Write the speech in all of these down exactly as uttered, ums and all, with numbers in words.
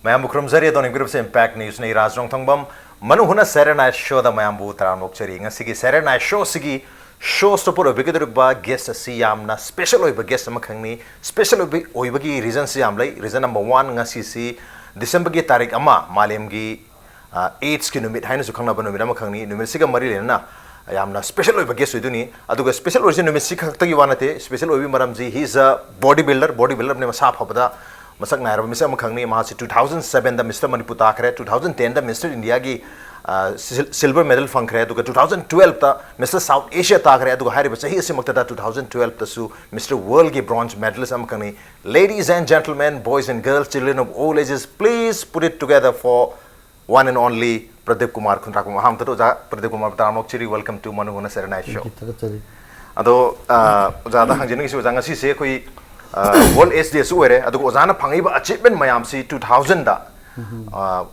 ꯃꯌꯥꯝꯕꯨ ꯈꯨꯔꯨꯝꯖꯔꯤ꯫ ꯑꯗꯣꯝ ꯌꯦꯡꯕꯤꯔꯤꯕꯁꯤ Impact News ꯅꯤ꯫ ꯔꯥꯖ ꯔꯣꯡꯊꯣꯡꯕꯝ, ꯃꯅꯨ ꯍꯨꯅ Saturday Night Show ꯗ ꯃꯌꯥꯝꯕꯨ ꯇꯔꯥꯝꯅ ꯑꯣꯛꯆꯔꯤ꯫ ꯉꯁꯤꯒꯤ Saturday Night Show ꯁꯤꯒꯤ show stopper ꯑꯣꯏꯕꯤꯒꯗꯧꯔꯤꯕ guest ꯑꯁꯤ ꯌꯥꯝꯅ special ꯑꯣꯏꯕ guest ꯑꯃꯈꯛꯅꯤ꯫ Special ꯑꯣꯏꯕ, ꯑꯣꯏꯕꯒꯤ reason ꯁꯤ ꯌꯥꯝ ꯂꯩ꯫ Reason number one, ꯉꯁꯤꯁꯤ December ꯒꯤ ꯇꯥꯔꯤꯛ ꯑꯃ, ꯃꯥꯂꯦꯝꯒꯤ, ꯑ, AIDS ꯀꯤ ꯅꯨꯃꯤꯠ ꯍꯥꯏꯅꯁꯨ ꯈꯪꯅꯕ ꯅꯨꯃꯤꯠ ꯑꯃꯈꯛꯅꯤ꯫ ꯅꯨꯃꯤꯠꯁꯤꯒ ꯃꯔꯤ ꯂꯩꯅꯅ ꯌꯥꯝꯅ special ꯑꯣꯏꯕ guest ꯑꯣꯏꯗꯣꯏꯅꯤ꯫ ꯑꯗꯨꯒ special ꯑꯣꯏꯔꯤꯁꯦ ꯅꯨꯃꯤꯠꯁꯤ ꯈꯛꯇꯒꯤ ꯋꯥ ꯅꯠꯇꯦ꯫ Special ꯑꯣꯏꯕꯒꯤ ꯃꯔꯝꯁꯤ, he is a body builder, body builder ꯅꯦ, ꯃꯁꯥ ꯐꯕꯗ ꯃꯁꯛ ꯅꯥꯏꯔꯕ ꯃꯤꯁꯛ ꯑꯃꯈꯛꯅꯤ꯫ ꯃꯍꯥꯛꯁꯤ two thousand seven ꯗ Mister Manipur ꯇꯥꯈ꯭ꯔꯦ, two thousand ten ꯗ Mister India ꯒꯤ, ꯑ, sil-, silver medal ꯐꯪꯈ꯭ꯔꯦ, ꯑꯗꯨꯒ two thousand twelve ꯇ Mister South Asia ꯇꯥꯈ꯭ꯔꯦ, ꯑꯗꯨꯒ ꯍꯥꯏꯔꯤꯕ ꯆꯍꯤ ꯑꯁꯤꯃꯛꯇꯗ two thousand twelve ꯇꯁꯨ Mister World ꯒꯤ bronze medalist ꯑꯃꯈꯛꯅꯤ꯫ Ladies and gentlemen, boys and girls, children of all ages, please put it together for one and only Pradeep Kumar Khundrakum꯫ ꯑꯍꯥꯟꯕꯗ ꯑꯣꯖꯥ ꯄ꯭ꯔꯗꯤꯞ ꯀꯨꯃꯥꯔ ꯇꯔꯥꯝꯅ ꯑꯣꯛꯆꯔꯤ꯫ Welcome to ꯃꯅꯨ ꯍꯨꯅ Saturday Night Show꯫ Thank you, ꯊꯥꯒꯠꯆꯔꯤ꯫ ꯑꯗꯣ, ꯑ, ꯑꯣꯖꯥꯗ ꯍꯪꯖꯅꯤꯡꯉꯤꯁꯤ, ꯑꯣꯖꯥ, ꯉꯁꯤꯁꯦ ꯑꯩꯈꯣꯏ, ꯑ, World AIDS Day ꯁꯨ ꯑꯣꯏꯔꯦ, ꯑꯗꯨꯒ ꯑꯣꯖꯥꯅ ꯐꯪꯉꯤꯕ achievement ꯃꯌꯥꯝꯁꯤ two thousand ꯗ, ꯑ,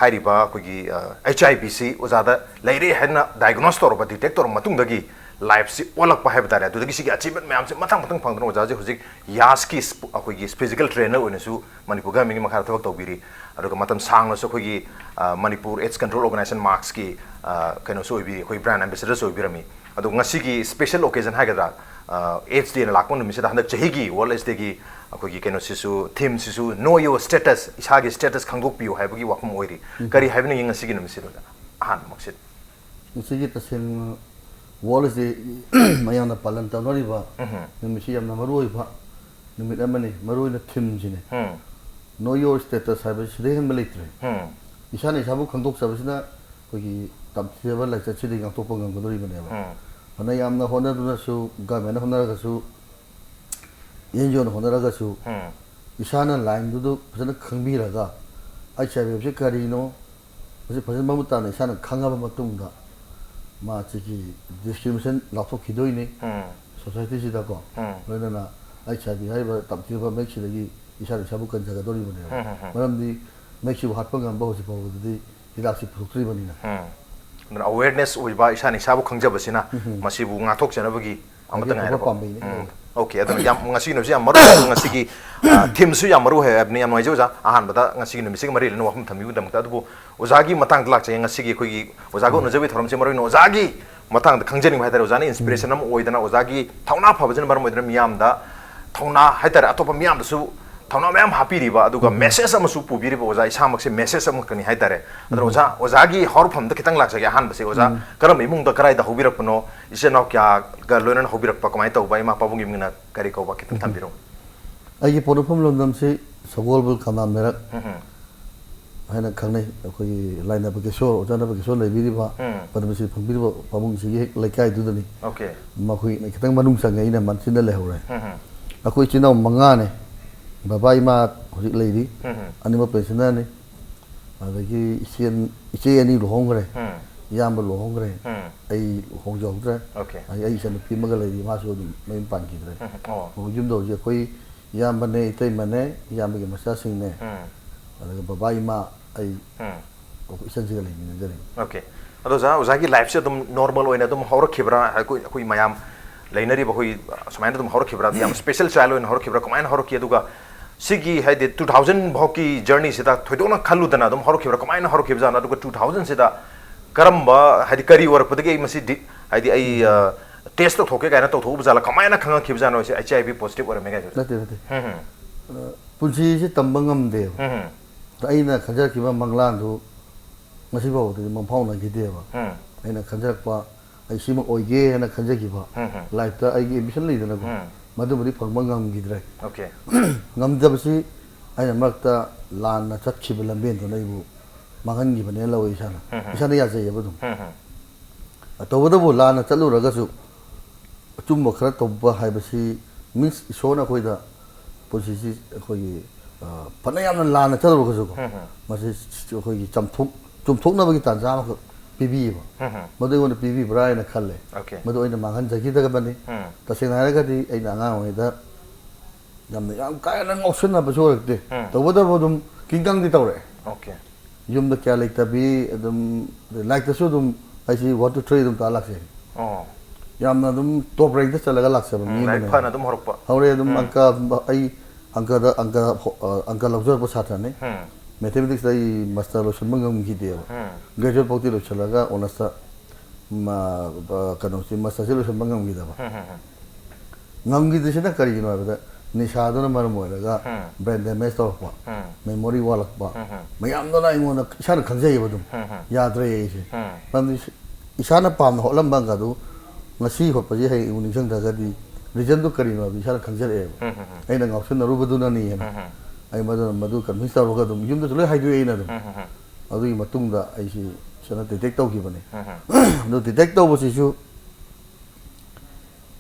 ꯍꯥꯏꯔꯤꯕ ꯑꯩꯈꯣꯏꯒꯤ, ꯑ, HIV ꯁꯤ ꯑꯣꯖꯥꯗ ꯂꯩꯔꯦ ꯍꯥꯏꯅ diagnose ꯇꯧꯔꯕ, detect ꯇꯧꯔꯕ ꯃꯇꯨꯡꯗꯒꯤ life ꯁꯤ ꯑꯣꯜꯂꯛꯄ ꯍꯥꯏꯕ ꯇꯥꯔꯦ꯫ ꯑꯗꯨꯗꯒꯤ ꯁꯤꯒꯤ achievement ꯃꯌꯥꯝꯁꯦ ꯃꯊꯪ ꯃꯊꯪ ꯐꯪꯗꯨꯅ ꯑꯣꯖꯥꯁꯦ ꯍꯧꯖꯤꯛ ꯌꯥꯁꯀꯤ ꯁ꯭ꯄ-, ꯑꯩꯈꯣꯏꯒꯤ physical trainer ꯑꯣꯏꯅꯁꯨ ꯃꯅꯤꯄꯨꯔ ꯒꯚꯔꯟꯃꯦꯟꯒꯤ ꯃꯈꯥꯗ ꯊꯕꯛ ꯇꯧꯕꯤꯔꯤ꯫ ꯑꯗꯨꯒ ꯃꯇꯝ ꯁꯥꯡꯅꯁꯨ ꯑꯩꯈꯣꯏꯒꯤ, ꯑ, Manipur AIDS Control Organisation, ꯃꯥꯛꯁꯀꯤ, ꯑ, ꯀꯩꯅꯣꯁꯨ ꯑꯣꯏꯕꯤꯔꯤ, ꯑꯩꯈꯣꯏ brand ambassador ꯁꯨ ꯑꯣꯏꯕꯤꯔꯝꯃꯤ꯫ ꯑꯗꯣ ꯉꯁꯤꯒꯤ special occasion ꯍꯥꯏꯒꯗ꯭ꯔꯥ, ꯑ, AIDS Day ꯅ ꯂꯥꯛꯄ ꯅꯨꯃꯤꯠꯁꯤꯗ, ꯍꯟꯗꯛ ꯆꯍꯤꯒꯤ World AIDS Day ꯒꯤ ꯑꯩꯈꯣꯏꯒꯤ ꯀꯩꯅꯣꯁꯤꯁꯨ, theme ꯁꯤꯁꯨ Know Your Status, ꯏꯁꯥꯒꯤ status ꯈꯪꯗꯣꯛꯄꯤꯌꯨ ꯍꯥꯏꯕꯒꯤ ꯋꯥꯐꯝ ꯑꯣꯏꯔꯤ꯫ ꯎꯝ꯫ ꯀꯔꯤ ꯍꯥꯏꯕꯤꯅꯤꯡꯉꯤ ꯉꯁꯤꯒꯤ ꯅꯨꯃꯤꯠꯁꯤꯗ, ꯑꯣꯖꯥ? ꯑꯍꯥꯟꯕꯃꯛꯁꯤꯗ꯫ ꯃꯁꯤꯒꯤ ꯇꯁꯦꯡꯅ World AIDS Day ꯃꯌꯥꯝꯅ ꯄꯥꯂꯟ ꯇꯧꯅꯔꯤꯕ ꯎꯝ꯫ ꯅꯨꯃꯤꯠꯁꯤ ꯌꯥꯝꯅ ꯃꯔꯨ ꯑꯣꯏꯕ ꯅꯨꯃꯤꯠ ꯑꯃꯅꯤ꯫ ꯃꯔꯨ ꯑꯣꯏꯅ theme ꯁꯤꯅꯤ꯫ ꯎꯝ꯫ Know Your Status ꯍꯥꯏꯕꯁꯤꯗꯩ ꯍꯦꯟꯕ ꯂꯩꯇ꯭ꯔꯦ꯫ ꯎꯝ꯫ ꯏꯁꯥꯅ ꯏꯁꯥꯕꯨ ꯈꯪꯗꯣꯛꯆꯕꯁꯤꯅ ꯑꯩꯈꯣꯏꯒꯤ ꯇꯝꯊꯤꯔꯕ ꯂꯥꯏꯆꯠꯁꯤꯗꯒꯤ ꯉꯥꯛꯊꯣꯛꯄ ꯉꯝꯒꯗꯧꯔꯤꯕꯅꯦꯕ꯫ ꯎꯝ꯫ ꯐꯅ ꯌꯥꯝꯅ ꯍꯣꯠꯅꯗꯨꯅꯁꯨ, government ꯅ ꯍꯣꯠꯅꯔꯒꯁꯨ, NGO ꯅ ꯍꯣꯠꯅꯔꯒꯁꯨ, ꯎꯝ꯫ ꯏꯁꯥꯅ line ꯗꯨꯗꯨ ꯐꯖꯅ ꯈꯪꯕꯤꯔꯒ, HIV ꯍꯥꯏꯕꯁꯤ ꯀꯔꯤꯅꯣ, ꯃꯁꯤ ꯐꯖꯅ ꯃꯃꯨꯠ ꯇꯥꯅ ꯏꯁꯥꯅ ꯈꯪꯉꯕ ꯃꯇꯨꯡꯗ, ꯃꯥꯁꯤꯒꯤ discrimination ꯂꯥꯎꯊꯣꯛꯈꯤꯗꯣꯏꯅꯤ ꯎꯝ꯫ Society ꯁꯤꯗꯀꯣ꯫ ꯎꯝ꯫ ꯂꯣꯏꯅꯅ HIV ꯍꯥꯏꯔꯤꯕ ꯇꯝꯊꯤꯔꯕ ꯃꯍꯤꯛꯁꯤꯗꯒꯤ ꯏꯁꯥꯅ ꯏꯁꯥꯕꯨ ꯀꯟꯖꯒꯗꯧꯔꯤꯕꯅꯦꯕ꯫ ꯎꯝ, ꯎꯝ, ꯎꯝ꯫ ꯃꯔꯝꯗꯤ ꯃꯍꯤꯛꯁꯤꯕꯨ ꯍꯥꯠꯄ ꯉꯝꯕ ꯍꯧꯖꯤꯛ ꯐꯥꯎꯕꯗꯗꯤ ꯍꯤꯗꯥꯛꯁꯤ ꯄꯨꯊꯣꯛꯇ꯭ꯔꯤꯕꯅꯤꯅ꯫ ꯎꯝ꯫ ꯑꯗꯨꯅ awareness ꯑꯣꯏꯕ, ꯏꯁꯥꯅ ꯏꯁꯥꯕꯨ ꯈꯪꯖꯕꯁꯤꯅ ꯎꯝ꯫ ꯃꯁꯤꯕꯨ ꯉꯥꯛꯊꯣꯛꯆꯅꯕꯒꯤ ꯑꯃꯠꯇ ꯈ꯭ꯋꯥꯏꯗꯒꯤ ꯑꯐꯕ ꯉꯥꯏꯔꯕ꯫ ꯄꯥꯝꯕꯩꯅꯤ꯫ ꯎꯝ꯫ ꯑꯣꯀꯦ, ꯑꯗꯨꯅ ꯌꯥꯝ, ꯉꯁꯤꯒꯤ ꯅꯨꯃꯤꯠꯁꯤ ꯌꯥꯝ ꯃꯔꯨ ꯑꯣꯏ, ꯉꯁꯤꯒꯤ, ꯑ, ꯊꯤꯝꯁꯨ ꯌꯥꯝ ꯃꯔꯨ ꯑꯣꯏ ꯍꯥꯏꯕꯅꯤ꯫ ꯌꯥꯝ ꯅꯨꯡꯉꯥꯏꯖꯩ ꯑꯣꯖꯥ, ꯑꯍꯥꯟꯕꯗ ꯉꯁꯤꯒꯤ ꯅꯨꯃꯤꯠꯁꯤꯒ ꯃꯔꯤ ꯂꯩꯅꯅ ꯋꯥꯐꯝ ꯊꯝꯕꯤꯕꯒꯤꯗꯃꯛꯇ꯫ ꯑꯗꯨꯕꯨ ꯑꯣꯖꯥꯒꯤ ꯃꯇꯥꯡꯗ ꯂꯥꯛꯆꯒꯦ꯫ ꯉꯁꯤꯒꯤ ꯑꯩꯈꯣꯏꯒꯤ ꯑꯣꯖꯥꯒ ꯎꯅꯖꯕꯒꯤ ꯊꯧꯔꯝꯁꯦ ꯃꯔꯨ ꯑꯣꯏꯅ ꯑꯣꯖꯥꯒꯤ ꯃꯇꯥꯡꯗ ꯈꯪꯖꯅꯤꯡꯕ ꯍꯥꯏꯇꯥꯔꯦ꯫ ꯑꯣꯖꯥꯅ ꯏꯟꯁꯄꯤꯔꯦꯁꯟ ꯑꯃ ꯑꯣꯏꯗꯅ, ꯑꯣꯖꯥꯒꯤ ꯊꯧꯅꯥ ꯐꯕꯁꯤꯅ ꯃꯔꯝ ꯑꯣꯏꯗꯅ ꯃꯤꯌꯥꯝꯗ ꯊꯧꯅꯥ ꯍꯥꯏꯇꯥꯔꯦ, ꯑꯇꯣꯞꯄ ꯃꯤꯌꯥꯝꯗꯁꯨ ꯊꯧꯅꯥ ꯃꯌꯥꯝ ꯍꯥꯞꯄꯤꯔꯤꯕ, ꯑꯗꯨꯒ ꯃꯦꯁꯦꯖ ꯑꯃꯁꯨ ꯄꯨꯕꯤꯔꯤꯕ ꯑꯣꯖꯥ ꯏꯁꯥꯃꯛꯁꯦ ꯃꯦꯁꯦꯖ ꯑꯃꯈꯛꯇꯅꯤ ꯍꯥꯏꯇꯥꯔꯦ꯫ ꯑꯗꯨꯅ ꯑꯣꯖꯥ, ꯑꯣꯖꯥꯒꯤ ꯍꯧꯔꯛꯐꯝꯗ ꯈꯤꯇꯪ ꯂꯥꯛꯆꯒꯦ꯫ ꯑꯍꯥꯟꯕꯁꯦ ꯑꯣꯖꯥ ꯀꯔꯝꯕ ꯏꯃꯨꯡꯗ, ꯀꯗꯥꯏꯗ ꯍꯧꯕꯤꯔꯛꯄꯅꯣ? ꯏꯆꯤꯟ ꯏꯅꯥꯎ ꯀꯌꯥꯒ ꯂꯣꯏꯅꯅ ꯍꯧꯕꯤꯔꯛꯄ? ꯀꯃꯥꯏꯅ ꯇꯧꯕ? ꯏꯃꯥ ꯄꯥꯕꯨꯡꯒꯤ ꯃꯤꯡꯅ ꯀꯔꯤ ꯀꯧꯕ? ꯈꯤꯇꯪ ꯊꯝꯕꯤꯔꯛꯎ꯫ ꯑꯩꯒꯤ ꯄꯣꯛꯅꯐꯝ ꯂꯝꯗꯝꯁꯤ ꯁꯒꯣꯜꯕꯜ ꯈꯝꯅꯥꯝ ꯂꯩꯔꯛ ꯍꯥꯏꯅ ꯈꯪꯅꯩ꯫ ꯑꯩꯈꯣꯏꯒꯤ ꯂꯥꯏꯅꯕ ꯀꯦꯁꯣꯔ, ꯑꯣꯖꯥ ꯅꯕ ꯀꯦꯁꯣꯔ ꯂꯩꯕꯤꯔꯤꯕ ꯄꯗꯃꯁ꯭ꯔꯤ ꯐꯪꯕꯤꯔꯤꯕ ꯄꯥꯕꯨꯡꯁꯤꯒꯤ ꯍꯦꯛ ꯂꯩꯀꯥꯏꯗꯨꯗꯅꯤ꯫ ꯑꯣꯀꯦ꯫ ꯃꯈꯣꯏꯅ ꯈꯤꯇꯪ ꯃꯅꯨꯡ ꯆꯪꯉꯦ, ꯑꯩꯅ ꯃꯟꯁꯤꯟꯗ ꯂꯩꯍꯧꯔꯦ꯫ ꯑꯩꯈꯣꯏ ꯏꯆꯤꯟ ꯏꯅꯥꯎ ꯃꯉꯥꯅꯦ꯫ ꯕꯕꯥ ꯏꯃꯥ ꯍꯧꯖꯤꯛ ꯂꯩꯔꯤ, ꯑꯅꯤꯃꯛ ꯄꯦꯟꯁꯤꯟꯅꯔꯅꯤ꯫ ꯑꯗꯒꯤ ꯏꯆꯦ ꯏꯆꯦ ꯑꯅꯤ ꯂꯨꯍꯣꯡꯈ꯭ꯔꯦ, ꯏꯌꯥꯝꯕ ꯂꯨꯍꯣꯡꯈ꯭ꯔꯦ, ꯑꯩ ꯂꯨꯍꯣꯡꯖꯍꯧꯗ꯭ꯔꯦ꯫ ꯑꯣꯀꯦ꯫ ꯑꯩ ꯑꯩ ꯏꯆꯟꯅꯨꯄꯤ ꯑꯃꯒ ꯂꯩꯔꯤ, ꯃꯥꯁꯨ ꯑꯗꯨꯝ ꯃꯌꯨꯝ ꯄꯥꯟꯈꯤꯗ꯭ꯔꯦ꯫ ꯑꯣ꯫ ꯌꯨꯝꯗ ꯍꯧꯖꯤꯛ ꯑꯩꯈꯣꯏ ꯏꯌꯥꯝꯕꯅꯦ, ꯏꯇꯩꯃꯅꯦ, ꯏꯌꯥꯝꯕꯒꯤ ꯃꯆꯥꯁꯤꯡꯅꯦ, ꯑꯗꯨꯒ ꯕꯕꯥ ꯏꯃꯥ, ꯑꯩ ꯏꯆꯟꯁꯤꯒ ꯂꯩꯃꯤꯟꯅꯖꯔꯤ꯫ ꯑꯣꯀꯦ꯫ ꯑꯗꯣ ꯑꯣꯖꯥ, ꯑꯣꯖꯥꯒꯤ ꯂꯥꯏꯐꯁꯦ ꯑꯗꯨꯝ ꯅꯣꯔꯃꯦꯜ ꯑꯣꯏꯅ ꯑꯗꯨꯝ ꯍꯧꯔꯛꯈꯤꯕ꯭ꯔꯥ? ꯑꯩꯈꯣꯏ ꯑꯩꯈꯣꯏ ꯃꯌꯥꯝ ꯂꯩꯅꯔꯤꯕ ꯑꯩꯈꯣꯏ ꯁꯨꯃꯥꯏꯅ ꯑꯗꯨꯝ ꯍꯧꯔꯛꯈꯤꯕ꯭ꯔꯥ? ꯌꯥꯝ ꯁ꯭ꯄꯦꯁꯦꯜ ꯆꯥꯏꯜ ꯑꯣꯏꯅ ꯍꯧꯔꯛꯈꯤꯕ꯭ꯔꯥ? ꯀꯃꯥꯏꯅ ꯍꯧꯔꯛꯈꯤ? ꯑꯗꯨꯒ ꯁꯤꯒꯤ ꯍꯥꯏꯗꯤ ꯇꯨ ꯊꯥꯎꯖꯟ ꯐꯥꯎꯀꯤ ꯖꯔꯅꯤꯁꯤꯗ ꯊꯣꯏꯗꯣꯛꯅ ꯈꯜꯂꯨꯗꯅ ꯑꯗꯨꯝ ꯍꯧꯔꯛꯈꯤꯕ꯭ꯔꯥ? ꯀꯃꯥꯏꯅ ꯍꯧꯔꯛꯈꯤꯕꯖꯥꯠꯅꯣ? ꯑꯗꯨꯒ ꯇꯨ ꯊꯥꯎꯖꯟꯁꯤꯗ ꯀꯔꯝꯕ, ꯍꯥꯏꯗꯤ ꯀꯔꯤ ꯑꯣꯏꯔꯛꯄꯗꯒꯤ ꯑꯩ ꯃꯁꯤ ꯗꯤ-, ꯍꯥꯏꯗꯤ ꯑꯩ, ꯑ, ꯇꯦꯁ ꯇꯧꯊꯣꯛꯀꯦ ꯀꯥꯏꯅ ꯇꯧꯊꯣꯛꯎꯕ ꯖꯥꯠꯂ? ꯀꯃꯥꯏꯅ ꯈꯪꯉꯛꯈꯤꯕꯖꯥꯠꯅꯣ ꯁꯤ ꯑꯩꯆ ꯑꯥꯏ ꯚꯤ ꯄꯣꯖꯤꯇꯤꯚ ꯑꯣꯏꯔꯝꯃꯦ ꯀꯥꯏꯁꯦ? ꯅꯠꯇꯦ, ꯅꯠꯇꯦ꯫ ꯎꯝ, ꯎꯝ, ꯑ, ꯄꯨꯟꯁꯤꯁꯦ ꯇꯝꯕ ꯉꯝꯗꯦꯕ꯫ ꯎꯝ, ꯎꯝ, ꯑꯗ ꯑꯩꯅ ꯈꯟꯖꯔꯛꯈꯤꯕ ꯃꯪꯂꯥꯟꯗꯨ ꯉꯁꯤ ꯐꯥꯎꯕꯗꯗꯤ ꯃꯪꯐꯥꯎꯅꯈꯤꯗꯦꯕ꯫ ꯎꯝ, ꯑꯩꯅ ꯈꯟꯖꯔꯛꯄ, ꯑꯩ ꯁꯤꯃ ꯑꯣꯏꯒꯦ ꯍꯥꯏꯅ ꯈꯟꯖꯈꯤꯕ ꯎꯝ, ꯎꯝ꯫ ꯂꯥꯏꯐꯇ ꯑꯩꯒꯤ ꯑꯦꯝꯕꯤꯁꯟ ꯂꯩꯗꯅꯀꯣ, ꯎꯝ꯫ ꯃꯗꯨꯃꯗꯤ ꯐꯪꯕ ꯉꯝꯈꯤꯗ꯭ꯔꯦ꯫ ꯑꯣꯀꯦ꯫ ꯉꯝꯗꯕꯁꯤ ꯑꯩꯅ ꯃꯔꯛꯇ ꯂꯥꯟꯅ ꯆꯠꯈꯤꯕ ꯂꯝꯕꯦꯟꯗꯨꯅ ꯑꯩꯕꯨ ꯃꯥꯡꯍꯟꯈꯤꯕꯅꯦꯅ ꯂꯧꯋꯦ ꯏꯁꯥꯅ꯫ ꯎꯝ, ꯎꯝ꯫ ꯏꯁꯥꯅ ꯌꯥꯖꯩꯌꯦꯕ ꯑꯗꯨꯝ꯫ ꯎꯝ, ꯎꯝ꯫ ꯇꯧꯕꯇꯕꯨ ꯂꯥꯟꯅ ꯆꯠꯂꯨꯔꯒꯁꯨ ꯑꯆꯨꯝꯕ ꯈꯔ ꯇꯧꯕ ꯍꯥꯏꯕꯁꯤ, ꯃꯤꯟꯁ ꯏꯁꯣꯔꯅ ꯑꯩꯈꯣꯏꯗ ꯄꯨꯟꯁꯤꯁꯤ ꯑꯩꯈꯣꯏꯒꯤ, ꯑ, ꯐꯅ ꯌꯥꯝꯅ ꯂꯥꯟꯅ ꯆꯠꯂꯨꯔꯒꯁꯨꯀꯣ, ꯎꯝ, ꯎꯝ꯫ ꯃꯁꯤ ꯑꯩꯈꯣꯏꯒꯤ ꯆꯨꯝꯊꯣꯛ-, ꯆꯨꯝꯊꯣꯛꯅꯕꯒꯤ ꯇꯥꯟꯖꯥ ꯑꯃꯈꯛ ꯄꯤꯕꯤꯌꯦꯕ꯫ ꯎꯝ, ꯎꯝ꯫ ꯃꯗꯨ ꯑꯩꯉꯣꯟꯗ ꯄꯤꯕꯤꯕ꯭ꯔꯥ ꯍꯥꯏꯅ ꯈꯜꯂꯦ꯫ ꯑꯣꯀꯦ꯫ ꯃꯗꯨ ꯑꯩꯅ ꯃꯥꯡꯍꯟꯖꯈꯤꯗꯕꯅꯤ꯫ ꯎꯝ꯫ ꯇꯁꯦꯡꯅ ꯍꯥꯏꯔꯒꯗꯤ ꯑꯩꯅ ꯑꯉꯥꯡ ꯑꯣꯏꯔꯤꯉꯩꯗ ꯌꯥꯝꯅ, ꯌꯥꯝ ꯀꯥ ꯍꯦꯟꯅ ꯉꯥꯎꯁꯟꯅꯕꯁꯨ ꯑꯣꯏꯔꯛꯇꯦ꯫ ꯎꯝ꯫ ꯇꯧꯕꯇꯕꯨ ꯑꯗꯨꯝ ꯀꯤꯡꯀꯪꯗꯤ ꯇꯧꯔꯛꯑꯦ꯫ ꯑꯣꯀꯦ꯫ ꯌꯨꯝꯗ ꯀꯌꯥ ꯂꯩꯇꯕꯤ, ꯑꯗꯨꯝ ꯂꯥꯏꯔꯤꯛꯇꯁꯨ ꯑꯗꯨꯝ ꯑꯩꯁꯤ ꯋꯥꯟ ꯇꯨ ꯊ꯭ꯔꯤ ꯑꯗꯨꯝ ꯇꯥ ꯂꯥꯛꯆꯩ꯫ ꯑꯣ꯫ ꯌꯥꯝꯅ ꯑꯗꯨꯝ ꯇꯣꯞ ꯔꯦꯡꯛꯇ ꯆꯠꯂꯒ ꯂꯥꯛꯆꯕ ꯃꯤ ꯎꯝ, ꯂꯥꯏꯔꯤꯛ ꯑꯃꯅꯦ꯫ ꯐꯅ ꯑꯗꯨꯝ ꯍꯧꯔꯛꯄ꯫ ꯍꯧꯔꯦ ꯑꯗꯨꯝ ꯎꯝ꯫ ꯑꯪꯀ ꯑꯩ ꯑꯪꯀꯗ ꯑꯪꯀ ꯍꯣ- ꯑ, ꯑꯪꯀ ꯂꯧꯖꯔꯛꯄ ꯁꯥꯇ꯭ꯔꯅꯤ꯫ ꯎꯝ, ꯃꯦꯊꯃꯦꯇꯤꯛꯁꯇ ꯑꯩ ꯃꯥꯁꯇꯔ ꯂꯣꯏꯁꯤꯟꯕ ꯉꯝꯈꯤꯗꯦꯕ꯫ ꯎꯝ, ꯒ꯭ꯔꯦꯖꯨꯋꯦꯠ ꯐꯥꯎꯇꯤ ꯂꯣꯏꯁꯤꯜꯂꯒ ꯑꯣꯅꯔꯁꯇ ꯃ- ꯑ, ꯀꯩꯅꯣꯁꯤ ꯃꯥꯁꯇꯔꯁꯤ ꯂꯣꯏꯁꯤꯟꯕ ꯉꯝꯈꯤꯗꯕ꯫ ꯎꯝ, ꯎꯝ, ꯎꯝ, ꯉꯝꯈꯤꯗ꯭ꯔꯤꯁꯤꯅ ꯀꯔꯤꯒꯤꯅꯣ ꯍꯥꯏꯕꯗ ꯅꯤꯁꯥꯗꯨꯅ ꯃꯔꯝ ꯑꯣꯏꯔꯒ ꯎꯝ꯫ ꯕ꯭ꯔꯦꯟ ꯗꯦꯃꯦꯖ ꯇꯧꯔꯛꯄ, ꯎꯝ, ꯃꯦꯃꯣꯔꯤ ꯋꯥꯠꯂꯛꯄ, ꯎꯝ, ꯎꯝ, ꯃꯌꯥꯝꯗꯨꯅ ꯑꯩꯉꯣꯟꯗ ꯏꯁꯥꯅ ꯈꯪꯖꯩꯌꯦꯕ ꯑꯗꯨꯝ꯫ ꯎꯝ, ꯎꯝ, ꯌꯥꯗ꯭ꯔꯦ ꯑꯩꯁꯦ꯫ ꯎꯝ, ꯃꯔꯝꯗꯤ ꯏꯁꯥꯅ ꯄꯥꯝꯅ ꯍꯣꯠꯂꯝꯕ ꯑꯪꯀꯗꯨ ꯉꯁꯤ ꯍꯣꯠꯄꯁꯤ ꯍꯌꯦꯡ ꯑꯃꯨꯛ ꯅꯤꯡꯁꯤꯡꯗ꯭ꯔꯒꯗꯤ ꯔꯤꯖꯟꯗꯨ ꯀꯔꯤꯅꯣ ꯍꯥꯏꯕꯗꯨ ꯏꯁꯥꯅ ꯈꯪꯖꯔꯛꯑꯦꯕ꯫ ꯎꯝ, ꯎꯝ, ꯎꯝ, ꯑꯩꯅ ꯉꯥꯎꯁꯤꯟꯅꯔꯨꯕꯗꯨꯅꯅꯤ ꯍꯥꯏꯅ꯫ ꯎꯝ, ꯎꯝ, ꯑꯩ ꯃꯗꯨꯅ ꯃꯗꯨ ꯀꯟꯚꯤꯟꯁ ꯇꯧꯔꯒ ꯑꯗꯨꯝ ꯌꯨꯝꯗꯁꯨ ꯂꯣꯏ ꯍꯥꯏꯗꯣꯛꯑꯦ ꯑꯩꯅ ꯑꯗꯨꯝ꯫ ꯎꯝ, ꯎꯝ, ꯎꯝ, ꯑꯗꯨꯒꯤ ꯃꯇꯨꯡꯗ ꯑꯩꯁꯤ ꯁꯤꯅ ꯗꯤꯇꯦꯛ ꯇꯧꯈꯤꯕꯅꯤ꯫ ꯎꯝ, ꯎꯝ, ꯑꯗꯨ ꯗꯤꯇꯦꯛ ꯇꯧꯕꯁꯤꯁꯨ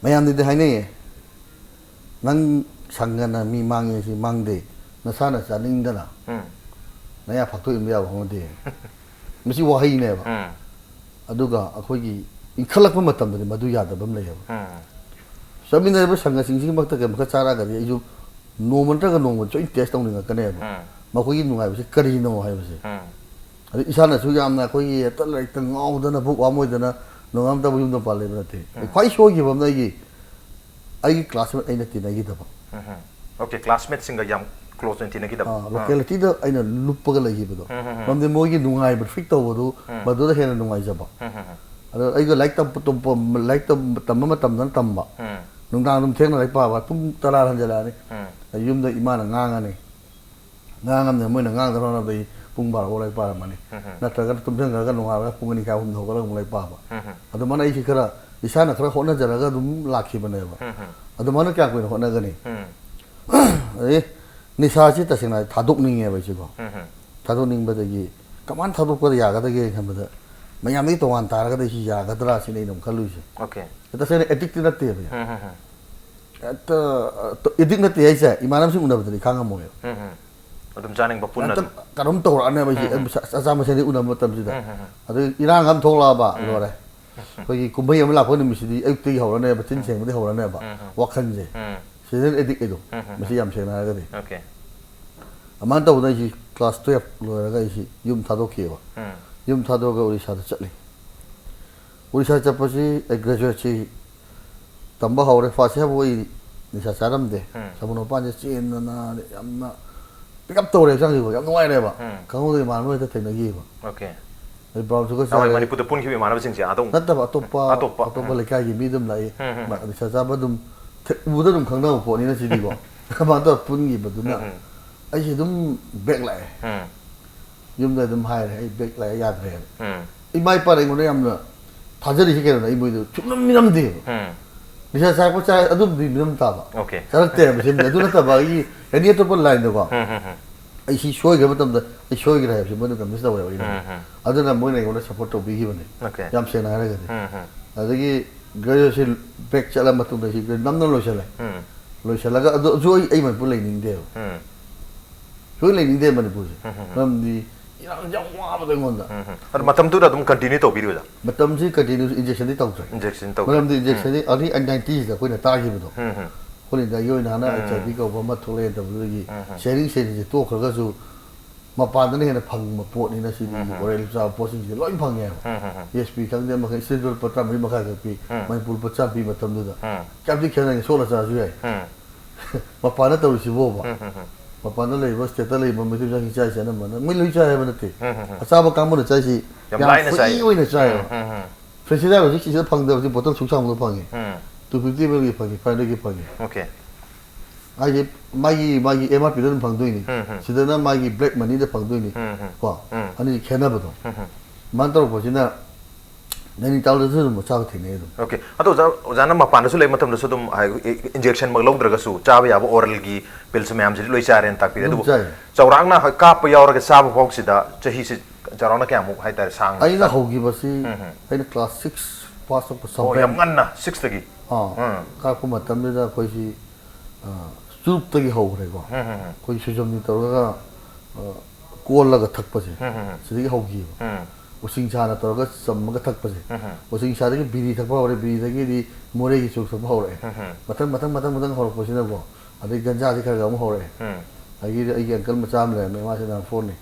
ꯃꯌꯥꯝꯗꯗꯤ ꯍꯥꯏꯅꯩꯌꯦ, "ꯅꯪ ꯁꯪꯒꯅ ꯃꯤ ꯃꯥꯡꯉꯦ ꯁꯤ ꯃꯥꯡꯗꯦ, ꯅꯁꯥꯅ ꯆꯥꯅꯤꯡꯗꯅ ꯎꯝ, ꯅꯌꯥ ꯐꯥꯛꯇꯣꯛ ꯏꯟꯕ ꯌꯥꯕ ꯍꯧꯅꯗꯦ"꯫ ꯃꯁꯤ ꯋꯥꯍꯩꯅꯦꯕ꯫ ꯎꯝ, ꯑꯗꯨꯒ ꯑꯩꯈꯣꯏꯒꯤ ꯏꯟꯈꯠꯂꯛꯄ ꯃꯇꯝꯗꯗꯤ ꯃꯗꯨ ꯌꯥꯗꯕ ꯑꯃ ꯂꯩꯌꯦꯕ꯫ ꯎꯝ, ꯆꯠꯃꯤꯟꯅꯔꯤꯕ ꯁꯪꯒꯁꯤꯡꯁꯤꯒꯤ ꯃꯔꯛꯇ ꯀꯩꯝꯈꯛ ꯆꯥꯔꯛꯑꯒꯗꯤ ꯑꯩꯁꯨ ꯅꯣꯡꯃ ꯅꯠꯇ꯭ꯔꯒ ꯅꯣꯡꯃ ꯁꯣꯏꯅ ꯇꯦꯁ ꯇꯧꯅꯤꯡꯉꯛꯀꯅꯦꯕ꯫ ꯎꯝ, ꯃꯈꯣꯏꯒꯤ ꯅꯨꯡꯉꯥꯏꯕꯁꯤ ꯀꯔꯤꯅꯣ ꯍꯥꯏꯕꯁꯦ꯫ ꯎꯝ, ꯑꯗꯩ ꯏꯁꯥꯅꯁꯨ ꯌꯥꯝꯅ ꯑꯩꯈꯣꯏꯒꯤ ꯍꯦꯛꯇ ꯂꯥꯏꯔꯤꯛꯇ ꯉꯥꯎꯗꯅ ꯕꯨꯛ ꯋꯥꯝ ꯑꯣꯏꯗꯅ ꯅꯣꯡꯉꯥꯟꯕ ꯌꯨꯝꯗ ꯄꯥꯜꯂꯦꯕ ꯅꯠꯇꯦ꯫ ꯑꯩ ꯈ꯭ꯋꯥꯏ ꯁꯣꯏꯈꯤꯕ ꯑꯃꯅ ꯑꯩꯒꯤ ꯑꯩꯒꯤ ꯀ꯭ꯂꯥꯁꯃꯦꯠ ꯑꯩꯅ ꯇꯤꯟꯅꯈꯤꯗꯕ꯫ ꯎꯝ, ꯎꯝ꯫ ꯑꯣꯀꯦ, ꯀ꯭ꯂꯥꯁꯃꯦꯠꯁꯤꯡꯒ ꯌꯥꯝ ꯀ꯭ꯂꯣꯖ ꯑꯣꯏꯅ ꯇꯤꯟꯅꯈꯤꯗꯕ꯫ ꯑꯥ, ꯂꯣꯀꯦꯂꯤꯇꯤꯗ ꯑꯩꯅ ꯂꯨꯞꯄꯒ ꯂꯩꯈꯤꯕꯗꯣ꯫ ꯎꯝ, ꯎꯝ, ꯎꯝ꯫ ꯃꯔꯝꯗꯤ ꯃꯣꯏꯒꯤ ꯅꯨꯡꯉꯥꯏꯕ ꯐꯤꯛ ꯇꯧꯕꯗꯨ ꯎꯝ꯫ ꯃꯗꯨꯗ ꯍꯦꯟꯅ ꯅꯨꯡꯉꯥꯏꯖꯕ꯫ ꯎꯝ, ꯎꯝ, ꯎꯝ꯫ ꯑꯗꯣ ꯑꯩꯒ ꯂꯥꯏꯔꯤꯛ ꯇꯝꯕ ꯇꯝꯕ- ꯂꯥꯏꯔꯤꯛ ꯇꯝ- ꯇꯝꯕ ꯃꯇꯝꯗꯅ ꯇꯝꯕ꯫ ꯎꯝ, ꯅꯨꯡꯗꯥꯡ ꯑꯗꯨꯝ ꯊꯦꯡꯅ ꯂꯥꯏꯔꯤꯛ ꯄꯥꯕ ꯄꯨꯡ ꯇꯔꯥ ꯍꯟꯖꯜꯂꯛꯑꯅꯤ꯫ ꯎꯝ꯫ ꯑꯗ ꯌꯨꯝꯗ ꯏꯃꯥꯅ ꯉꯥꯡꯉꯅꯤ꯫ ꯉꯥꯡꯉꯝꯅꯤꯅ ꯃꯣꯏꯅ ꯉꯥꯡꯗꯅꯕ ꯍꯣꯠꯅꯕꯗ ꯑꯩ ꯄꯨꯡ ꯕꯥꯔꯣ ꯐꯥꯎ ꯂꯥꯏꯔꯤꯛ ꯄꯥꯔꯝꯃꯅꯤ꯫ ꯎꯝ, ꯎꯝ꯫ ꯅꯠꯇ꯭ꯔꯒꯅ ꯇꯨꯝꯁꯤꯟꯈ꯭ꯔꯒ ꯅꯣꯡꯉꯥꯜꯂꯒ ꯄꯨꯡ ꯑꯅꯤ ꯃꯈꯥꯏ ꯑꯍꯨꯝꯗ ꯍꯧꯒꯠꯂꯒ ꯑꯃꯨꯛ ꯂꯥꯏꯔꯤꯛ ꯄꯥꯕ꯫ ꯎꯝ, ꯎꯝ꯫ ꯑꯗꯨꯃꯥꯏꯅ ꯑꯩꯁꯤ ꯈꯔ ꯏꯁꯥꯅ ꯈꯔ ꯍꯣꯠꯅꯖꯔꯒ ꯑꯗꯨꯝ ꯂꯥꯛꯈꯤꯕꯅꯦꯕ꯫ ꯎꯝ, ꯎꯝ꯫ ꯑꯗꯨꯃꯥꯏꯅ ꯀꯌꯥꯝ ꯀꯨꯏꯅ ꯍꯣꯠꯅꯒꯅꯤ? ꯎꯝ꯫ ꯑꯗꯩ ꯅꯤꯁꯥꯁꯤ ꯇꯁꯦꯡꯅ ꯍꯥꯏ ꯊꯥꯗꯣꯛꯅꯤꯡꯉꯦꯕ ꯑꯩꯁꯤꯀꯣ꯫ ꯎꯝ, ꯎꯝ꯫ ꯊꯥꯗꯣꯛꯅꯤꯡꯕꯗꯒꯤ ꯀꯃꯥꯏꯅ ꯊꯥꯗꯣꯛꯄꯗ ꯌꯥꯒꯗꯒꯦ ꯈꯟꯕꯗ ꯃꯌꯥꯝꯗꯒꯤ ꯇꯣꯉꯥꯟ ꯇꯥꯔꯒꯗꯤ ꯁꯤ ꯌꯥꯒꯗ꯭ꯔꯥ ꯁꯤꯅꯤ ꯑꯩꯅ ꯑꯃꯨꯛ ꯈꯜꯂꯨꯏꯁꯦ꯫ ꯑꯣꯀꯦ꯫ ꯇꯁꯦꯡꯅ ꯑꯦꯗꯤꯛꯇꯤ ꯅꯠꯇꯦꯕ꯫ ꯎꯝ, ꯎꯝ, ꯎꯝ꯫ ꯍꯦꯛꯇ ꯑꯦꯗꯤꯛ ꯅꯠꯇꯦ ꯍꯥꯏꯁꯦ, ꯏꯃꯥꯟꯅꯕꯁꯤꯡ ꯎꯅꯕꯗꯗꯤ ꯈꯥꯡꯉꯝꯃꯣꯏꯕ꯫ ꯎꯝ, ꯎꯝ꯫ ꯑꯗꯨꯝ ꯆꯥꯅꯤꯡꯕ ꯄꯨꯟꯅ ꯍꯦꯛꯇ ꯑꯗꯨꯝ꯫ ꯀꯩꯅꯣꯝ ꯇꯧꯔꯛꯑꯅꯦꯕ ꯑꯩꯁꯦ꯫ ꯎꯝ, ꯎꯝ꯫ ꯑꯩ ꯃꯁꯥ- ꯑꯆꯥ ꯃꯁꯦꯟꯗꯤ ꯎꯅꯕ ꯃꯇꯝꯁꯤꯗ꯫ ꯎꯝ, ꯎꯝ, ꯎꯝ꯫ ꯑꯗꯩ ꯏꯔꯥꯡ ꯑꯃ ꯊꯣꯛꯂꯛꯑꯕ ꯎꯝ꯫ ꯂꯣꯏꯔꯦ꯫ ꯑꯩꯈꯣꯏꯒꯤ ꯀꯨꯝꯍꯩ ꯑꯃ ꯂꯥꯛꯄ ꯅꯨꯃꯤꯠꯁꯤꯗꯤ ꯑꯌꯨꯛꯇꯒꯤ ꯍꯧꯔꯅꯦꯕ, ꯆꯤꯟ ꯁꯦꯡꯕꯗꯒꯤ ꯍꯧꯔꯅꯦꯕ꯫ ꯎꯝ, ꯎꯝ꯫ ꯋꯥꯈꯜꯁꯦ꯫ ꯎꯝ꯫ ꯁꯤꯗꯅ ꯑꯦꯗꯤꯛ ꯑꯩꯗꯣ꯫ ꯎꯝ, ꯎꯝ, ꯃꯁꯤ ꯌꯥꯝ ꯁꯦꯡꯅ ꯍꯥꯏꯔꯒꯗꯤ꯫ ꯑꯣꯀꯦ꯫ ꯑꯗꯨꯃꯥꯏꯅ ꯇꯧꯗꯅ ꯑꯩꯁꯤ ꯀ꯭ꯂꯥꯁ ꯇꯨꯌꯦꯜꯞ ꯂꯣꯏꯔꯒ ꯑꯩꯁꯤ ꯌꯨꯝ ꯊꯥꯗꯣꯛꯈꯤꯑꯕ꯫ ꯎꯝ꯫ ꯌꯨꯝ ꯊꯥꯗꯣꯛꯑꯒ ꯑꯣꯔꯤꯁꯥꯗ ꯆꯠꯂꯤ꯫ ꯑꯣꯔꯤꯁꯥ ꯆꯠꯄꯁꯤ ꯑꯩ ꯒ꯭ꯔꯦꯖꯨꯋꯦꯠꯁꯤ ꯇꯝꯕ ꯍꯧꯔꯦ꯫ ꯐꯥꯔꯁ ꯏꯌꯥꯔꯕꯨ ꯑꯩ ꯅꯤꯁꯥ ꯆꯥꯔꯝꯗꯦ꯫ ꯎꯝ꯫ ꯁꯃꯨꯗ꯭ꯔ ꯃꯄꯥꯟꯁꯦ ꯆꯦꯟꯗꯅ ꯌꯥꯝꯅ ꯄꯤꯛ ꯑꯞ ꯇꯧꯔꯦ ꯍꯛꯆꯥꯡꯁꯤꯀꯣ, ꯌꯥꯝ ꯅꯨꯡꯉꯥꯏꯔꯦꯕ꯫ ꯎꯝ꯫ ꯈꯪꯍꯧꯗꯦ, ꯏꯃꯥꯟꯅꯕ ꯍꯦꯛꯇ ꯊꯦꯡꯅꯈꯤꯕ꯫ ꯑꯣꯀꯦ꯫ ꯑꯩ ꯕ꯭ꯔꯥꯎꯟ ꯁꯨꯒꯔ ꯅꯍꯥꯟꯋꯥꯏ ꯆꯥꯔꯦ꯫ ꯃꯅꯤꯄꯨꯔꯗ ꯄꯨꯟꯈꯤꯕ ꯏꯃꯥꯟꯅꯕꯁꯤꯡꯁꯦ ꯑꯗꯨꯝ ꯅꯠꯇꯕ ꯑꯇꯣꯞꯄ, ꯑꯇꯣꯞꯄ, ꯑꯇꯣꯞꯄ ꯎꯝ꯫ ꯂꯩꯀꯥꯏꯒꯤ ꯃꯤ ꯑꯗꯨꯝ ꯂꯥꯛꯏ꯫ ꯎꯝ, ꯎꯝ, ꯎꯝ꯫ ꯅꯤꯁꯥ ꯆꯥꯕ ꯑꯗꯨꯝ ꯊꯦ-, ꯎꯕꯗ ꯑꯗꯨꯝ ꯈꯪꯅꯕ ꯄꯣꯠꯅꯤꯅ ꯁꯤꯗꯤꯀꯣ꯫ ꯃꯥ ꯇꯧꯔ ꯄꯨꯟꯈꯤꯕꯗꯨꯅ ꯎꯝ, ꯎꯝ꯫ ꯑꯩꯁꯦ ꯑꯗꯨꯝ ꯕ꯭ꯔꯦꯛ ꯂꯥꯛꯑꯦ꯫ ꯎꯝ꯫ ꯌꯨꯝꯗ ꯑꯗꯨꯝ ꯍꯥꯏꯔꯦ, "ꯑꯩ ꯕ꯭ꯔꯦꯛ ꯂꯥꯛꯑꯦ, ꯌꯥꯗ꯭ꯔꯦꯅ"꯫ ꯎꯝ꯫ ꯏꯃꯥ ꯏꯄꯥꯅ ꯑꯩꯉꯣꯟꯗ ꯌꯥꯝꯅ ꯊꯥꯖꯔꯤꯁꯦ ꯀꯩꯅꯣꯅ, ꯑꯩ ꯃꯣꯏꯗꯣ ꯁꯨꯡꯅꯝ ꯃꯤꯅꯝꯗꯦꯕ꯫ ꯎꯝ꯫ ꯅꯤꯁꯥ ꯆꯥꯔꯛꯄ ꯆꯥꯏ, ꯑꯗꯨꯕꯨꯗꯤ ꯃꯤꯅꯝ ꯇꯥꯕ꯫ ꯑꯣꯀꯦ꯫ ꯆꯥꯔꯛꯇꯦ ꯍꯥꯏꯕ ꯁꯤꯃꯗꯤ꯫ ꯑꯗꯨ ꯅꯠꯇꯕ ꯑꯩꯒꯤ ꯑꯦꯅꯤ ꯑꯇꯣꯞꯄ ꯂꯥꯏꯟꯗꯀꯣ, ꯎꯝ, ꯎꯝ, ꯎꯝ꯫ ꯑꯩ ꯁꯤ ꯁꯣꯏꯈ꯭ꯔ ꯃꯇꯝꯗ ꯑꯩ ꯁꯣꯏꯈ꯭ꯔꯦ ꯍꯥꯏꯕꯁꯤ ꯃꯣꯏꯅ ꯀꯟꯚꯤꯟꯁ ꯇꯧꯋꯦꯕ ꯑꯩꯅ꯫ ꯎꯝ, ꯎꯝ꯫ ꯑꯗꯨꯅ ꯃꯣꯏꯅ ꯑꯩꯉꯣꯟꯗ ꯁꯞꯄꯣꯔꯠ ꯇꯧꯕꯤꯈꯤꯕꯅꯦ꯫ ꯑꯣꯀꯦ꯫ ꯌꯥꯝ ꯁꯦꯡꯅ ꯍꯥꯏꯔꯒꯗꯤ꯫ ꯎꯝ, ꯎꯝ꯫ ꯑꯗꯒꯤ ꯒ꯭ꯔꯦꯖꯨꯑꯦꯠꯁꯤ ꯕ꯭ꯔꯦꯛ ꯆꯠꯂ ꯃꯇꯨꯡꯗ ꯁꯤ ꯅꯝꯅ ꯂꯣꯏꯁꯤꯜꯂꯦ꯫ ꯎꯝ꯫ ꯂꯣꯏꯁꯤꯜꯂꯒ ꯑꯗꯨ, ꯑꯗꯨ ꯑꯩ, ꯑꯩ ꯃꯅꯤꯄꯨꯔ ꯂꯩꯅꯤꯡꯗꯦꯕ꯫ ꯎꯝ꯫ ꯁꯨꯡꯂꯩ ꯂꯩꯅꯤꯡꯗꯦ ꯃꯅꯤꯄꯨꯔꯁꯦ꯫ ꯎꯝ, ꯎꯝ, ꯎꯝ꯫ ꯃꯔꯝꯗꯤ ꯏꯔꯥꯡꯁꯦ ꯌꯥꯝ ꯋꯥꯕꯗꯣ ꯑꯩꯉꯣꯟꯗ꯫ ꯎꯝ, ꯎꯝ꯫ ꯑꯗꯣ ꯃꯇꯝꯗꯨꯗ ꯑꯗꯨꯝ ꯀꯟꯇꯤꯅ꯭ꯌꯨ ꯇꯧꯕꯤꯔꯤꯕ, ꯑꯣꯖꯥ? ꯃꯇꯝꯁꯤ ꯀꯟꯇꯤꯅ꯭ꯌꯨ ꯏꯟꯖꯦꯛꯁꯟꯗꯤ ꯇꯧꯗ꯭ꯔꯦ꯫ ꯏꯟꯖꯦꯛꯁꯟ ꯇꯧꯗ꯭ꯔꯦ꯫ ꯃꯔꯝꯗꯤ ꯎꯝ꯫ ꯏꯟꯖꯦꯛꯁꯟꯗꯤ ꯑꯥꯔꯂꯤ ꯅꯥꯏꯟꯇꯤꯁꯇ ꯑꯩꯈꯣꯏꯅ ꯇꯥꯈꯤꯕꯗꯣ꯫ ꯎꯝ, ꯎꯝ꯫ ꯑꯩꯈꯣꯏ ꯏꯟꯗꯤꯌꯥꯒꯤ ꯑꯣꯏꯅ ꯍꯥꯟꯅ ꯎꯝ꯫ ꯑꯩꯆ ꯑꯥꯏ ꯚꯤ ꯀꯧꯕ ꯑꯃ ꯊꯣꯛꯂꯛꯑꯦ ꯇꯧꯕꯗꯨꯗꯒꯤ ꯎꯝ, ꯎꯝ꯫ ꯁꯦꯔꯤꯡ ꯁꯦꯔꯤꯡꯁꯦ ꯇꯣꯛꯈ꯭ꯔꯒꯁꯨ ꯃꯄꯥꯟꯗꯅ ꯍꯦꯟꯅ ꯐꯪꯕ ꯄꯣꯠꯅꯤꯅ ꯁꯤꯗꯤ ꯎꯝ, ꯎꯝ꯫ ꯑꯣꯔꯦꯜ ꯆꯥꯕ ꯄꯣꯠꯁꯤꯡꯁꯤꯗꯤ ꯂꯣꯏ ꯐꯪꯉꯦꯕ꯫ ꯎꯝ, ꯎꯝ, ꯎꯝ꯫ ꯑꯦꯁ ꯄꯤ ꯈꯪꯗꯦ, ꯑꯃꯈꯪ ꯁꯤꯜꯚꯔ ꯂꯨꯄꯥ ꯇꯔꯥꯃꯔꯤ ꯃꯈꯥꯏ ꯈꯛ ꯄꯤ꯫ ꯎꯝ꯫ ꯃꯅꯤꯄꯨꯔ ꯂꯨꯄꯥ ꯆꯥꯝꯃ ꯄꯤ ꯃꯇꯝꯗꯨꯗ꯫ ꯎꯝ꯫ ꯀꯌꯥꯝꯗꯤ ꯈꯦꯠꯅꯔꯦ, ꯁꯣꯛꯂ ꯆꯥꯔꯁꯨ ꯌꯥꯏ꯫ ꯎꯝ꯫ ꯃꯄꯥꯟꯗ ꯇꯧꯔꯤꯁꯤꯕꯣꯕ꯫ ꯎꯝ, ꯎꯝ, ꯎꯝ꯫ ꯃꯄꯥꯟꯗ ꯂꯩꯔꯤꯕ, ꯁ꯭ꯇꯦꯠꯇ ꯂꯩꯔꯤꯕ ꯃꯩꯇꯩ ꯃꯆꯥꯁꯤꯡ ꯆꯥꯔꯤꯁꯦ ꯑꯅꯝꯕꯅ ꯃꯣꯏ ꯂꯣꯏ ꯆꯥꯏ ꯍꯥꯏꯕ ꯅꯠꯇꯦ꯫ ꯎꯝ, ꯎꯝ, ꯎꯝ꯫ ꯑꯆꯥꯕ ꯀꯥꯡꯕꯨꯅ ꯆꯥꯏꯁꯤ ꯌꯥꯝ ꯌꯥꯝ ꯂꯥꯏꯅ ꯆꯥꯏ꯫ ꯐ꯭ꯔꯤ ꯑꯣꯏꯅ ꯆꯥꯏꯌꯦꯕ꯫ ꯎꯝ, ꯎꯝ, ꯎꯝ꯫ ꯐ꯭ꯔꯦꯟꯁꯤꯗꯥꯏ ꯍꯧꯖꯤꯛ ꯁꯤꯗ ꯐꯪꯗꯕꯁꯤ ꯕꯣꯇꯜ ꯁꯨꯡꯆꯥꯎ ꯑꯃꯗ ꯐꯪꯉꯤ꯫ ꯎꯝ꯫ ꯇꯨ ꯐꯤꯐꯇꯤ ꯑꯦꯝ ꯑꯦꯜꯒꯤ ꯐꯪꯉꯤ, ꯐꯥꯏꯚ ꯍꯟꯗ꯭ꯔꯦꯠꯀꯤ ꯐꯪꯉꯤ꯫ ꯑꯣꯀꯦ꯫ ꯍꯥꯏꯗꯤ ꯃꯥꯒꯤ, ꯃꯥꯒꯤ ꯑꯦꯝ ꯑꯥꯔ ꯄꯤꯗ ꯑꯗꯨꯝ ꯐꯪꯗꯣꯏꯅꯤ꯫ ꯎꯝ, ꯎꯝ꯫ ꯁꯤꯗꯅ ꯃꯥꯒꯤ ꯕ꯭ꯂꯦꯛ ꯃꯅꯤꯗ ꯐꯪꯗꯣꯏꯅꯤ꯫ ꯎꯝ, ꯎꯝ꯫ ꯀꯣ? ꯎꯝ꯫ ꯑꯅꯤꯒꯤ ꯈꯦꯠꯅꯕꯗꯣ꯫ ꯎꯝ, ꯎꯝ꯫ ꯑꯗꯨꯃꯥꯏꯅ ꯇꯧꯔꯛꯄꯁꯤꯅ ꯅꯥꯏꯅꯤꯇꯥꯜꯗꯁꯨ ꯑꯗꯨꯝ ꯆꯥꯕ ꯊꯦꯡꯅꯩ ꯑꯗꯨꯝ꯫ ꯑꯣꯀꯦ꯫ ꯑꯗꯣ ꯑꯣꯖꯥ, ꯑꯣꯖꯥꯅ ꯃꯄꯥꯟꯗꯁꯨ ꯂꯩꯕ ꯃꯇꯝꯗꯁꯨ ꯑꯗꯨꯝ, ꯍꯥꯏ-, ꯏ-, ꯏꯟꯖꯦꯛꯁꯟꯃꯛ ꯂꯧꯗ꯭ꯔꯒꯁꯨ ꯆꯥꯕ ꯌꯥꯕ ꯑꯣꯔꯦꯜꯒꯤ ꯄꯤꯜꯁ ꯃꯌꯥꯝꯁꯤꯗꯤ ꯂꯣꯏ ꯆꯥꯔꯦꯅ ꯇꯥꯛꯄꯤꯔꯦ꯫ ꯑꯗꯨꯝ ꯑꯗꯨꯕꯨ ꯆꯥꯏ꯫ ꯆꯥꯎꯔꯥꯛꯅ ꯍꯣꯏ ꯀꯥꯞꯄ ꯌꯥꯎꯔꯒ ꯆꯥꯕ ꯐꯥꯎꯁꯤꯗ ꯆꯍꯤꯁꯤ ꯆꯥꯎꯔꯥꯛꯅ ꯀꯌꯥꯃꯨꯛ ꯍꯥꯏꯇꯥꯔꯦ ꯁꯥꯡꯅ ꯑꯩꯅ ꯆꯥ-, ꯍꯧꯈꯤꯕꯁꯤ ꯎꯝ, ꯎꯝ꯫ ꯑꯩꯅ ꯀ꯭ꯂꯥꯁ ꯁꯤꯛꯁ ꯄꯥꯁ ꯇꯧꯕ ꯑꯣ, ꯌꯥꯝ ꯁꯝꯄ꯭ꯔꯥꯏ-, ꯉꯟꯅ, ꯁꯤꯛꯁꯇꯒꯤ? ꯑꯥ, ꯎꯝ꯫ ꯀꯥꯔꯛꯄ ꯃꯇꯝꯗꯨꯗ ꯑꯩꯈꯣꯏꯁꯤ, ꯑꯥ, ꯆꯨꯔꯨꯞꯇꯒꯤ ꯍꯧꯈ꯭ꯔꯦꯀꯣ꯫ ꯎꯝ, ꯎꯝ, ꯎꯝ꯫ ꯑꯩꯈꯣꯏ ꯁꯣꯏꯖꯝꯅꯤ ꯇꯧꯔꯒ, ꯑꯥ, ꯀꯣꯜꯂꯒ ꯊꯛꯄꯁꯦ, ꯎꯝ, ꯎꯝ, ꯎꯝ꯫ ꯁꯤꯗꯒꯤ ꯍꯧꯈꯤꯕ꯫ ꯎꯝ꯫ ꯎꯁꯤꯡꯁꯥꯅ ꯇꯧꯔꯒ ꯆꯝꯃꯒ ꯊꯛꯄꯁꯦ꯫ ꯎꯝ, ꯎꯝ꯫ ꯎꯁꯤꯡꯁꯥꯗꯒꯤ ꯕꯤꯔꯤ ꯊꯛꯄ ꯍꯧꯔꯦ, ꯕꯤꯔꯤꯗꯒꯤꯗꯤ ꯃꯣꯔꯦꯒꯤ ꯆꯨꯔꯨꯞ ꯊꯛꯄ ꯍꯧꯔꯛꯑꯦ꯫ ꯎꯝ, ꯎꯝ꯫ ꯃꯊꯪ, ꯃꯊꯪ, ꯃꯊꯪ, ꯃꯊꯪ ꯍꯧꯔꯛꯄꯁꯤꯅꯀꯣ, ꯑꯗꯩ ꯒꯟꯖꯥꯁꯤ ꯈꯔ ꯈꯔ ꯑꯃꯨꯛ ꯍꯧꯔꯛꯑꯦ꯫ ꯎꯝ꯫ ꯑꯗꯒꯤꯗꯤ ꯑꯩꯒꯤ ꯑꯪꯀꯜ ꯃꯆꯥ ꯑꯃ ꯂꯩꯔꯝꯃꯦ, ꯃꯥꯁꯦ ꯅꯝꯕꯔ ꯐꯣꯔꯅꯤ,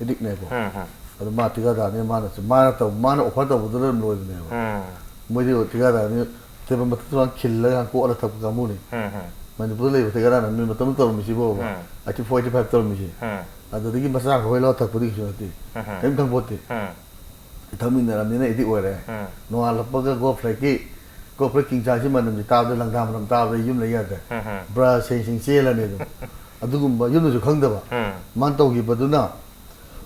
ꯑꯦꯗꯤꯛꯅꯦꯀꯣ꯫ ꯎꯝ, ꯎꯝ꯫ ꯑꯗꯨ ꯃꯥ ꯇꯤꯀꯥꯗꯥꯔꯅꯤ, ꯃꯥꯅꯁꯨ, ꯃꯥꯅ ꯇꯧ, ꯃꯥꯅ offer ꯇꯧꯕꯗꯨꯗ ꯑꯗꯨꯝ ꯂꯣꯏꯕꯅꯦꯕ꯫ ꯎꯝ꯫ ꯃꯣꯏꯗꯤ ꯇꯤꯀꯥꯗꯥꯔꯅꯤ, table ꯃꯊꯛꯇ ꯃꯥ ꯈꯤꯜꯂꯒ ꯀꯣꯠꯂ ꯊꯛꯄ ꯀꯥꯡꯕꯨꯅꯤ꯫ ꯎꯝ, ꯎꯝ꯫ ꯃꯅꯤꯄꯨꯔꯗ ꯂꯩꯕ ꯇꯤꯀꯥꯗꯥꯔꯅ ꯅꯨꯃꯤꯠ ꯃꯇꯝꯗ ꯇꯧꯔꯝꯃꯤꯁꯤꯕꯣꯕ꯫ ꯎꯝ꯫ Eighty four, eighty five ꯇꯧꯔꯝꯃꯤꯁꯤ꯫ ꯎꯝ꯫ ꯑꯗꯨꯗꯒꯤ ꯃꯆꯥ ꯈꯣꯏ ꯂꯧꯔ ꯊꯛꯄꯗꯤ ꯀꯩꯁꯨ ꯅꯠꯇꯦ꯫ ꯎꯝ, ꯎꯝ꯫ ꯀꯔꯤꯝ ꯈꯪꯄꯣꯠꯇꯦ꯫ ꯎꯝ꯫ ꯊꯛꯃꯤꯟꯅꯔꯕꯅꯤꯅ ꯑꯩꯗꯤ ꯑꯣꯏꯔꯦ꯫ ꯎꯝ꯫ ꯅꯣꯡꯉꯥꯜꯂꯛꯄꯒ ꯒꯣꯜꯐ ꯂꯩꯀꯤ, ꯒꯣꯜꯐ ꯂꯩ ꯀꯤꯡꯆꯥꯁꯤ ꯃꯅꯝꯁꯤ ꯇꯥꯕꯗ, ꯂꯪꯗꯥ ꯃꯅꯝ ꯇꯥꯕꯗ ꯌꯨꯝ ꯂꯩ ꯌꯥꯗ꯭ꯔꯦ꯫ ꯎꯝ, ꯎꯝ꯫ ꯕ꯭ꯔꯁ ꯁꯦꯡ ꯁꯦꯡ ꯆꯦꯜꯂꯅꯤ ꯑꯗꯨꯝ꯫ ꯑꯗꯨꯒꯨꯝꯕ ꯌꯨꯝꯗꯁꯨ ꯈꯪꯗꯕ꯫ ꯎꯝ꯫ ꯃꯥꯅ ꯇꯧꯈꯤꯕꯗꯨꯅ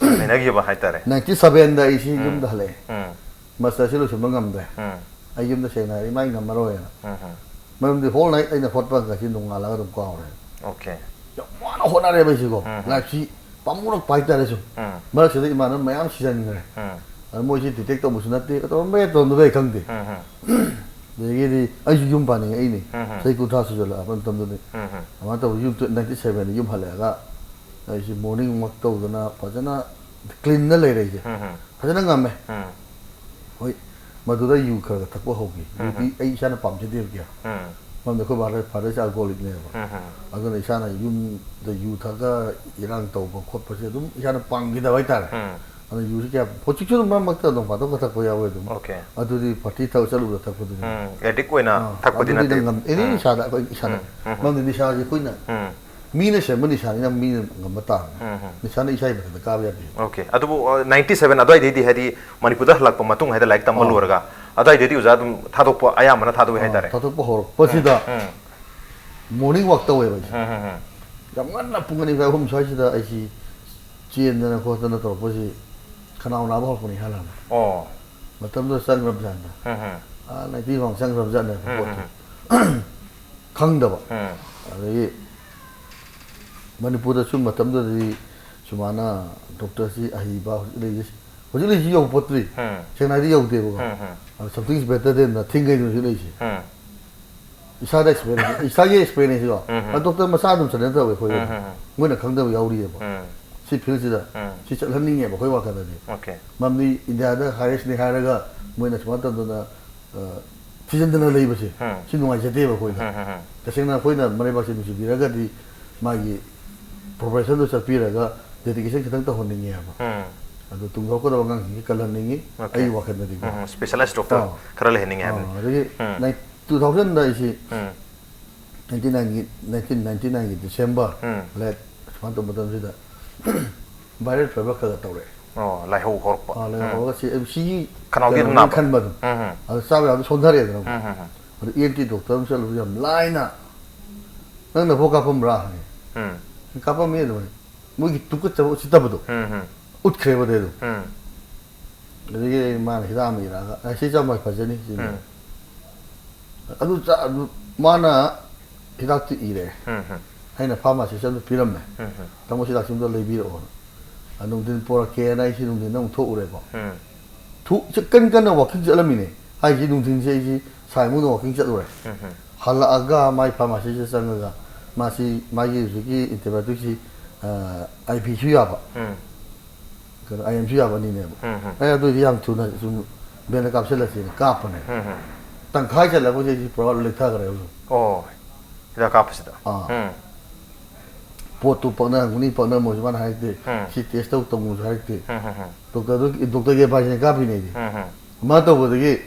ꯂꯩꯅꯈꯤꯕ ꯍꯥꯏꯇꯥꯔꯦ꯫ Ninety sevenꯗ ꯑꯩꯁꯤ ꯎꯝ꯫ ꯌꯨꯝꯗ ꯍꯜꯂꯛꯑꯦ꯫ ꯎꯝ꯫ Masterꯁꯤ ꯂꯣꯏꯁꯤꯟꯕ ꯉꯝꯗ꯭ꯔꯦ꯫ ꯎꯝ꯫ ꯑꯩ ꯌꯨꯝꯗ ꯁꯦꯡꯅ ꯍꯥꯏꯔꯗꯤ ꯃꯥꯏ ꯉꯝꯃꯔꯣꯏꯅ꯫ ꯎꯝ, ꯎꯝ꯫ ꯃꯔꯝꯗꯤ whole night ꯑꯩꯅ ꯍꯣꯠꯄ ꯉꯁꯤ ꯅꯣꯡꯉꯥꯜꯂꯒ ꯑꯗꯨꯝ ꯀꯥꯎꯔꯦ꯫ Okay꯫ ꯌꯥꯝ ꯋꯥꯅ ꯍꯣꯠꯅꯔꯦꯕ ꯑꯩꯁꯤꯀꯣ꯫ ꯎꯝ, ꯎꯝ꯫ Lifeꯁꯤ ꯄꯥꯝꯃꯨꯔꯛꯄ ꯍꯥꯏꯇꯥꯔꯦ ꯁꯨꯝ꯫ ꯎꯝ꯫ ꯃꯔꯛꯁꯤꯗ ꯏꯃꯥꯟꯅꯕ ꯃꯌꯥꯝ ꯁꯤꯖꯤꯟꯈ꯭ꯔꯦ꯫ ꯎꯝ꯫ ꯑꯗ ꯃꯣꯏꯁꯤ detect ꯇꯧꯕꯁꯨ ꯅꯠꯇꯦ, ꯇꯧꯔꯝꯕ ꯌꯥꯏ, ꯇꯧꯔꯝꯗꯕ ꯌꯥꯏ ꯈꯪꯗꯦ꯫ ꯎꯝ, ꯎꯝ꯫ ꯑꯗꯒꯤꯗꯤ ꯑꯩꯁꯨ ꯌꯨꯝ ꯄꯥꯅꯤꯡꯉꯛꯏꯅꯤ꯫ ꯎꯝ, ꯎꯝ꯫ ꯆꯍꯤ ꯀꯨꯟꯊ꯭ꯔꯥ ꯁꯨꯖꯜꯂꯛꯑꯕ ꯃꯇꯝꯗꯨꯅꯤ꯫ ꯎꯝ, ꯎꯝ꯫ ꯑꯗꯨꯃꯥꯏꯅ ꯇꯧꯕ ꯌꯨꯝ ninety seven ꯌꯨꯝ ꯍꯜꯂꯛꯑꯒ ꯑꯩꯁꯤ morning walk ꯇꯧꯗꯅ ꯐꯖꯅ cleanꯗ ꯂꯩꯔꯦ ꯑꯩꯁꯦ꯫ ꯎꯝ, ꯎꯝ꯫ ꯐꯖꯅ ꯉꯝꯃꯦ꯫ ꯎꯝ꯫ ꯍꯣꯏ, ꯃꯗꯨꯗ ꯌꯨ ꯈꯔ ꯈꯔ ꯊꯛꯄ ꯍꯧꯈꯤ꯫ ꯎꯝ, ꯌꯨꯗꯤ ꯎꯝ꯫ ꯑꯩ ꯏꯁꯥꯅ ꯄꯥꯝꯖꯗꯦꯕ ꯀꯌꯥ꯫ ꯎꯝ꯫ ꯃꯔꯝꯗꯤ ꯑꯩꯈꯣꯏ father, fatherꯁꯦ alcoholicꯅꯦꯕ꯫ ꯎꯝ, ꯎꯝ꯫ ꯑꯗꯨꯅ ꯏꯁꯥꯅ ꯌꯨꯝꯗ ꯌꯨ ꯊꯛꯑꯒ ꯏꯔꯥꯡ ꯇꯧꯕ ꯈꯣꯠꯄꯁꯦ ꯑꯗꯨꯝ ꯏꯁꯥꯅ ꯄꯥꯝꯈꯤꯗꯕ ꯍꯥꯏꯇꯥꯔꯦ꯫ ꯎꯝ꯫ ꯑꯗꯨꯅ ꯌꯨꯁꯦ ꯀꯌꯥ, ꯍꯧꯖꯤꯛꯁꯨ ꯑꯗꯨꯝ ꯃꯔꯛ ꯃꯔꯛꯇ ꯅꯣꯡ ꯐꯥꯗꯣꯛꯀ ꯊꯛꯄ ꯌꯥꯎꯋꯦ ꯑꯗꯨꯝ꯫ Okay꯫ ꯑꯗꯨꯗꯤ party ꯊꯛ ꯆꯠꯂꯨꯕꯗ ꯊꯛꯄꯗꯨꯅꯤ꯫ ꯎꯝ, addict ꯑꯣꯏꯅ ꯑꯥ, ꯊꯛꯄꯗꯤ ꯑꯗꯨꯗꯤ ꯅꯠꯇꯦ꯫ ꯅꯪ ꯉꯝ-, any ꯎꯝ꯫ ꯅꯤꯁꯥꯗ ꯑꯩꯈꯣꯏ ꯏꯁꯥꯗ꯫ ꯎꯝ, ꯎꯝ, ꯎꯝ꯫ ꯃꯔꯝꯗꯤ ꯅꯤꯁꯥꯁꯦ ꯑꯩꯈꯣꯏꯅ ꯎꯝ꯫ ꯃꯤꯅ ꯁꯦꯝꯕ ꯅꯤꯁꯥꯅꯤꯅ ꯃꯤꯅ ꯉꯝꯕ ꯇꯥꯕꯅꯤ꯫ ꯎꯝ, ꯎꯝ꯫ ꯅꯤꯁꯥꯅ ꯏꯁꯥꯒꯤ ꯃꯊꯛꯇ ꯀꯥꯕ ꯌꯥꯗꯦ꯫ Okay꯫ ꯑꯗꯨꯕꯨ, ꯑ, ninety seven ꯑꯗꯨꯋꯥꯏꯗꯩꯗꯤ, ꯍꯥꯏꯗꯤ, ꯃꯅꯤꯄꯨꯔꯗ ꯍꯜꯂꯛꯄ ꯃꯇꯨꯡ, ꯍꯥꯏꯗꯤ, ꯂꯥꯏꯔꯤꯛ ꯇꯝꯕ ꯑꯥ꯫ ꯂꯣꯏꯔꯒ, ꯑꯗꯨꯋꯥꯏꯗꯩꯗꯤ ꯑꯣꯖꯥ ꯑꯗꯨꯝ ꯊꯥꯗꯣꯛꯄ ꯑꯌꯥꯝꯕꯅ ꯊꯥꯗꯣꯛꯑꯦ ꯑꯥ, ꯍꯥꯏꯇꯥꯔꯦ꯫ ꯊꯥꯗꯣꯛꯄ ꯍꯧꯔꯛꯄꯁꯤꯗ ꯎꯝ, ꯎꯝ꯫ Morning walk ꯇꯧꯋꯦꯕ ꯑꯩꯁꯦ꯫ ꯎꯝ, ꯎꯝ, ꯎꯝ꯫ ꯌꯥꯝ ꯉꯟꯅ ꯄꯨꯡ ꯑꯅꯤ ꯃꯈꯥꯏ, ꯑꯍꯨꯝ ꯁ꯭ꯋꯥꯏꯁꯤꯗ ꯑꯩꯁꯤ ꯆꯦꯟꯗꯅ ꯈꯣꯠꯇꯅ ꯇꯧꯔꯛꯄꯁꯤ ꯈꯅꯥꯎ ꯅꯥꯕ ꯍꯧꯔꯛꯄꯅꯤ ꯏꯍꯥꯟ ꯍꯥꯟꯅ꯫ ꯑꯣ꯫ ꯃꯇꯝꯗꯨꯗ ꯆꯪꯈ꯭ꯔꯕ ꯖꯥꯠꯅꯤꯗ꯫ ꯎꯝ, ꯎꯝ꯫ ꯑꯥ, ninety ꯐꯥꯎ ꯆꯪꯈ꯭ꯔꯕ ꯖꯥꯠꯅꯦꯕ ꯎꯝ, ꯎꯝ, ꯄꯣꯠꯇꯣ꯫ ꯎꯝ꯫ ꯈꯪꯗꯕ꯫ ꯎꯝ꯫ ꯑꯗꯒꯤ ꯃꯅꯤꯄꯨꯔꯗꯁꯨ ꯃꯇꯝꯗꯨꯗꯗꯤ ꯁꯨꯃꯥꯏꯅ doctorꯁꯤ ꯑꯍꯩꯕ ꯍꯧꯖꯤꯛ ꯂꯩꯔꯤꯁꯦ, ꯍꯧꯖꯤꯛ ꯂꯩꯔꯤꯁꯤ ꯌꯧꯄꯣꯠꯇ꯭ꯔꯤ꯫ ꯎꯝ꯫ ꯁꯦꯡꯅ ꯍꯥꯏꯗꯤ ꯌꯧꯗꯦꯕꯀꯣ꯫ ꯎꯝ, ꯎꯝ꯫ ꯑꯗꯣ something is better than nothing ꯍꯥꯏꯗꯨꯅ ꯍꯧꯖꯤꯛ ꯂꯩꯔꯤꯁꯦ꯫ ꯎꯝ꯫ ꯏꯁꯥꯗ experience, ꯏꯁꯥꯒꯤ experienceꯀꯣ꯫ ꯎꯝ, ꯎꯝ꯫ ꯑ, doctor ꯃꯆꯥ ꯑꯗꯨꯝ ꯁꯖꯦꯁ ꯇꯧꯋꯦ ꯑꯩꯈꯣꯏꯗꯗꯤ꯫ ꯎꯝ, ꯎꯝ, ꯎꯝ꯫ ꯃꯣꯏꯅ ꯈꯪꯗꯕ ꯌꯥꯎꯔꯤꯑꯕ꯫ ꯎꯝ꯫ ꯁꯤ fieldꯁꯤꯗ ꯎꯝ꯫ ꯁꯤ ꯆꯠꯍꯟꯅꯤꯡꯉꯦꯕ ꯑꯩꯈꯣꯏ ꯋꯥꯈꯜꯗꯗꯤ꯫ Okay꯫ ꯃꯔꯝꯗꯤ ꯏꯟꯗꯤꯌꯥꯗ highestꯅꯤ ꯍꯥꯏꯔꯒ ꯃꯣꯏꯅ ꯁꯨꯃꯥꯏꯅ ꯇꯧꯗꯅ, ꯑ, ꯊꯤꯖꯤꯟꯗꯅ ꯂꯩꯕꯁꯦ, ꯎꯝ꯫ ꯁꯤ ꯅꯨꯡꯉꯥꯏꯖꯗꯦꯕ ꯑꯩꯈꯣꯏꯗ꯫ ꯎꯝ, ꯎꯝ, ꯎꯝ꯫ ꯇꯁꯦꯡꯅ ꯑꯩꯈꯣꯏꯅ ꯃꯔꯩꯕꯥꯛꯁꯦ ꯅꯨꯡꯁꯤꯕꯤꯔꯒꯗꯤ ꯃꯥꯒꯤ professionꯗꯣ ꯆꯠꯄꯤꯔꯒ dedication ꯈꯤꯇꯪ ꯇꯧꯍꯟꯅꯤꯡꯉꯦꯕ꯫ ꯎꯝ꯫ ꯑꯗꯣ ꯇꯨꯡ ꯍꯧꯔꯛꯀꯗꯕ ꯑꯉꯥꯡꯁꯤꯡꯁꯤ ꯀꯜꯍꯟꯅꯤꯡꯉꯤ꯫ Okay. ꯑꯩꯒꯤ ꯋꯥꯈꯜꯗꯗꯤꯀꯣ꯫ ꯎꯝ, specialized doctor ꯑꯥ꯫ ꯈꯔ ꯂꯩꯍꯟꯅꯤꯡꯉꯦ ꯍꯥꯏꯕꯅꯤ꯫ ꯑꯥ, ꯑꯗꯒꯤ ꯎꯝ. ꯅꯥꯏꯟ- two thousand ꯗ ꯑꯩꯁꯤ ꯎꯝ. nineteen ninety, nineteen ninety nine ꯒꯤ December ꯎꯝ. ꯂꯦꯠ ꯁꯨꯃꯥꯏꯅ ꯇꯧꯕ ꯃꯇꯝꯁꯤꯗ viral fever ꯈꯔ ꯈꯔ ꯇꯧꯔꯛꯑꯦ꯫ ꯑꯣ, ꯂꯥꯏꯍꯧ ꯍꯧꯔꯛꯄ꯫ ꯑꯥ, ꯎꯝ. ꯂꯥꯏꯍꯧ ꯍꯧꯔꯒ ꯁꯤ ꯑꯩ ꯁꯤꯒꯤ ꯈꯅꯥꯎꯗꯤ ꯑꯗꯨꯝ ꯀꯩꯅꯣꯅꯦ ꯅꯥꯕ? ꯈꯟꯕ ꯑꯗꯨꯝ꯫ ꯎꯝ, ꯎꯝ. ꯑꯗꯨ ꯆꯥꯕ ꯌꯥꯕꯗꯤ ꯁꯣꯟꯊꯔꯦꯗꯅ꯫ ꯎꯝ, ꯎꯝ, ꯎꯝ. ꯑꯗꯨ E N T doctor ꯑꯃ ꯆꯠꯂꯨꯕ ꯌꯥꯝ ꯂꯥꯏꯅ "ꯅꯪ ꯅꯐꯣ ꯀꯥꯞꯄꯝꯕ꯭ꯔꯥ?" ꯍꯪꯉꯦ꯫ ꯎꯝ. "ꯀꯥꯞꯄꯝꯃꯤ" ꯑꯗꯨꯃꯥꯏꯅ꯫ ꯃꯣꯏꯒꯤ ꯇꯨꯀꯠꯆꯕ ꯎꯁꯤꯠꯇꯕꯗꯣ ꯎꯝ, ꯎꯝ. ꯎꯠꯈ꯭ꯔꯦꯕ ꯑꯗꯩ ꯑꯗꯨꯝ꯫ ꯎꯝ. ꯑꯗꯒꯤ ꯑꯩ ꯃꯥꯅ ꯍꯤꯗꯥꯛ ꯑꯃ ꯏꯔꯛꯑꯒ "ꯑ, ꯁꯤ ꯆꯥꯃ ꯐꯖꯅꯤ" ꯁꯤꯅꯦ꯫ ꯎꯝ. ꯑꯗꯨ ꯆꯥ-, ꯑꯗꯨ ꯃꯥꯅ ꯍꯤꯗꯥꯛꯇꯤ ꯏꯔꯦ꯫ ꯎꯝ, ꯎꯝ. ꯑꯩꯅ pharmacist ꯑꯃꯗ ꯄꯤꯔꯝꯃꯦ꯫ ꯎꯝ, ꯎꯝ. "ꯇꯥꯃꯣ ꯁꯤ ꯍꯤꯗꯥꯛꯁꯤꯃꯗ ꯂꯩꯕꯤꯔꯛꯑꯣꯅ"꯫ ꯑ, ꯅꯨꯡꯊꯤꯟ ꯄꯣꯔꯛꯀꯦꯅ ꯑꯩꯁꯤ ꯅꯨꯡꯊꯤꯟꯗ ꯑꯃꯨꯛ ꯊꯣꯛꯎꯔꯦꯀꯣ꯫ ꯎꯝ. ꯊꯣꯛ-, ꯆ-, ꯀꯟ ꯀꯟꯅ walking ꯆꯠꯂꯝꯃꯤꯅꯦ꯫ ꯍꯥꯏꯁꯤ ꯅꯨꯡꯊꯤꯟꯁꯦ ꯑꯩꯁꯤ ꯁꯥꯏꯃꯨꯡꯗ walking ꯆꯠꯂꯨꯔꯦ꯫ ꯎꯝ, ꯎꯝ. ꯍꯜꯂꯛꯑꯒ ꯃꯥꯏ pharmacyꯁꯤꯗ ꯆꯪꯉꯒ ꯃꯥꯁꯤ ꯃꯥꯒꯤ ꯍꯧꯖꯤꯛꯀꯤ antibioticꯁꯤ, ꯑ, IV ꯁꯨ ꯌꯥꯕ, ꯎꯝ. ꯀꯩꯅꯣ, IM ꯁꯨ ꯌꯥꯕ ꯑꯅꯤꯅꯦꯕ꯫ ꯎꯝ, ꯎꯝ. ꯑꯩ ꯑꯗꯨꯏꯗꯤ ꯌꯥꯝ ꯊꯨꯅ ꯁꯨꯝ ꯚꯦꯟꯗ ꯀꯥꯞꯁꯤꯜꯂꯁꯦꯅ ꯀꯥꯞꯄꯅꯦ꯫ ꯎꯝ, ꯎꯝ. ꯇꯪꯈꯥꯏ ꯆꯠꯂꯛꯄꯁꯦ ꯑꯩꯁꯤ ꯄꯨꯔꯥ ꯂꯩꯊꯈ꯭ꯔꯦꯕ ꯁꯨꯝ꯫ ꯑꯣ, ꯍꯤꯗꯥꯛ ꯀꯥꯞꯄꯁꯤꯗ꯫ ꯑꯥ꯫ ꯎꯝ. ꯄꯣꯠꯇꯨ ꯄꯛꯅꯔꯝꯒꯅꯤ, ꯄꯛꯅꯔꯝꯃꯣꯏꯁꯨ ꯃꯥꯅ ꯍꯥꯏꯔꯛꯇꯦ꯫ ꯎꯝ. ꯁꯤ test ꯇꯧ, ꯇꯧꯅꯨꯁꯨ ꯍꯥꯏꯔꯛꯇꯦ꯫ ꯎꯝ, ꯎꯝ, ꯎꯝ. Doctorꯗꯨ, doctorꯒꯤ adviceꯅꯦ ꯀꯥꯞꯄꯤꯅꯦ ꯑꯩꯗꯤ꯫ ꯎꯝ, ꯎꯝ. ꯃꯥ ꯇꯧꯕꯗꯒꯤ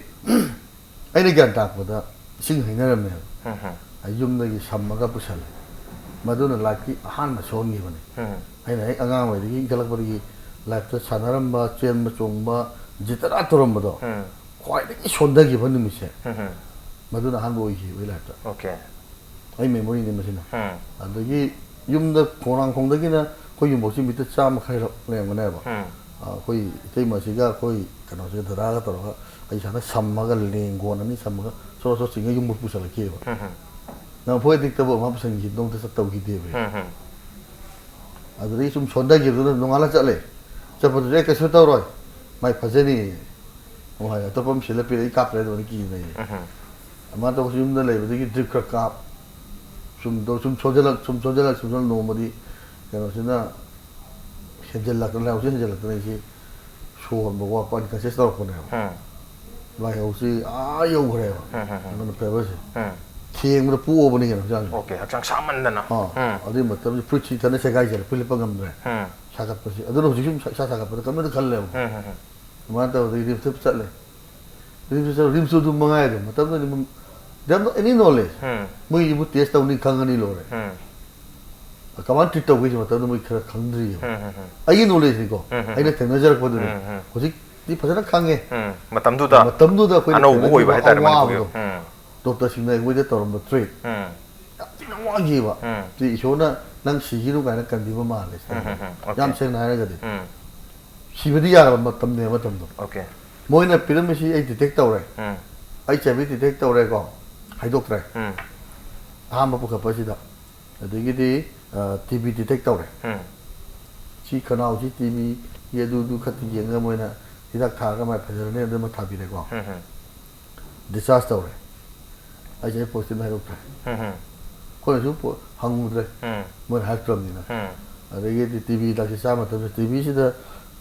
ꯑꯩꯅ ꯒ꯭ꯌꯥꯟ ꯇꯥꯔꯛꯄꯗ ꯏꯁꯤꯡ ꯍꯩꯅꯔꯝꯃꯦꯕ꯫ ꯎꯝ, ꯎꯝ. ꯑꯩ ꯌꯨꯝꯗꯒꯤ ꯁꯝꯃꯒ ꯄꯨꯁꯜꯂꯦ꯫ ꯃꯗꯨꯅ lifeꯀꯤ ꯑꯍꯥꯟꯕ ꯁꯣꯛꯍꯟꯈꯤꯕꯅꯦ꯫ ꯎꯝ. ꯑꯩꯅ ꯍꯦꯛ ꯑꯉꯥꯡ ꯑꯣꯏꯔꯤꯉꯩꯗꯒꯤ ꯏꯟꯈꯠꯂꯛꯄꯗꯒꯤ lifeꯇ ꯁꯥꯟꯅꯔꯝꯕ, ꯆꯦꯟꯕ ꯆꯣꯡꯕ, ꯖꯤꯇꯔꯥ ꯇꯧꯔꯝꯕꯗꯣ, ꯎꯝ. ꯈ꯭ꯋꯥꯏꯗꯒꯤ ꯁꯣꯟꯊꯈꯤꯕ ꯅꯨꯃꯤꯠꯁꯦ ꯎꯝ, ꯎꯝ. ꯃꯗꯨꯅ ꯑꯍꯥꯟꯕ ꯑꯣꯏꯈꯤꯕ ꯑꯩ lifeꯇ꯫ Okay. ꯑꯩ memoryꯅꯤ ꯃꯁꯤꯅ꯫ ꯎꯝ. ꯑꯗꯒꯤ ꯌꯨꯝꯗ ꯈꯣꯡꯅꯥꯡꯈꯣꯡꯗꯒꯤꯅ ꯑꯩꯈꯣꯏ ꯌꯨꯝꯐꯥꯎꯁꯤ meter ꯆꯥꯝꯃ ꯈꯔ ꯂꯩꯔꯝꯒꯅꯦꯕ꯫ ꯎꯝ. ꯑꯩꯈꯣꯏ ꯏꯇꯩꯃꯁꯤꯒ ꯑꯩꯈꯣꯏ ꯀꯩꯅꯣꯁꯤꯒ, ꯗꯗꯥꯒ ꯇꯧꯔꯒ ꯑꯩ ꯏꯁꯥꯅ ꯁꯝꯃꯒ, ꯂꯦꯡꯒꯣꯟ ꯑꯅꯤ ꯁꯝꯃꯒ ꯁꯣꯔ ꯁꯣꯔ ꯆꯤꯡꯉ ꯌꯨꯝꯕꯨ ꯄꯨꯁꯜꯂꯛꯈꯤꯑꯕ꯫ ꯎꯝ, ꯎꯝ. ꯅꯪ ꯐꯣꯏ ꯑꯗꯤꯛꯇꯕꯨ ꯑꯃ ꯄꯨꯁꯟꯈꯤ ꯇꯧꯗ ꯇꯧꯈꯤꯗꯦꯕ꯫ ꯎꯝ, ꯎꯝ. ꯑꯗꯨꯗꯒꯤ ꯁꯨꯝ ꯁꯣꯟꯊꯈꯤꯕꯗꯨꯅ ꯅꯣꯡꯉꯥꯜꯂ ꯆꯠꯂꯦ꯫ ꯆꯠꯄꯗꯨꯗꯤ "ꯑꯩ ꯀꯩꯁꯨ ꯇꯧꯔꯣꯏ, ꯃꯥꯏ ꯐꯖꯅꯤ" ꯑꯃꯨꯛ ꯍꯥꯏ꯫ ꯑꯇꯣꯞꯄ ꯑꯃ ꯁꯤꯜꯂ ꯄꯤꯔꯛꯑꯦ, "ꯑꯩ ꯀꯥꯞꯇ꯭ꯔꯦ" ꯑꯗꯨꯃꯥꯏꯅ ꯀꯤꯅꯩꯌꯦ꯫ ꯎꯝ, ꯎꯝ. ꯑꯗꯨꯃꯥꯏꯅ ꯇꯧꯕꯁꯨ ꯌꯨꯝꯗ ꯂꯩꯕꯗꯒꯤ drip ꯈꯔ ꯀꯥꯞ, ꯁꯨꯝ ꯇꯧ-, ꯁꯨꯝ ꯁꯣꯟꯖꯜꯂꯛ-, ꯁꯨꯝ ꯁꯣꯟꯖꯜꯂꯛ-, ꯁꯨꯝ ꯁꯣꯟꯖꯜꯂꯛ ꯅꯣꯡꯃꯗꯤ ꯀꯩꯅꯣꯁꯤꯅ ꯍꯦꯟꯖꯜꯂꯛꯇꯅ, ꯂꯥꯏꯍꯧꯁꯤ ꯍꯦꯟꯖꯜꯂꯛꯇꯅ ꯑꯩꯁꯤ ꯁꯣꯔ ꯍꯣꯟꯕ ꯋꯥꯠꯄ, unconscious ꯇꯧꯔꯛꯄꯅꯦꯕ꯫ ꯎꯝ. ꯂꯥꯏꯍꯧꯁꯤ ꯑꯥ ꯌꯧꯈ꯭ꯔꯦꯕ꯫ ꯎꯝ, ꯎꯝ, ꯎꯝ. ꯑꯗꯨꯅ feverꯁꯦ꯫ ꯎꯝ. ꯊꯦꯡꯕꯗ ꯄꯣꯛꯑꯕꯅꯤ ꯀꯩꯅꯣ ꯍꯛꯆꯥꯡꯁꯦ꯫ ꯑꯣꯀꯦ, ꯍꯛꯆꯥꯡ ꯁꯥꯃꯟꯗꯅ꯫ ꯑꯥ, ꯎꯝ꯫ ꯑꯗꯨꯒꯤ ꯃꯇꯝꯗ ꯐꯨꯔꯤꯠꯁꯤ ꯏꯊꯟꯗ ꯁꯦꯒꯥꯏꯖꯔꯦ, ꯐꯨꯔꯤꯠ ꯂꯤꯠꯄ ꯉꯝꯗ꯭ꯔꯦ꯫ ꯎꯝ꯫ ꯁꯥꯒꯠꯄꯁꯤ꯫ ꯑꯗꯨꯅ ꯍꯧꯖꯤꯛꯁꯨ ꯏꯁꯥ ꯁꯥꯒꯠꯄꯗ ꯀꯟꯅꯗꯤ ꯈꯜꯂꯦꯕ꯫ ꯎꯝ, ꯎꯝ, ꯎꯝ꯫ ꯑꯗꯨꯃꯥꯏꯅ ꯇꯧꯕꯗꯒꯤ ꯔꯤꯝꯁꯇ ꯆꯠꯂꯦ꯫ ꯔꯤꯝꯁꯇ ꯆꯠꯂ, ꯔꯤꯝꯁꯇꯨ ꯑꯗꯨꯝ ꯃꯉꯥꯏ ꯑꯗꯨꯝ ꯃꯇꯝꯗꯨꯗꯗꯤ ꯃ-, they have no any knowledge꯫ Um. ꯃꯣꯏꯒꯤꯕꯨ ꯇꯦꯁ ꯇꯧꯅꯤ ꯈꯪꯉꯅꯤ ꯂꯣꯏꯔꯦ꯫ ꯎꯝ꯫ ꯀꯃꯥꯏꯅ ꯇ꯭ꯔꯤꯠ ꯇꯧꯒꯦꯁꯤ ꯃꯇꯝꯗ ꯃꯣꯏ ꯈꯔ ꯈꯪꯗ꯭ꯔꯤꯑꯕ꯫ ꯎꯝ, ꯎꯝ, ꯎꯝ꯫ ꯑꯩꯒꯤ ꯅꯣꯂꯦꯖꯅꯤꯀꯣ, ꯎꯝ, ꯎꯝ, ꯑꯩꯅ ꯎꯝ꯫ ꯊꯦꯡꯅꯖꯔꯛꯄꯗꯨꯅꯤ꯫ ꯎꯝ, ꯎꯝ꯫ ꯍꯧꯖꯤꯛꯇꯤ ꯐꯖꯅ ꯈꯪꯉꯦ꯫ ꯎꯝ꯫ ꯃꯇꯝꯗꯨꯗ ꯃꯇꯝꯗꯨꯗ ꯑꯩꯈꯣꯏꯅ ꯑꯅꯧꯕ ꯑꯣꯏꯕ ꯊꯦꯡꯅꯖꯔꯛꯄ ꯍꯥꯏꯇꯥꯔꯦ ꯃꯗꯨꯒꯤ꯫ ꯑꯋꯥꯕꯗꯣ ꯎꯝ꯫ ꯗꯣꯛꯇꯔꯁꯤꯡꯅ ꯑꯩꯈꯣꯏꯗ ꯇꯧꯔꯝꯕ ꯇ꯭ꯔꯤꯠ ꯎꯝ꯫ ꯌꯥꯝ ꯊꯤꯅ ꯋꯥꯈꯤꯕ꯫ ꯎꯝ꯫ ꯁꯤ ꯏꯁꯣꯔꯅ ꯅꯪ ꯁꯤꯈꯤꯅꯨ ꯀꯥꯏꯅ ꯀꯟꯕꯤꯕ ꯃꯥꯜꯂꯦ꯫ ꯎꯝ, ꯎꯝ, ꯎꯝ꯫ ꯑꯣꯀꯦ꯫ ꯌꯥꯝ ꯁꯦꯡꯅ ꯍꯥꯏꯔꯒꯗꯤ ꯎꯝ꯫ ꯁꯤꯕꯗꯤ ꯌꯥꯔꯕ ꯃꯇꯝꯅꯦ ꯃꯇꯝꯗꯣ꯫ ꯑꯣꯀꯦ꯫ ꯃꯣꯏꯅ ꯄꯤꯔꯝꯃꯤꯁꯤ ꯑꯩ ꯗꯤꯇꯦꯛ ꯇꯧꯔꯦ꯫ ꯎꯝ꯫ ꯑꯩꯆ ꯑꯥꯏ ꯚꯤ ꯗꯤꯇꯦꯛ ꯇꯧꯔꯦꯀꯣ, ꯍꯥꯏꯗꯣꯛꯇ꯭ꯔꯦ꯫ ꯎꯝ꯫ ꯑꯍꯥꯟꯕ ꯄꯨꯈꯠꯄꯁꯤꯗ꯫ ꯑꯗꯒꯤꯗꯤ ꯇꯤ ꯕꯤ ꯗꯤꯇꯦꯛ ꯇꯧꯔꯦ꯫ ꯎꯝ꯫ ꯁꯤ ꯈꯅꯥꯎꯁꯤ ꯇꯤ ꯕꯤꯒꯤ ꯑꯗꯨꯗꯨ ꯈꯛꯇ ꯌꯦꯡꯉꯒ ꯃꯣꯏꯅ ꯍꯤꯗꯥꯛ ꯊꯥꯔꯒ ꯃꯥꯏ ꯐꯖꯔꯅꯤ ꯑꯗꯨꯃ ꯊꯥꯕꯤꯔꯦꯀꯣ꯫ ꯎꯝ, ꯎꯝ꯫ ꯗꯤꯁꯆꯥꯔꯖ ꯇꯧꯔꯦ꯫ ꯑꯩꯁꯦ ꯑꯩ ꯄꯣꯖꯤꯇꯤꯚ ꯍꯥꯏꯗꯣꯛꯇ꯭ꯔꯦ꯫ ꯎꯝ, ꯎꯝ꯫ ꯑꯩꯈꯣꯏꯅꯁꯨ ꯄꯣ-, ꯍꯪꯉꯨꯗ꯭ꯔꯦ꯫ ꯎꯝ꯫ ꯃꯣꯏꯅ ꯍꯥꯏꯔꯛꯇ꯭ꯔꯕꯅꯤꯅ꯫ ꯎꯝ꯫ ꯑꯗꯒꯤꯗꯤ ꯇꯤ ꯕꯤ ꯍꯤꯗꯥꯛꯁꯦ ꯆꯥ ꯃꯇꯝꯗ ꯇꯤ ꯕꯤꯁꯤꯗ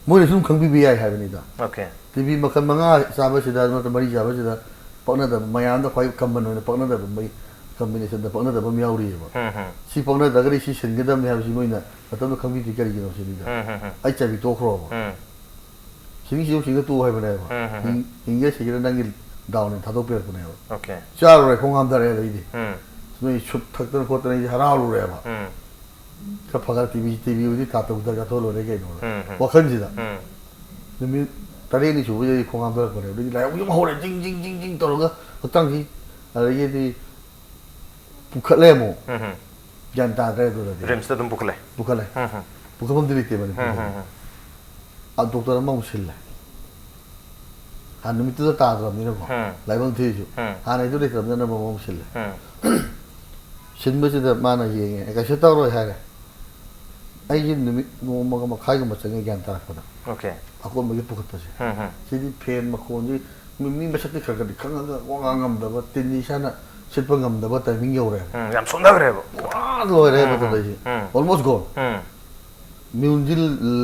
ꯃꯣꯏꯅ ꯁꯨꯝ ꯈꯪꯕꯤꯕ ꯌꯥꯏ ꯍꯥꯏꯕꯅꯤꯗ꯫ ꯑꯣꯀꯦ꯫ ꯇꯤ ꯕꯤ ꯃꯈꯜ ꯃꯉꯥ ꯆꯥꯕꯁꯤꯗ ꯅꯠꯇ꯭ꯔꯒ ꯃꯔꯤ ꯆꯥꯕꯁꯤꯗ ꯄꯛꯅꯗꯕ, ꯃꯌꯥꯝꯗ ꯈ꯭ꯋꯥꯏ ꯀꯃꯟ ꯑꯣꯏꯅ ꯄꯛꯅꯗꯕ ꯃꯩ ꯀꯝꯕꯤꯅꯦꯁꯟꯗ ꯄꯛꯅꯗꯕ ꯑꯃ ꯌꯥꯎꯔꯤꯑꯕ꯫ ꯎꯝ, ꯎꯝ꯫ ꯁꯤ ꯄꯛꯅꯗ꯭ꯔꯒꯗꯤ ꯁꯤ ꯁꯤꯟꯒꯗꯕꯅꯤ ꯍꯥꯏꯕꯁꯤ ꯃꯣꯏꯅ ꯃꯇꯝꯗꯨ ꯈꯪꯕꯤꯗꯦ꯫ ꯀꯔꯤꯒꯤꯅꯣ ꯁꯤꯅꯤꯗ꯫ ꯎꯝ, ꯎꯝ, ꯎꯝ꯫ ꯑꯩ ꯆꯥꯕꯤ ꯇꯣꯛꯈ꯭ꯔꯣꯕ꯫ ꯎꯝ꯫ ꯁꯤꯅꯤꯡ ꯁꯤꯡ ꯁꯤꯡꯒ ꯇꯣꯛꯑꯣ ꯍꯥꯏꯕꯅꯦꯕ꯫ ꯎꯝ, ꯎꯝ, ꯎꯝ꯫ ꯍꯤꯡ-, ꯍꯤꯡꯒꯦ ꯁꯤꯒꯦꯔ ꯅꯪꯒꯤ ꯗꯥꯎꯅꯤ ꯊꯥꯗꯣꯛꯄꯤꯔꯛꯄꯅꯦꯕ꯫ ꯑꯣꯀꯦ꯫ ꯆꯥꯔꯨꯔꯦ, ꯈꯣꯡ ꯍꯥꯝꯊꯔꯛꯑꯦ ꯑꯗꯩꯗꯤ꯫ ꯎꯝ꯫ ꯅꯣꯏ ꯁꯨꯞ ꯊꯛꯇꯅ ꯈꯣꯠꯇꯅ ꯑꯩꯁꯦ ꯍꯔꯥꯎꯔꯨꯔꯦꯕ꯫ ꯎꯝ꯫ ꯈꯔ ꯐꯒꯠ ꯇꯤ ꯕꯤ, ꯇꯤ ꯕꯤ ꯍꯧꯖꯤꯛ ꯊꯥ ꯇꯔꯨꯛ ꯇꯔꯦꯠ ꯆꯥꯊꯣꯛꯑ ꯂꯣꯏꯔꯦ ꯀꯩꯅꯣ꯫ ꯎꯝ, ꯎꯝ꯫ ꯋꯥꯈꯜꯁꯤꯗ꯫ ꯎꯝ꯫ ꯅꯨꯃꯤꯠ ꯇꯔꯦꯠꯅꯤ ꯁꯨꯕꯁꯤꯗ ꯑꯩ ꯈꯣꯡ ꯍꯥꯝꯊꯔꯛꯄꯅꯦ꯫ ꯑꯗꯒꯤ ꯂꯥꯏꯍꯧꯁꯤ ꯑꯃꯨꯛ ꯍꯧꯔꯦ, ꯖꯤꯡ ꯖꯤꯡ ꯖꯤꯡ ꯖꯤꯡ ꯇꯧꯔꯒ ꯍꯛꯆꯥꯡꯁꯤ꯫ ꯑꯗꯒꯤꯗꯤ ꯄꯨꯈꯠꯂꯦ ꯑꯃꯨꯛ꯫ ꯎꯝ, ꯎꯝ꯫ ꯒ꯭ꯌꯥꯟ ꯇꯥꯗ꯭ꯔꯦ ꯑꯗꯨꯗꯗꯤ꯫ ꯔꯤꯝꯁꯇ ꯑꯗꯨꯝ ꯄꯨꯈꯠꯂꯦ꯫ ꯄꯨꯈꯠꯂꯦ꯫ ꯎꯝ, ꯎꯝ꯫ ꯄꯨꯈꯠꯐꯝꯗꯤ ꯂꯩꯇꯦ ꯃꯅꯤꯄꯨꯔꯗꯗꯤ꯫ ꯎꯝ, ꯎꯝ, ꯎꯝ꯫ ꯑ, ꯗꯣꯛꯇꯔ ꯑꯃꯃꯨꯛ ꯁꯤꯜꯂꯦ꯫ ꯍꯥꯟꯅ ꯅꯨꯃꯤꯠꯇꯨꯗ ꯇꯥꯗ꯭ꯔꯕꯅꯤꯅꯀꯣ꯫ ꯎꯝ꯫ ꯂꯥꯏꯕꯛ ꯊꯤꯔꯤꯁꯨ꯫ ꯎꯝ꯫ ꯍꯥꯟꯅꯩꯗꯨ ꯂꯩꯇ꯭ꯔꯕꯅꯤꯅ ꯑꯅꯧꯕ ꯑꯃꯃꯨꯛ ꯁꯤꯜꯂꯦ꯫ ꯎꯝ꯫ ꯁꯤꯟꯕꯁꯤꯗ ꯃꯥꯅ ꯌꯦꯡꯉꯦ, "ꯑꯦ, ꯀꯩꯁꯨ ꯇꯧꯔꯣꯏ" ꯍꯥꯏꯔꯦ꯫ ꯑꯩꯁꯦ ꯅꯨꯃꯤꯠ ꯅꯣꯡꯃꯒ ꯃꯈꯥꯏꯒꯨꯝꯕ ꯆꯪꯉꯦ ꯒ꯭ꯌꯥꯟ ꯇꯥꯔꯛꯄꯗ꯫ ꯑꯣꯀꯦ꯫ ꯑꯀꯣꯟꯕꯒꯤ ꯄꯨꯈꯠꯄꯁꯦ꯫ ꯎꯝ, ꯎꯝ꯫ ꯁꯤꯗꯤ ꯐꯦꯟ ꯃꯈꯣꯟꯁꯤ ꯃꯤ, ꯃꯤ ꯃꯁꯛꯇꯤ ꯈꯔ ꯈꯔꯗꯤ ꯈꯪꯉꯒ ꯋꯥ ꯉꯥꯡ ꯉꯝꯗꯕ, ꯇꯤꯟꯁꯤ ꯏꯁꯥꯅ ꯁꯤꯠꯄ ꯉꯝꯗꯕ ꯇꯥꯏꯃꯤꯡ ꯌꯧꯔꯦꯕ꯫ ꯎꯝ, ꯌꯥꯝ ꯁꯣꯟꯊꯈ꯭ꯔꯦꯕ꯫ ꯄꯨꯔꯥ ꯂꯣꯏꯔꯦ ꯎꯝ, ꯃꯇꯝꯗ ꯎꯝ, ꯑꯩꯁꯦ꯫ ꯎꯝ꯫ Almost gone꯫ ꯎꯝ꯫ ꯃꯤꯍꯨꯟꯁꯤ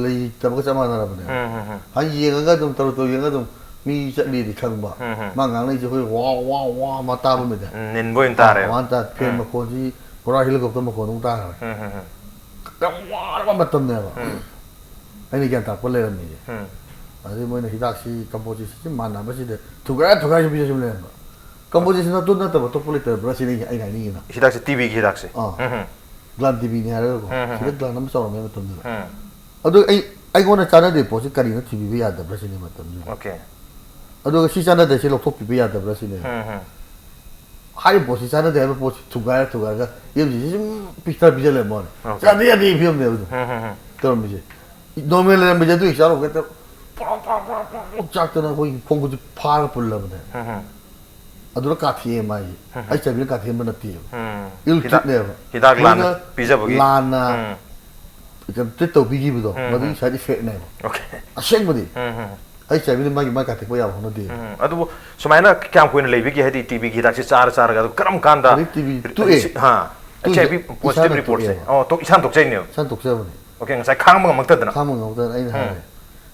ꯂꯩꯇꯕꯒ ꯆꯞ ꯃꯥꯟꯅꯔꯕꯅꯦꯕ꯫ ꯎꯝ, ꯎꯝ, ꯎꯝ꯫ ꯍꯥꯏ ꯌꯦꯡꯉꯒ ꯑꯗꯨꯝ ꯇꯧꯔ ꯇꯧꯔ ꯌꯦꯡꯉꯒ ꯑꯗꯨꯝ ꯃꯤ ꯆꯠꯂꯤꯗꯤ ꯈꯪꯕ꯫ ꯎꯝ, ꯎꯝ꯫ ꯃꯥ ꯉꯥꯡꯅꯩꯁꯦ ꯑꯩꯈꯣꯏ ꯋꯥ ꯋꯥ ꯋꯥ ꯑꯃ ꯇꯥꯕ ꯑꯃꯗ꯫ ꯎꯝ, ꯅꯤꯟꯕ ꯑꯣꯏꯅ ꯇꯥꯔꯦꯕ꯫ ꯋꯥ ꯇꯥ ꯐꯦꯟ ꯎꯝ꯫ ꯃꯈꯣꯟꯁꯤ ꯄꯨꯔꯥ ꯍꯦꯂꯤꯀꯣꯞꯇꯔ ꯃꯈꯣꯟ ꯑꯃꯨꯛ ꯇꯥꯈ꯭ꯔꯦ꯫ ꯎꯝ, ꯎꯝ, ꯎꯝ꯫ ꯌꯥꯝ ꯋꯥꯔꯕ ꯃꯇꯝꯅꯦꯕ꯫ ꯎꯝ꯫ ꯑꯩꯅ ꯒ꯭ꯌꯥꯟ ꯇꯥꯔꯛꯄ ꯂꯩꯔꯝꯃꯤꯁꯦ꯫ ꯎꯝ꯫ ꯑꯗꯩ ꯃꯣꯏꯅ ꯍꯤꯗꯥꯛꯁꯤ ꯀꯝꯄꯣꯖꯤꯁꯟꯁꯤ ꯃꯥꯟꯅꯕꯁꯤꯗ ꯊꯨꯒꯥꯏ ꯊꯨꯒꯥꯏꯁꯨ ꯄꯤꯖꯁꯨ ꯂꯩꯔꯝꯕ꯫ ꯀꯝꯄꯣꯖꯤꯁꯟ ꯑꯗꯨ ꯅꯠꯇꯕ ꯑꯇꯣꯞꯄ ꯂꯩꯇꯕ꯭ꯔꯥ ꯁꯤꯅꯤ ꯑꯩꯅ ꯍꯥꯏꯅꯤꯡꯉꯤꯅ꯫ ꯍꯤꯗꯥꯛꯁꯦ ꯇꯤꯕꯤꯒꯤ ꯍꯤꯗꯥꯛꯁꯦ꯫ ꯑꯥ꯫ ꯎꯝ, ꯎꯝ꯫ ꯒ꯭ꯂꯥꯟ ꯇꯤꯕꯤꯅꯤ ꯍꯥꯏꯔꯒꯀꯣ꯫ ꯎꯝ, ꯎꯝ, ꯁꯤꯗ ꯎꯝ꯫ ꯒ꯭ꯂꯥꯟ ꯑꯃ ꯆꯥꯎꯔꯝꯃꯦ ꯃꯇꯝꯗꯨꯗ꯫ ꯎꯝ꯫ ꯑꯗꯨ ꯑꯩ ꯑꯩꯉꯣꯟꯗ ꯆꯥꯟꯅꯗꯦ ꯄꯣꯠꯁꯤ ꯀꯔꯤꯅꯣ ꯊꯤꯕꯤꯕ ꯌꯥꯗꯕ꯭ꯔꯥ ꯁꯤꯅꯤ ꯃꯇꯝꯗꯨꯗ꯫ Okay꯫ ꯑꯗꯨꯒ ꯁꯤ ꯆꯥꯟꯅꯗꯦ ꯁꯤ ꯂꯧꯊꯣꯛꯄꯤꯕ ꯌꯥꯗꯕ꯭ꯔꯥ ꯁꯤꯅꯦꯕ꯫ ꯎꯝ, ꯎꯝ꯫ ꯍꯥꯏꯔꯤꯕ ꯄꯣꯠꯁꯤ ꯆꯥꯟꯅꯗꯦ ꯍꯥꯏꯕ ꯄꯣꯠꯁꯤ ꯊꯨꯒꯥꯏꯔ ꯊꯨꯒꯥꯏꯔꯒ ꯌꯨꯝꯁꯤꯁꯦ ꯁꯨꯝ ꯄꯤꯛꯊꯔ ꯄꯤꯖ ꯂꯩꯔꯝꯕ ꯋꯥꯅꯤ꯫ Okay꯫ ꯌꯥꯗꯦ ꯌꯥꯗꯦ ꯐꯤꯕꯝꯅꯦꯕ ꯑꯗꯨ꯫ ꯎꯝ, ꯎꯝ, ꯎꯝ꯫ ꯇꯧꯔꯝꯃꯤꯁꯦ꯫ ꯅꯣꯔꯃꯦꯜ ꯂꯩꯔꯝꯕꯁꯦ ꯑꯗꯨꯒꯤ ꯆꯥꯔꯨꯕ ꯍꯦꯛꯇ ꯄ꯭ꯔꯣꯛ ꯄ꯭ꯔꯣꯛ ꯄ꯭ꯔꯣꯛ ꯄ꯭ꯔꯣꯛ ꯆꯥꯛꯇꯅ ꯑꯩꯈꯣꯏꯒꯤ ꯈꯣꯡ ꯈꯨꯠꯁꯤ ꯐꯥꯔꯒ ꯄꯨꯜꯂꯕꯅꯦ꯫ ꯎꯝ, ꯎꯝ꯫ ꯑꯗꯨꯅ ꯀꯥꯊꯦꯛꯑꯦ ꯃꯥꯒꯤ꯫ ꯑꯩ ꯆꯥꯕꯤꯅ ꯀꯥꯊꯦꯛꯍꯟꯕ ꯅꯠꯇꯦꯕ꯫ ꯎꯝ꯫ ꯏꯜ ꯍꯤꯗꯥꯛ-, ꯇ꯭ꯔꯤꯠꯅꯦꯕ꯫ ꯍꯤꯗꯥꯛ ꯂꯥꯟꯅ ꯃꯣꯏꯅ ꯄꯤꯖꯕꯒꯤ꯫ ꯂꯥꯟꯅ ꯎꯝ꯫ ꯇ꯭ꯔꯤꯠ ꯇꯧꯕꯤꯈꯤꯕꯗꯣ ꯎꯝ, ꯃꯗꯨꯒꯤ ꯎꯝ꯫ ꯁꯥꯏꯠ ꯏꯐꯦꯛꯅꯦꯕ꯫ Okay꯫ ꯑꯁꯦꯡꯕꯗꯤ ꯎꯝ, ꯎꯝ꯫ ꯑꯩ ꯆꯥꯕꯤꯅ ꯃꯥꯒꯤ ꯃꯥꯏ ꯀꯥꯊꯦꯛꯄ ꯌꯥꯕ ꯍꯧꯅꯗꯦ꯫ ꯎꯝ꯫ ꯑꯗꯨꯕꯨ ꯁꯨꯃꯥꯏꯅ ꯀꯌꯥꯝ ꯀꯨꯏꯅ ꯂꯩꯕꯤꯒꯦ? ꯍꯥꯏꯗꯤ ꯇꯤꯕꯤꯒꯤ ꯍꯤꯗꯥꯛꯁꯦ ꯆꯥꯔ ꯆꯥꯔꯒ ꯑꯗꯨ ꯀꯔꯝ ꯀꯥꯟꯗ ꯑꯗꯩ ꯇꯤꯕꯤ ꯇꯣꯛꯑꯦ꯫ ꯍꯥ꯫ ꯇꯣꯛꯏꯁꯦ HIV positive ꯏꯁꯥꯅ reportꯁꯦ꯫ ꯇꯣꯛꯑꯦꯕ꯫ ꯑꯣ, ꯇꯣꯛ-, ꯏꯁꯥꯅ ꯇꯣꯛꯆꯩꯅꯦꯕ꯫ ꯏꯁꯥꯅ ꯇꯣꯛꯆꯕꯅꯤ꯫ Okay, ꯉꯁꯥꯏ ꯈꯥꯡꯕ ꯉꯝꯃꯛꯇꯗꯅ꯫ ꯈꯥꯡꯕ ꯉꯝꯃꯛꯇꯅ ꯑꯩꯅ ꯎꯝ꯫ ꯍꯥꯏꯔꯦ꯫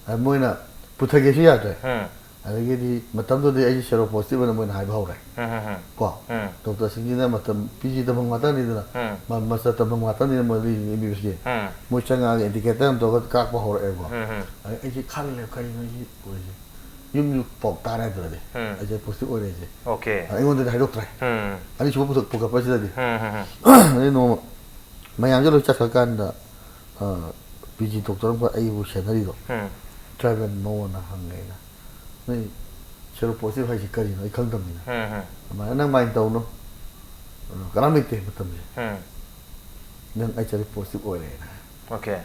ꯑꯗ ꯃꯣꯏꯅ ꯄꯨꯊꯒꯦꯁꯨ ꯌꯥꯗ꯭ꯔꯦ꯫ ꯎꯝ꯫ ꯑꯗꯒꯤꯗꯤ ꯃꯇꯝꯗꯨꯗꯤ ꯑꯩꯁꯦ ꯁꯦꯔꯣ ꯄꯣꯖꯤꯇꯤꯚ ꯑꯅ ꯃꯣꯏꯅ ꯍꯥꯏꯕ ꯍꯧꯔꯦ꯫ ꯎꯝ, ꯎꯝ, ꯎꯝ꯫ ꯀꯣ꯫ ꯎꯝ꯫ ꯗꯣꯛꯇꯔꯁꯤꯡꯁꯤꯅ ꯃꯇꯝ ꯄꯤ ꯖꯤ ꯇꯝꯐꯝ ꯉꯥꯛꯇꯅꯤꯗꯅ꯫ ꯎꯝ꯫ ꯃꯥ-, ꯃꯥꯁꯇꯔ ꯇꯝꯐꯝ ꯉꯥꯛꯇꯅꯤꯅ ꯃꯣꯏꯗꯤ ꯑꯦꯝ ꯕꯤ ꯕꯤ ꯑꯦꯁꯀꯤ꯫ ꯎꯝ꯫ ꯃꯣꯏ ꯆꯪꯉꯛꯑꯒ ꯏꯟꯗꯤꯀꯦꯇꯔ ꯑꯃ ꯇꯧꯔꯒ ꯀꯥꯞꯄ ꯍꯧꯔꯛꯑꯦꯕꯀꯣ꯫ ꯎꯝ, ꯎꯝ꯫ ꯑꯗ ꯑꯩꯁꯦ ꯈꯜꯂꯦ ꯀꯩꯅꯣ ꯑꯩꯁꯦ ꯑꯣꯏꯁꯦ꯫ ꯌꯨꯝꯁꯨ ꯄꯥꯎ ꯇꯥꯔꯦ ꯑꯗꯨꯗꯗꯤ꯫ ꯎꯝ꯫ ꯑꯩꯁꯦ ꯄꯣꯖꯤꯇꯤꯚ ꯑꯣꯏꯔꯦ ꯑꯩꯁꯦ꯫ Okay꯫ ꯑꯗ ꯑꯩꯉꯣꯟꯗꯗꯤ ꯍꯥꯏꯗꯣꯛꯇ꯭ꯔꯦ꯫ ꯎꯝ꯫ ꯑꯅꯤꯁꯨꯕ ꯄꯨꯊꯣꯛ-, ꯄꯨꯈꯠꯄꯁꯤꯗꯗꯤ꯫ ꯎꯝ, ꯎꯝ, ꯎꯝ꯫ ꯑꯗꯩ ꯅꯣꯡꯃ ꯃꯌꯥꯝꯁꯦ ꯂꯣꯏ ꯆꯠꯈ꯭ꯔꯀꯥꯟꯗ, ꯑ, ꯄꯤ ꯖꯤ ꯗꯣꯛꯇꯔ ꯑꯃꯈꯛ ꯑꯩꯕꯨ ꯁꯦꯟꯅꯔꯤꯗꯣ꯫ ꯎꯝ꯫ ꯇ꯭ꯔꯥꯏꯕꯦꯜ ꯃꯉꯣꯟꯗ ꯍꯪꯉꯦ ꯑꯩꯅ꯫ "ꯅꯣꯏ ꯁꯦꯔꯣ ꯄꯣꯖꯤꯇꯤꯚ ꯍꯥꯏꯁꯤ ꯀꯔꯤꯅꯣ? ꯑꯩ ꯈꯪꯗꯕꯅꯤꯅ꯫" ꯎꯝ, ꯎꯝ꯫ ꯑꯗꯨꯃꯥꯏꯅ ꯅꯪ ꯃꯥꯏꯟ ꯇꯧꯅꯨ꯫ ꯑ, ꯀꯅꯥꯝ ꯂꯩꯇꯦ ꯃꯇꯝꯁꯦ꯫ ꯎꯝ꯫ "ꯅꯪ ꯑꯩ ꯆꯠꯂꯤ ꯄꯣꯖꯤꯇꯤꯚ ꯑꯣꯏꯔꯦꯅ ꯍꯥꯏ꯫" Okay꯫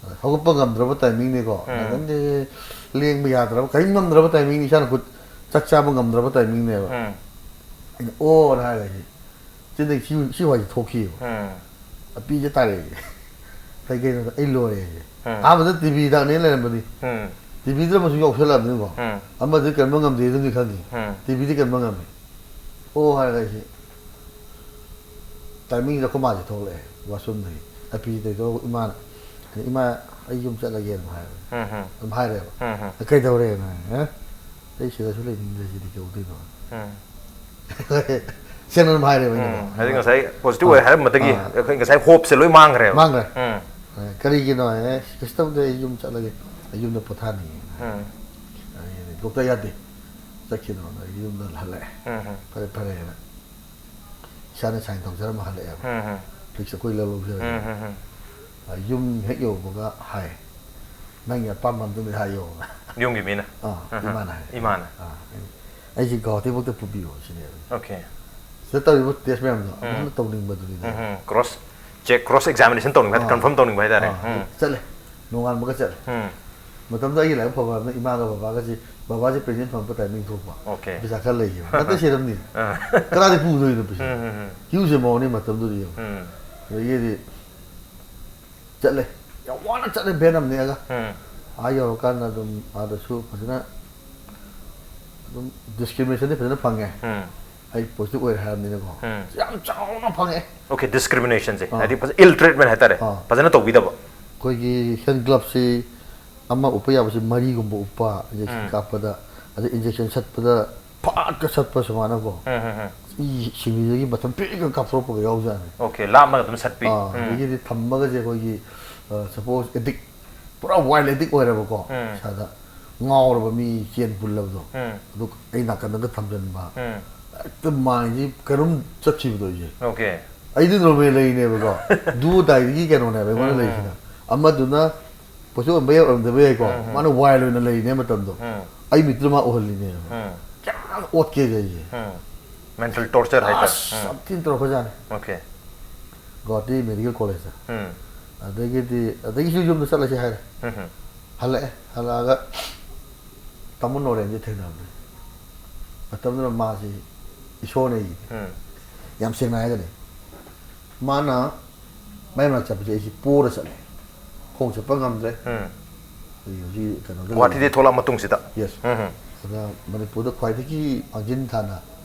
ꯑꯗ ꯍꯧꯒꯠꯄ ꯉꯝꯗ꯭ꯔꯕ ꯇꯥꯏꯃꯤꯡꯅꯦꯀꯣ꯫ ꯎꯝ꯫ ꯅꯥꯀꯟꯗꯒꯤ ꯂꯦꯡꯕ ꯌꯥꯗ꯭ꯔꯕ, ꯀꯔꯤꯝ ꯉꯝꯗ꯭ꯔꯕ ꯇꯥꯏꯃꯤꯡꯅꯤ, ꯏꯁꯥꯅ ꯈꯨꯠ ꯆꯥꯛ ꯆꯥꯕ ꯉꯝꯗ꯭ꯔꯕ ꯇꯥꯏꯃꯤꯡꯅꯦꯕ꯫ ꯎꯝ꯫ ꯑꯩꯅ "ꯑꯣ"ꯅ ꯍꯥꯏꯔꯒ ꯑꯩꯁꯦ ꯆꯤꯟꯗꯒꯤ ꯁꯤ, ꯁꯤ ꯋꯥꯍꯩꯁꯦ ꯊꯣꯛꯈꯤꯑꯕ꯫ ꯎꯝ꯫ ꯑꯄꯤꯁꯦ ꯇꯥꯔꯛꯑꯦ꯫ "ꯀꯩ ꯀꯩꯅꯣ?" "ꯑꯩ ꯂꯣꯏꯔꯦ" ꯍꯥꯏꯁꯦ꯫ ꯎꯝ꯫ ꯑꯍꯥꯟꯕꯗ ꯇꯤꯚꯤ ꯍꯤꯗꯥꯛꯅꯦ ꯂꯩꯔꯝꯕꯅꯤ꯫ ꯎꯝ꯫ ꯇꯤꯚꯤꯗꯨꯗ ꯑꯃꯁꯨ ꯌꯥꯎꯁꯜꯂꯛꯑꯕꯅꯤꯀꯣ꯫ ꯎꯝ꯫ ꯑꯃꯗꯤ ꯀꯟꯕ ꯉꯝꯗꯦ ꯑꯗꯨꯝꯗꯤ ꯈꯪꯉꯤ꯫ ꯎꯝ꯫ ꯇꯤꯚꯤꯗꯤ ꯀꯟꯕ ꯉꯝꯃꯤ꯫ "ꯑꯣ" ꯍꯥꯏꯔꯒ ꯑꯩꯁꯦ ꯇꯥꯏꯃꯤꯡꯗ ꯑꯩꯈꯣꯏ ꯃꯥꯁꯦ ꯊꯣꯛꯂꯛꯑꯦ ꯋꯥꯁꯔꯨꯝꯗꯒꯤ꯫ ꯑꯄꯤꯁꯦ ꯇꯧꯔꯒ ꯏꯃꯥꯅ, "ꯏꯃꯥ, ꯑꯩ ꯌꯨꯝ ꯆꯠꯂꯒꯦ" ꯑꯗꯨꯝ ꯍꯥꯏꯔꯦ꯫ ꯎꯝ, ꯎꯝ꯫ ꯑꯗꯨꯝ ꯍꯥꯏꯔꯦꯕ꯫ ꯎꯝ, ꯎꯝ꯫ "ꯀꯩꯗꯧꯔꯦꯅ?" ꯍꯥꯏ꯫ "ꯑꯦ?" ꯑꯩ ꯁꯤꯗꯁꯨ ꯂꯩꯅꯤꯡꯗ꯭ꯔꯦ, ꯁꯤꯗꯤ ꯀꯩꯗꯧꯗꯣꯏꯅꯣ? ꯎꯝ꯫ ꯁꯦꯡꯅ ꯑꯗꯨꯝ ꯍꯥꯏꯔꯦꯕ ꯑꯩꯅꯀꯣ꯫ ꯎꯝ, ꯍꯥꯏꯗꯤ ꯉꯁꯥꯏ ꯄꯣꯖꯤꯇꯤꯚ ꯑꯣꯏ ꯍꯥꯏꯔꯝꯕꯗꯒꯤ ꯑꯥ꯫ ꯑꯩꯈꯣꯏ ꯉꯁꯥꯏ ꯍꯣꯞꯁꯦ ꯂꯣꯏ ꯃꯥꯡꯈ꯭ꯔꯦꯕ꯫ ꯃꯥꯡꯈ꯭ꯔꯦ꯫ ꯎꯝ꯫ ꯀꯔꯤꯒꯤꯅꯣ ꯍꯥꯏ, "ꯀꯩꯁꯨ ꯇꯧꯗꯦ, ꯑꯩ ꯌꯨꯝ ꯆꯠꯂꯒꯦ, ꯑꯩ ꯌꯨꯝꯗ ꯄꯣꯊꯥꯅꯤꯡꯉꯦ"꯫ ꯎꯝ꯫ ꯑꯗꯒꯤꯗꯤ ꯗꯣꯛꯇꯔ ꯌꯥꯗꯦ, ꯆꯠꯈꯤꯅꯣꯅ ꯑꯩ ꯌꯨꯝꯗ ꯍꯜꯂꯛꯑꯦ꯫ ꯎꯝ, ꯎꯝ꯫ ꯐꯔꯦ ꯐꯔꯦꯅ ꯏꯁꯥꯅ ꯁꯥꯏꯟ ꯇꯧꯖꯔꯝꯃ ꯍꯜꯂꯛꯑꯦꯕ꯫ ꯎꯝ, ꯎꯝ꯫ ꯍꯧꯖꯤꯛꯁꯦ ꯑꯩꯈꯣꯏ ꯂꯧꯔꯧꯖꯔꯒꯦ꯫ ꯎꯝ, ꯎꯝ, ꯎꯝ꯫ ꯑ, ꯌꯨꯝ ꯍꯦꯛ ꯌꯧꯕꯒ ꯍꯥꯏ, "ꯅꯪꯒꯤ ꯑꯄꯥꯝꯕ ꯑꯝꯇꯪꯗꯤ ꯍꯥꯏꯌꯣ"꯫ ꯌꯨꯝꯒꯤ ꯃꯤꯅ꯫ ꯑꯥ, ꯎꯝ, ꯎꯝ꯫ ꯏꯃꯥꯅ ꯍꯥꯏ꯫ ꯏꯃꯥꯅ꯫ ꯑꯥ, "ꯑꯩꯁꯦ ꯒꯧꯍꯥꯇꯤꯐꯥꯎꯗ ꯄꯨꯕꯤꯌꯣ" ꯁꯤꯅꯦꯕ꯫ ꯑꯣꯀꯦ꯫ ꯁꯤꯗ ꯇꯧꯔꯤꯕ ꯇꯦꯁ ꯃꯌꯥꯝꯗꯣ ꯎꯝ꯫ ꯑꯃꯨꯛ ꯇꯧꯅꯤꯡꯕꯗꯨꯅꯤꯗ꯫ ꯎꯝ, ꯎꯝ꯫ ꯀ꯭ꯔꯣꯁ ꯆꯦꯛ, ꯀ꯭ꯔꯣꯁ ꯑꯦꯛꯖꯥꯃꯤꯅꯦꯁꯟ ꯇꯧꯅꯤꯡꯕ ꯍꯥꯏ-, ꯑꯥ꯫ ꯀꯟꯐꯥꯔꯝ ꯇꯧꯅꯤꯡꯕ ꯍꯥꯏꯇꯥꯔꯦ꯫ ꯑꯥ, ꯎꯝ꯫ ꯆꯠꯂꯦ꯫ ꯅꯣꯡꯉꯥꯟꯕꯒ ꯆꯠꯂꯦ꯫ ꯎꯝ꯫ ꯃꯇꯝꯗꯨꯗ ꯑꯩꯒꯤ ꯂꯥꯏꯕꯛ ꯐꯕ ꯑꯃꯅ ꯏꯃꯥꯒ ꯕꯕꯥꯒꯁꯤ, ꯕꯕꯥꯁꯤ ꯄ꯭ꯔꯦꯖꯤꯗꯦꯟ ꯐꯪꯉꯛꯄ ꯇꯥꯏꯃꯤꯡ ꯊꯣꯛꯄ꯫ ꯑꯣꯀꯦ꯫ ꯄꯩꯁꯥ ꯈꯔ ꯂꯩꯈꯤꯕ꯫ ꯅꯠꯇ꯭ꯔ ꯁꯤꯔꯝꯅꯤ꯫ ꯑꯥ꯫ ꯀꯗꯥꯏꯗ ꯄꯨꯗꯣꯏꯅꯣ ꯄꯩꯁꯥ? ꯎꯝ, ꯎꯝ, ꯎꯝ꯫ ꯀ꯭ꯌꯨꯁꯦ ꯃꯑꯣꯡꯅꯤ ꯃꯇꯝꯗꯨꯗ ꯌꯦꯡꯉꯨ꯫ ꯎꯝ꯫ ꯑꯗꯒꯤꯗꯤ ꯆꯠꯂꯦ꯫ ꯌꯥꯝ ꯋꯥꯅ ꯆꯠꯂꯦ, ꯚꯦꯟ ꯑꯃ ꯅꯦꯛꯑꯒ꯫ ꯎꯝ꯫ ꯑꯥ ꯌꯧꯔꯀꯥꯟꯗ ꯑꯗꯨꯝ ꯑꯥꯗꯁꯨ ꯐꯖꯅ ꯑꯗꯨꯝ ꯗꯤꯁꯀ꯭ꯔꯤꯃꯤꯅꯦꯁꯟꯗꯤ ꯐꯖꯅ ꯐꯪꯉꯦ꯫ ꯎꯝ꯫ ꯑꯩ ꯄꯣꯖꯤꯇꯤꯚ ꯑꯣꯏꯔꯦ ꯍꯥꯏꯔꯕꯅꯤꯅꯀꯣ꯫ ꯎꯝ꯫ ꯌꯥꯝ ꯆꯥꯎꯅ ꯐꯪꯉꯛꯑꯦ꯫ ꯑꯣꯀꯦ, ꯗꯤꯁꯀ꯭ꯔꯤꯃꯤꯅꯦꯁꯟꯁꯦ꯫ ꯑꯥ꯫ ꯍꯥꯏꯗꯤ ꯐꯖ-, ꯏꯜ ꯇ꯭ꯔꯤꯠꯃꯦꯟ ꯍꯥꯏꯇꯥꯔꯦ꯫ ꯑꯥ꯫ ꯐꯖꯅ ꯇꯧꯕꯤꯗꯕ꯫ ꯑꯩꯈꯣꯏꯒꯤ ꯍꯦꯟ ꯒ꯭ꯂꯞꯁꯤ ꯑꯃ ꯎꯞꯄ ꯌꯥꯕꯁꯤ ꯃꯔꯤꯒꯨꯝꯕ ꯎꯞꯄ, ꯏꯟꯖꯦꯛꯁꯟ ꯎꯝ꯫ ꯀꯥꯞꯄꯗ, ꯑꯗꯩ ꯏꯟꯖꯦꯛꯁꯟ ꯁꯠꯄꯗ ꯐꯥꯠꯀ ꯁꯠꯄ ꯁꯨꯃꯥꯏꯅꯀꯣ꯫ ꯎꯝ, ꯎꯝ, ꯎꯝ꯫ ꯏ ꯁꯤꯡꯂꯤꯗꯒꯤ ꯃꯇꯝ ꯄꯤꯛꯑꯒ ꯀꯥꯞꯊꯣꯔꯛꯄꯒ ꯌꯥꯎꯖꯥꯠꯅꯤ꯫ ꯑꯣꯀꯦ, ꯂꯥꯞꯅꯒ ꯑꯗꯨꯝ ꯁꯠꯄꯤ꯫ ꯑꯥ, ꯎꯝ꯫ ꯑꯗꯒꯤꯗꯤ ꯊꯝꯃꯒꯁꯦ ꯑꯩꯈꯣꯏꯒꯤ, ꯑ, ꯁꯄꯣꯁ ꯑꯦꯗꯤꯛ, ꯄꯨꯔꯥ ꯋꯥꯏꯜ ꯑꯦꯗꯤꯛ ꯑꯣꯏꯔꯕꯀꯣ, ꯎꯝ꯫ ꯏꯁꯥꯗ ꯉꯥꯎꯔꯕ ꯃꯤ ꯆꯦꯟ ꯄꯨꯜꯂꯕꯗꯣ, ꯎꯝ꯫ ꯑꯗꯨ ꯑꯩ ꯅꯥꯀꯟꯗꯒ ꯊꯝꯖꯤꯟꯕ, ꯎꯝ꯫ ꯍꯦꯛꯇ ꯃꯥꯏꯟꯁꯤ ꯀꯩꯅꯣꯝ ꯆꯠꯈꯤꯕꯗꯣ ꯑꯩꯁꯦ꯫ ꯑꯣꯀꯦ꯫ ꯑꯩꯗꯤ ꯅꯣꯔꯃꯦꯜ ꯂꯩꯔꯤꯅꯦꯕꯀꯣ꯫ ꯗꯨ ꯑꯣꯔ ꯗꯥꯏꯗꯒꯤ ꯀꯩꯅꯣꯅꯦꯕ ꯑꯩꯉꯣꯟꯗ ꯎꯝ꯫ ꯂꯩꯔꯤꯁꯤꯅ꯫ ꯑꯃꯗꯨꯅ ꯄꯣꯠꯁꯨ ꯑꯣꯟꯕ ꯌꯥꯏ, ꯑꯣꯏꯔꯝꯗꯕ ꯌꯥꯏꯀꯣ꯫ ꯎꯝ, ꯎꯝ꯫ ꯃꯥꯅ ꯋꯥꯏꯜ ꯑꯣꯏꯅ ꯂꯩꯔꯤꯅꯦ ꯃꯇꯝꯗꯣ꯫ ꯎꯝ꯫ ꯑꯩ ꯃꯤꯠꯇꯨꯗ ꯃꯥ ꯎꯍꯜꯂꯤꯅꯦꯕ꯫ ꯎꯝ꯫ ꯀꯌꯥꯝ ꯑꯣꯠꯀꯦꯁꯦ ꯑꯩꯁꯦ꯫ ꯎꯝ꯫ ꯃꯦꯟꯇꯜ ꯇꯣꯔꯆꯔ ꯍꯥꯏꯇꯥꯔꯦ꯫ ꯑꯁ, ꯎꯝ꯫ ꯌꯥꯝ ꯊꯤꯅ ꯇꯧꯔꯛꯄꯖꯥꯠꯅꯤ꯫ ꯑꯣꯀꯦ꯫ ꯒꯨꯋꯥꯍꯥꯇꯤ ꯃꯦꯗꯤꯀꯦꯜ ꯀꯣꯂꯦꯖꯇ꯫ ꯎꯝ꯫ ꯑꯗꯒꯤꯗꯤ, ꯑꯗꯒꯤꯁꯨ ꯌꯨꯝꯗ ꯆꯠꯂꯁꯤ ꯍꯥꯏꯔꯦ꯫ ꯎꯝ, ꯎꯝ꯫ ꯍꯜꯂꯛꯑꯦ꯫ ꯍꯜꯂꯛꯑꯒ ꯇꯥꯃꯣ ꯅꯣꯔꯦꯟꯁꯦ ꯊꯦꯡꯅꯕꯅꯦ꯫ ꯃꯇꯝꯗꯨꯗ ꯃꯥꯁꯤ ꯏꯁꯣꯔꯅ ꯑꯩꯒꯤꯗꯤ꯫ ꯎꯝ꯫ ꯌꯥꯝ ꯁꯦꯡꯅ ꯍꯥꯏꯔꯒꯗꯤ꯫ ꯃꯥꯅ ꯃꯥꯏ ꯃꯅꯥꯛ ꯆꯠꯄꯁꯦ ꯑꯩꯁꯤ ꯄꯣꯔ ꯆꯠꯂꯦ꯫ ꯈꯣꯡ ꯆꯠꯄ ꯉꯝꯗ꯭ꯔꯦ꯫ ꯎꯝ꯫ ꯑꯩ ꯍꯧꯖꯤꯛ ꯀꯩꯅꯣꯗ ꯒꯨꯋꯥꯍꯥꯇꯤꯗꯒꯤ ꯊꯣꯛꯂꯛꯑ ꯃꯇꯨꯡꯁꯤꯗ꯫ ꯌꯦꯁ꯫ ꯎꯝ, ꯎꯝ꯫ ꯑꯗ ꯃꯅꯤꯄꯨꯔꯗ ꯈ꯭ꯋꯥꯏꯗꯒꯤ ꯃꯥꯡꯖꯤꯟ ꯊꯥꯅ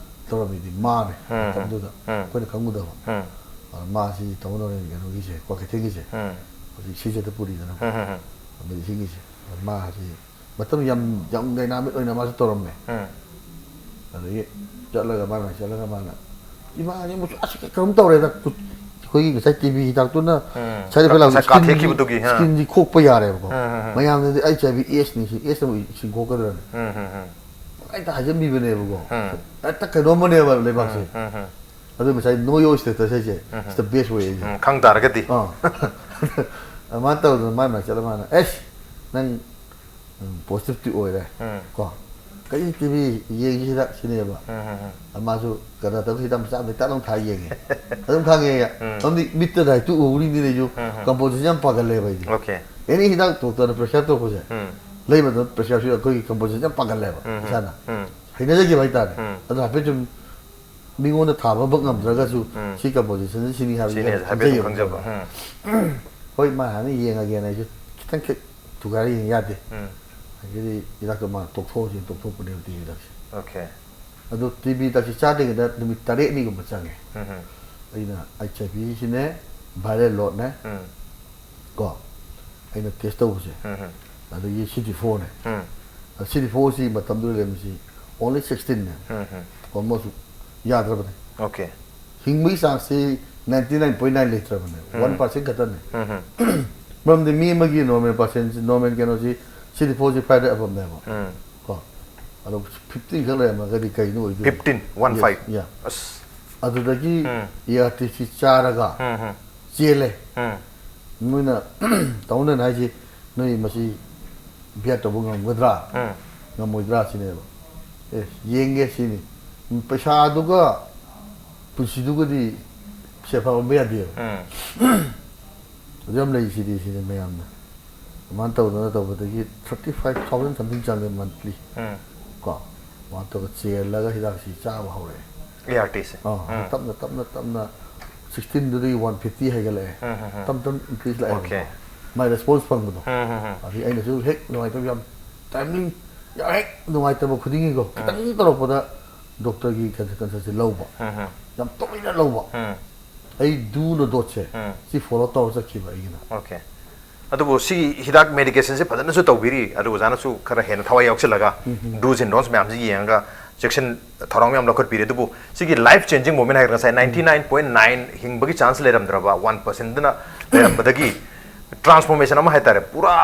ꯇꯧꯔꯝꯃꯤꯗꯤ ꯃꯥꯅꯦ꯫ ꯎꯝ, ꯎꯝ꯫ ꯃꯇꯝꯗꯨꯗ ꯎꯝ꯫ ꯑꯩꯈꯣꯏꯅ ꯈꯪꯉꯨꯗꯕ꯫ ꯎꯝ꯫ ꯑꯗ ꯃꯥꯁꯤ ꯇꯥꯃꯣ ꯅꯣꯔꯦꯟ ꯀꯩꯅꯣꯒꯤꯁꯦ, ꯀ꯭ꯋꯥꯀꯩꯊꯦꯜꯒꯤꯁꯦ, ꯎꯝ꯫ ꯍꯧꯖꯤꯛ ꯁꯤꯖꯗ ꯄꯨꯔꯤꯗꯅꯀꯣ꯫ ꯎꯝ, ꯎꯝ, ꯎꯝ꯫ ꯑꯗꯩ ꯁꯤꯒꯤꯁꯦ꯫ ꯑꯗ ꯃꯥꯁꯤ ꯃꯇꯝ ꯌꯥꯝ ꯌꯥꯝ ꯗꯥꯏꯅꯥꯃꯤꯛ ꯑꯣꯏꯅ ꯃꯥꯁꯨ ꯇꯧꯔꯝꯃꯦ꯫ ꯎꯝ ꯑꯗꯒꯤ ꯆꯠꯂꯒ ꯃꯥꯅ ꯆꯠꯂꯒ ꯃꯥꯅ ꯏꯃꯥꯅꯤ ꯑꯃꯨꯛꯁꯨ ꯑꯁ ꯀꯩꯅꯣꯝ ꯇꯧꯔꯦꯗ꯫ ꯑꯩꯈꯣꯏꯒꯤ ꯉꯁꯥꯏ ꯇꯤ ꯕꯤ ꯍꯤꯗꯥꯛꯇꯨꯅ ꯎꯝ꯫ ꯁꯥꯏꯠ ꯏꯐꯦꯛ ꯂꯥꯛꯄ ꯉꯁꯥꯏ ꯀꯥꯊꯦꯛꯈꯤꯕꯗꯨꯒꯤ, ꯍꯥ꯫ ꯁ꯭ꯀꯤꯟꯁꯤ ꯈꯣꯛꯄ ꯌꯥꯔꯦꯕꯀꯣ꯫ ꯎꯝ, ꯎꯝ, ꯎꯝ꯫ ꯃꯌꯥꯝꯅꯗꯤ ꯑꯩꯆ ꯑꯥꯏ ꯚꯤ ꯑꯦꯁꯅꯤ ꯁꯤ ꯑꯦꯁꯅ ꯁꯤꯡꯈꯣꯛꯀꯗ꯭ꯔꯅꯤ ꯎꯝ ꯎꯝ ꯎꯝ ꯍꯦꯛꯇ ꯍꯥꯏꯖꯟꯕꯤꯕꯅꯦꯕꯀꯣ꯫ ꯎꯝ꯫ ꯍꯦꯛꯇ ꯀꯩꯅꯣꯝꯃꯅꯦꯕ ꯂꯩꯕꯥꯛꯁꯦ꯫ ꯎꯝ ꯎꯝ ꯑꯗꯨ ꯉꯁꯥꯏ know your status ꯍꯥꯏꯁꯦ ꯁꯤꯗ ꯕꯦꯁ ꯑꯣꯏ ꯑꯩꯁꯦ꯫ ꯎꯝ꯫ ꯈꯪ ꯇꯥꯔꯒꯗꯤ꯫ ꯑꯥ ꯑꯗꯨꯃꯥꯏꯅ ꯇꯧꯗꯅ ꯃꯥꯅ ꯆꯠꯂ ꯃꯥꯅ ꯑꯦꯁ ꯅꯪ ꯄꯣꯖꯤꯇꯤꯚꯇꯤ ꯑꯣꯏꯔꯦ ꯎꯝ꯫ ꯀꯣ ꯀꯔꯤ ꯇꯤ ꯚꯤ ꯌꯦꯡꯁꯤꯗ ꯁꯤꯅꯦꯕ꯫ ꯎꯝ ꯎꯝ ꯎꯝ꯫ ꯃꯥꯁꯨ ꯀꯩꯅꯣ ꯇꯧ ꯍꯤꯗꯥꯛ ꯃꯆꯥ ꯑꯃ ꯇꯥꯛ ꯂꯥꯎ ꯊꯥ ꯌꯦꯡꯉꯦ꯫ ꯑꯗꯨꯝ ꯈꯪꯉꯦ꯫ ꯎꯝ꯫ ꯑꯗꯨꯝꯗꯤ ꯃꯤꯠꯇ ꯗꯥꯏꯔꯦꯛꯇꯨ ꯎꯕꯅꯤꯅ ꯑꯩꯁꯨ ꯎꯝ ꯎꯝ꯫ ꯀꯝꯄꯣꯖꯤꯁꯟ ꯌꯥꯝ ꯄꯥꯒꯜꯂꯦꯕ ꯑꯩꯗꯤ꯫ ꯑꯣꯀꯦ꯫ ꯑꯦꯅꯤ ꯍꯤꯗꯥꯛ ꯗꯣꯛꯇꯔꯅ ꯄ꯭ꯔꯦꯁꯀ꯭ꯔꯥꯏꯕ ꯇꯧꯔꯛꯄꯁꯦ ꯎꯝ꯫ ꯂꯩꯕ ꯑꯗꯨꯝ ꯄ꯭ꯔꯦꯁꯀ꯭ꯔꯥꯏꯕꯁꯨ ꯑꯩꯈꯣꯏꯒꯤ ꯀꯝꯄꯣꯖꯤꯁꯟ ꯌꯥꯝ ꯄꯥꯒꯜꯂꯦꯕ ꯎꯝ꯫ ꯏꯁꯥꯅ꯫ ꯎꯝ꯫ ꯍꯩꯅꯖꯈꯤꯕ ꯍꯥꯏꯇꯥꯔꯦ꯫ ꯎꯝ꯫ ꯑꯗꯣ ꯍꯥꯏꯐꯦꯠ ꯁꯨꯝ ꯃꯤꯉꯣꯟꯗ ꯊꯥꯕꯃꯛ ꯉꯝꯗ꯭ꯔꯒꯁꯨ ꯎꯝ꯫ ꯁꯤ ꯀꯝꯄꯣꯖꯤꯁꯟꯁꯤ ꯁꯤꯅꯤ ꯍꯥꯏꯕꯗꯤ ꯁꯤꯅꯦ ꯍꯥꯏꯐꯦꯠ ꯍꯥꯏꯐꯦꯠ ꯑꯗꯨꯝ ꯈꯪꯖꯩꯌꯦꯕ꯫ ꯈꯪꯖꯕ꯫ ꯎꯝ꯫ ꯍꯣꯏ ꯃꯥ ꯍꯥꯟꯅ ꯌꯦꯡꯉꯒꯦꯅ ꯑꯩꯁꯨ ꯈꯤꯇꯪ ꯈꯤꯛ ꯊꯨꯒꯥꯏꯔ ꯌꯦꯡ ꯌꯥꯗꯦ꯫ ꯎꯝ꯫ ꯑꯗꯒꯤꯗꯤ ꯍꯤꯗꯥꯛꯇꯣ ꯃꯥ ꯇꯣꯛꯊꯣꯛꯑꯁꯤ ꯇꯣꯛꯊꯣꯛꯄꯅꯦꯕ ꯇꯤ ꯚꯤ ꯍꯤꯗꯥꯛꯁꯦ꯫ ꯑꯣꯀꯦ꯫ ꯑꯗꯣ ꯇꯤ ꯚꯤ ꯍꯤꯗꯥꯛꯁꯤ ꯆꯥꯗ꯭ꯔꯤꯉꯩꯗ ꯅꯨꯃꯤꯠ ꯇꯔꯦꯠꯅꯤꯒꯨꯝꯕ ꯆꯪꯉꯦ꯫ ꯎꯝ ꯎꯝ꯫ ꯑꯩꯅ ꯑꯩꯆ ꯑꯥꯏ ꯚꯤꯁꯤꯅꯦ, ꯚꯥꯏꯔꯦꯜ ꯂꯣꯗꯅꯦ ꯎꯝ꯫ ꯀꯣ ꯑꯩꯅ ꯇꯦꯁ ꯇꯧꯕꯁꯦ꯫ ꯎꯝ ꯎꯝ꯫ ꯑꯗꯒꯤ ꯁꯤ ꯗꯤ ꯐꯣꯔꯅꯦ꯫ ꯎꯝ꯫ ꯁꯤ ꯗꯤ ꯐꯣꯔꯁꯤ ꯃꯇꯝꯗꯨꯗ ꯂꯩꯔꯝꯃꯤꯁꯤ ꯑꯣꯟꯂꯤ ꯁꯤꯛꯁꯇꯤꯟꯅꯦ꯫ ꯎꯝ ꯎꯝ꯫ ꯑꯣꯜꯃꯣꯁ ꯌꯥꯗ꯭ꯔꯕꯅꯦ꯫ ꯑꯣꯀꯦ꯫ ꯍꯤꯡꯕꯒꯤ ꯆꯥꯟꯁꯁꯤ ꯅꯥꯏꯟꯇꯤ ꯅꯥꯏꯟ ꯄꯣꯏꯟ ꯅꯥꯏꯟ ꯂꯩꯇ꯭ꯔꯕꯅꯦ꯫ ꯎꯝ꯫ ꯋꯥꯟ ꯄꯥꯔꯁꯦꯟ ꯈꯛꯇꯅꯦ꯫ ꯎꯝ ꯎꯝ꯫ ꯃꯔꯝꯗꯤ ꯃꯤ ꯑꯃꯒꯤ ꯅꯣꯔꯃꯦꯜ ꯄꯥꯔꯁꯦꯟ ꯅꯣꯔꯃꯦꯜ ꯀꯩꯅꯣꯁꯤ ꯁꯤ ꯗꯤ ꯐꯣꯔꯁꯤ ꯐꯥꯏꯚ ꯑꯞꯅꯦꯕ꯫ ꯎꯝ꯫ ꯀꯣ ꯑꯗꯣ ꯐꯤꯐꯇꯤꯟ ꯈꯛ ꯂꯩꯔꯝꯃꯒꯗꯤ ꯀꯩꯅꯣ ꯑꯣꯏꯗꯣꯏ? Fifteen, one five. ꯌꯥ꯫ ꯑꯁ꯫ ꯑꯗꯨꯗꯒꯤ ꯎꯝ꯫ ꯑꯦ ꯑꯥꯔ ꯇꯤ ꯁꯤ ꯆꯥꯔꯒ ꯎꯝ ꯎꯝ꯫ ꯆꯦꯜꯂꯦ꯫ ꯎꯝ꯫ ꯅꯣꯏꯅ ꯇꯧꯅꯅ ꯍꯥꯏꯁꯤ ꯅꯣꯏ ꯃꯁꯤ ꯕꯤꯌꯥꯔ ꯇꯧꯕ ꯉꯝꯒꯗ꯭ꯔꯥ ꯎꯝ꯫ ꯉꯝꯃꯣꯏꯗ꯭ꯔꯥ ꯁꯤꯅꯦꯕ꯫ ꯑꯦ ꯌꯦꯡꯒꯦ ꯁꯤꯅꯤ꯫ ꯄꯩꯁꯥꯗꯨꯒ ꯄꯨꯟꯁꯤꯗꯨꯒꯗꯤ ꯁꯦꯐ ꯑꯣꯟꯕ ꯌꯥꯗꯦꯕ꯫ ꯎꯝ꯫ ꯑꯗꯨ ꯌꯥꯝ ꯂꯩ ꯁꯤꯗꯤ ꯁꯤꯅꯤ ꯃꯌꯥꯝꯅ ꯑꯗꯨꯃꯥꯏꯅ ꯇꯧꯗꯅ ꯇꯧꯕꯗꯒꯤ ꯊꯥꯔꯇꯤ ꯐꯥꯏꯚ ꯊꯥꯎꯖꯟ ꯁꯝꯊꯤꯡ ꯆꯪꯉꯦ ꯃꯟꯊꯂꯤ꯫ ꯎꯝ꯫ ꯀꯣ ꯑꯗꯨꯃꯥꯏꯅ ꯇꯧꯔꯒ ꯆꯦꯜꯂꯒ ꯍꯤꯗꯥꯛꯁꯤ ꯆꯥꯕ ꯍꯧꯔꯛꯑꯦ꯫ ꯑꯦ ꯑꯥꯔ ꯇꯤꯁꯦ꯫ ꯑꯥ ꯎꯝ꯫ ꯇꯞꯅ ꯇꯞꯅ ꯇꯞꯅ ꯁꯤꯛꯁꯇꯤꯟꯗꯨꯗꯒꯤ ꯋꯥꯟ ꯐꯤꯐꯇꯤ ꯍꯥꯏꯒꯠꯂꯛꯑꯦ꯫ ꯎꯝ ꯎꯝ ꯎꯝ꯫ ꯇꯞ ꯇꯞ ꯏꯟꯀ꯭ꯔꯤꯁ ꯑꯣꯀꯦ꯫ ꯂꯥꯛꯑꯦꯕ꯫ ꯃꯥꯏ ꯔꯦꯁꯄꯣꯟꯁ ꯐꯪꯕꯗꯣ꯫ ꯎꯝ ꯎꯝ ꯎꯝ꯫ ꯑꯗꯒꯤ ꯑꯩꯅꯁꯨ ꯍꯦꯛ ꯅꯨꯡꯉꯥꯏꯇꯕ ꯌꯥꯝ ꯇꯥꯏꯝꯂꯤꯡ ꯌꯥꯝ ꯍꯦꯛ ꯅꯨꯡꯉꯥꯏꯇꯕ ꯈꯨꯗꯤꯡꯒꯤꯀꯣ ꯈꯤꯇꯪ ꯇꯧꯔꯛꯄꯗ ꯗꯣꯛꯇꯔꯒꯤ ꯀꯟꯁꯜꯇꯦꯁꯟꯁꯦ ꯂꯧꯕ꯫ ꯎꯝ ꯎꯝ꯫ ꯌꯥꯝ ꯇꯣꯏꯅ ꯂꯧꯕ꯫ ꯎꯝ꯫ ꯑꯩ ꯗꯨꯅ ꯗꯣꯠꯁꯦ ꯎꯝ꯫ ꯁꯤ ꯐꯣꯂꯣ ꯇꯧꯔ ꯆꯠꯈꯤꯕ ꯑꯩꯒꯤꯅ꯫ ꯑꯣꯀꯦ꯫ ꯑꯗꯨꯕꯨ ꯁꯤꯒꯤ ꯍꯤꯗꯥꯛ ꯃꯦꯗꯤꯀꯦꯁꯟꯁꯦ ꯐꯖꯅꯁꯨ ꯇꯧꯕꯤꯔꯤ, ꯑꯗꯨ ꯑꯣꯖꯥꯅꯁꯨ ꯈꯔ ꯍꯦꯟꯅ ꯊꯋꯥꯏ ꯌꯥꯎꯁꯤꯜꯂꯒ ꯗꯨꯁ ꯑꯦꯟ ꯗꯣꯟꯁ ꯃꯌꯥꯝꯁꯤ ꯌꯦꯡꯉꯒ ꯆꯦꯛꯁꯤꯟ ꯊꯧꯔꯥꯡ ꯃꯌꯥꯝ ꯂꯧꯈꯠꯄꯤꯔꯤ꯫ ꯑꯗꯨꯕꯨ ꯁꯤꯒꯤ ꯂꯥꯏꯐ ꯆꯦꯟꯖꯤꯡ ꯃꯣꯃꯦꯟ ꯍꯥꯏꯔꯒ ꯉꯁꯥꯏ ꯅꯥꯏꯟꯇꯤ ꯅꯥꯏꯟ ꯄꯣꯏꯟ ꯅꯥꯏꯟ ꯍꯤꯡꯕꯒꯤ ꯆꯥꯟꯁ ꯂꯩꯔꯝꯗ꯭ꯔꯕ ꯋꯥꯟ ꯄꯥꯔꯁꯦꯟꯗꯨꯅ ꯂꯩꯔꯝꯕꯗꯒꯤ ꯇ꯭ꯔꯥꯟꯁꯐꯣꯔꯃꯦꯁꯟ ꯑꯃ ꯍꯥꯏꯇꯥꯔꯦ, ꯄꯨꯔꯥ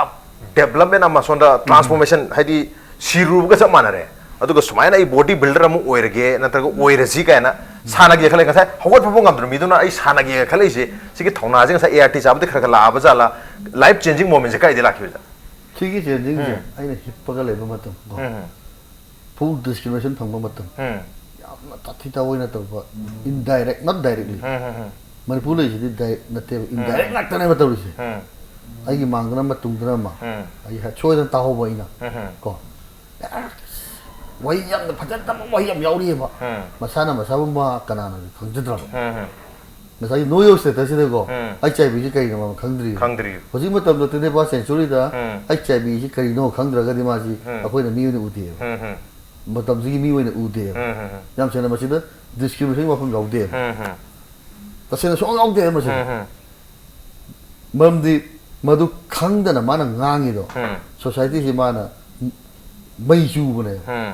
ꯗꯦꯕꯂꯞꯃꯦꯟ ꯑꯃ ꯁꯣꯝꯗ ꯇ꯭ꯔꯥꯟꯁꯐꯣꯔꯃꯦꯁꯟ ꯍꯥꯏꯗꯤ ꯁꯤꯔꯨꯕꯒ ꯆꯞ ꯃꯥꯟꯅꯔꯦ꯫ ꯑꯗꯨꯒ ꯁꯨꯃꯥꯏꯅ ꯑꯩ ꯕꯣꯗꯤ ꯕꯤꯜꯗꯔ ꯑꯃ ꯑꯣꯏꯔꯒꯦ ꯅꯠꯇ꯭ꯔꯒ ꯑꯣꯏꯔꯁꯤ ꯀꯥꯏꯅ ꯁꯥꯟꯅꯒꯦ ꯈꯜꯂꯦ꯫ ꯉꯁꯥꯏ ꯍꯧꯒꯠ ꯐꯥꯎꯕ ꯉꯝꯗ꯭ꯔꯕ ꯃꯤꯗꯨꯅ ꯑꯩ ꯁꯥꯟꯅꯒꯦ ꯈꯜꯂꯛꯏꯁꯦ, ꯁꯤꯒꯤ ꯊꯧꯅꯥꯁꯦ ꯉꯁꯥꯏ ꯑꯦ ꯑꯥꯔ ꯇꯤ ꯆꯥꯕꯗꯤ ꯈꯔ ꯈꯔ ꯂꯥꯛꯑꯕ ꯖꯥꯠꯂꯥ? ꯂꯥꯏꯐ ꯆꯦꯟꯖꯤꯡ ꯃꯣꯃꯦꯟꯁꯦ ꯀꯥꯏꯗꯩ ꯂꯥꯛꯈꯤꯕ ꯑꯣꯖꯥ? ꯁꯤꯒꯤ ꯆꯦꯟꯖꯤꯡꯁꯦ ꯎꯝ꯫ ꯑꯩꯅ ꯍꯤꯞꯄꯒ ꯂꯩꯕ ꯃꯇꯝ ꯀꯣ, ꯎꯝ, ꯐꯨꯜ ꯗꯤꯁꯀ꯭ꯔꯤꯃꯤꯅꯦꯁꯟ ꯐꯪꯕ ꯃꯇꯝ, ꯎꯝ, ꯌꯥꯝꯅ ꯇꯥꯊꯤ ꯇꯥꯑꯣꯏꯅ ꯇꯧꯕ, ꯏꯟꯗꯥꯏꯔꯦꯛ, ꯅꯣꯠ ꯗꯥꯏꯔꯦꯛꯂꯤ꯫ ꯎꯝ, ꯎꯝ, ꯎꯝ, ꯃꯅꯤꯄꯨꯔ ꯂꯩꯁꯤꯗꯤ ꯗꯥꯏꯔꯦꯛ ꯅꯠꯇꯦꯕ, ꯏꯟꯗꯥꯏꯔꯦꯛ ꯉꯥꯛꯇꯅꯦꯕ ꯇꯧꯔꯤꯁꯦ꯫ ꯎꯝ, ꯑꯩꯒꯤ ꯃꯥꯡꯗꯅ ꯑꯃ, ꯇꯨꯡꯗꯅ ꯑꯃ, ꯎꯝ, ꯑꯩ ꯍꯦꯛ ꯁꯣꯏꯗꯅ ꯇꯥꯍꯧꯕ ꯑꯩꯅ ꯎꯝ, ꯎꯝ, ꯀꯣ, ꯋꯥꯍꯩ ꯌꯥꯝꯅ ꯐꯖꯗꯕ ꯋꯥꯍꯩ ꯌꯥꯝ ꯌꯥꯎꯔꯤꯑꯕ꯫ ꯎꯝ, ꯃꯁꯥꯅ ꯃꯁꯥꯕꯨ ꯃꯥ ꯀꯅꯥꯅꯁꯨ ꯈꯪꯖꯗ꯭ꯔꯕ꯫ ꯎꯝ, ꯎꯝ, ꯉꯁꯥꯏꯒꯤ ꯅꯣ ꯌꯣꯔ ꯁ꯭ꯇꯦꯇꯁꯁꯤꯗꯀꯣ, ꯎꯝ꯫ ꯑꯩꯠꯆ ꯑꯥꯏ ꯚꯤꯁꯤ ꯀꯔꯤꯅꯣ ꯃꯥ ꯈꯪꯗ꯭ꯔꯤ꯫ ꯈꯪꯗ꯭ꯔꯤ꯫ ꯍꯧꯖꯤꯛ ꯃꯇꯝꯗ ꯇ꯭ꯋꯦꯟꯇꯤ ꯐꯥꯔꯁ ꯁꯦꯟꯆꯨꯔꯤꯗ ꯎꯝ꯫ ꯑꯩꯠꯆ ꯑꯥꯏ ꯚꯤꯁꯤ ꯀꯔꯤꯅꯣ ꯈꯪꯗ꯭ꯔꯒꯗꯤ ꯃꯥꯁꯤ ꯎꯝ꯫ ꯑꯩꯈꯣꯏꯅ ꯃꯤ ꯑꯣꯏꯅ ꯎꯗꯦꯕ꯫ ꯎꯝ, ꯎꯝ, ꯃꯇꯝꯁꯤꯒꯤ ꯃꯤ ꯑꯣꯏꯅ ꯎꯗꯦꯕ꯫ ꯎꯝ, ꯎꯝ, ꯎꯝ꯫ ꯌꯥꯝ ꯁꯦꯡꯅ ꯃꯁꯤꯗ ꯗꯤꯁꯀ꯭ꯔꯤꯃꯤꯅꯦꯁꯟꯒꯤ ꯋꯥꯐꯝ ꯌꯥꯎꯗꯦꯕ꯫ ꯎꯝ, ꯎꯝ, ꯇꯁꯦꯡꯅ ꯁꯨꯡꯌꯥꯎ ꯌꯥꯎꯗꯦꯕ ꯃꯁꯤꯗ꯫ ꯎꯝ, ꯎꯝ, ꯃꯔꯝꯗꯤ ꯃꯗꯨ ꯈꯪꯗꯅ ꯃꯥꯅ ꯉꯥꯡꯉꯤꯗꯣ, ꯎꯝ꯫ ꯁꯣꯁꯥꯏꯇꯤꯁꯤ ꯃꯥꯅ ꯃꯩ ꯆꯨꯕꯅꯦꯕ꯫ ꯎꯝ꯫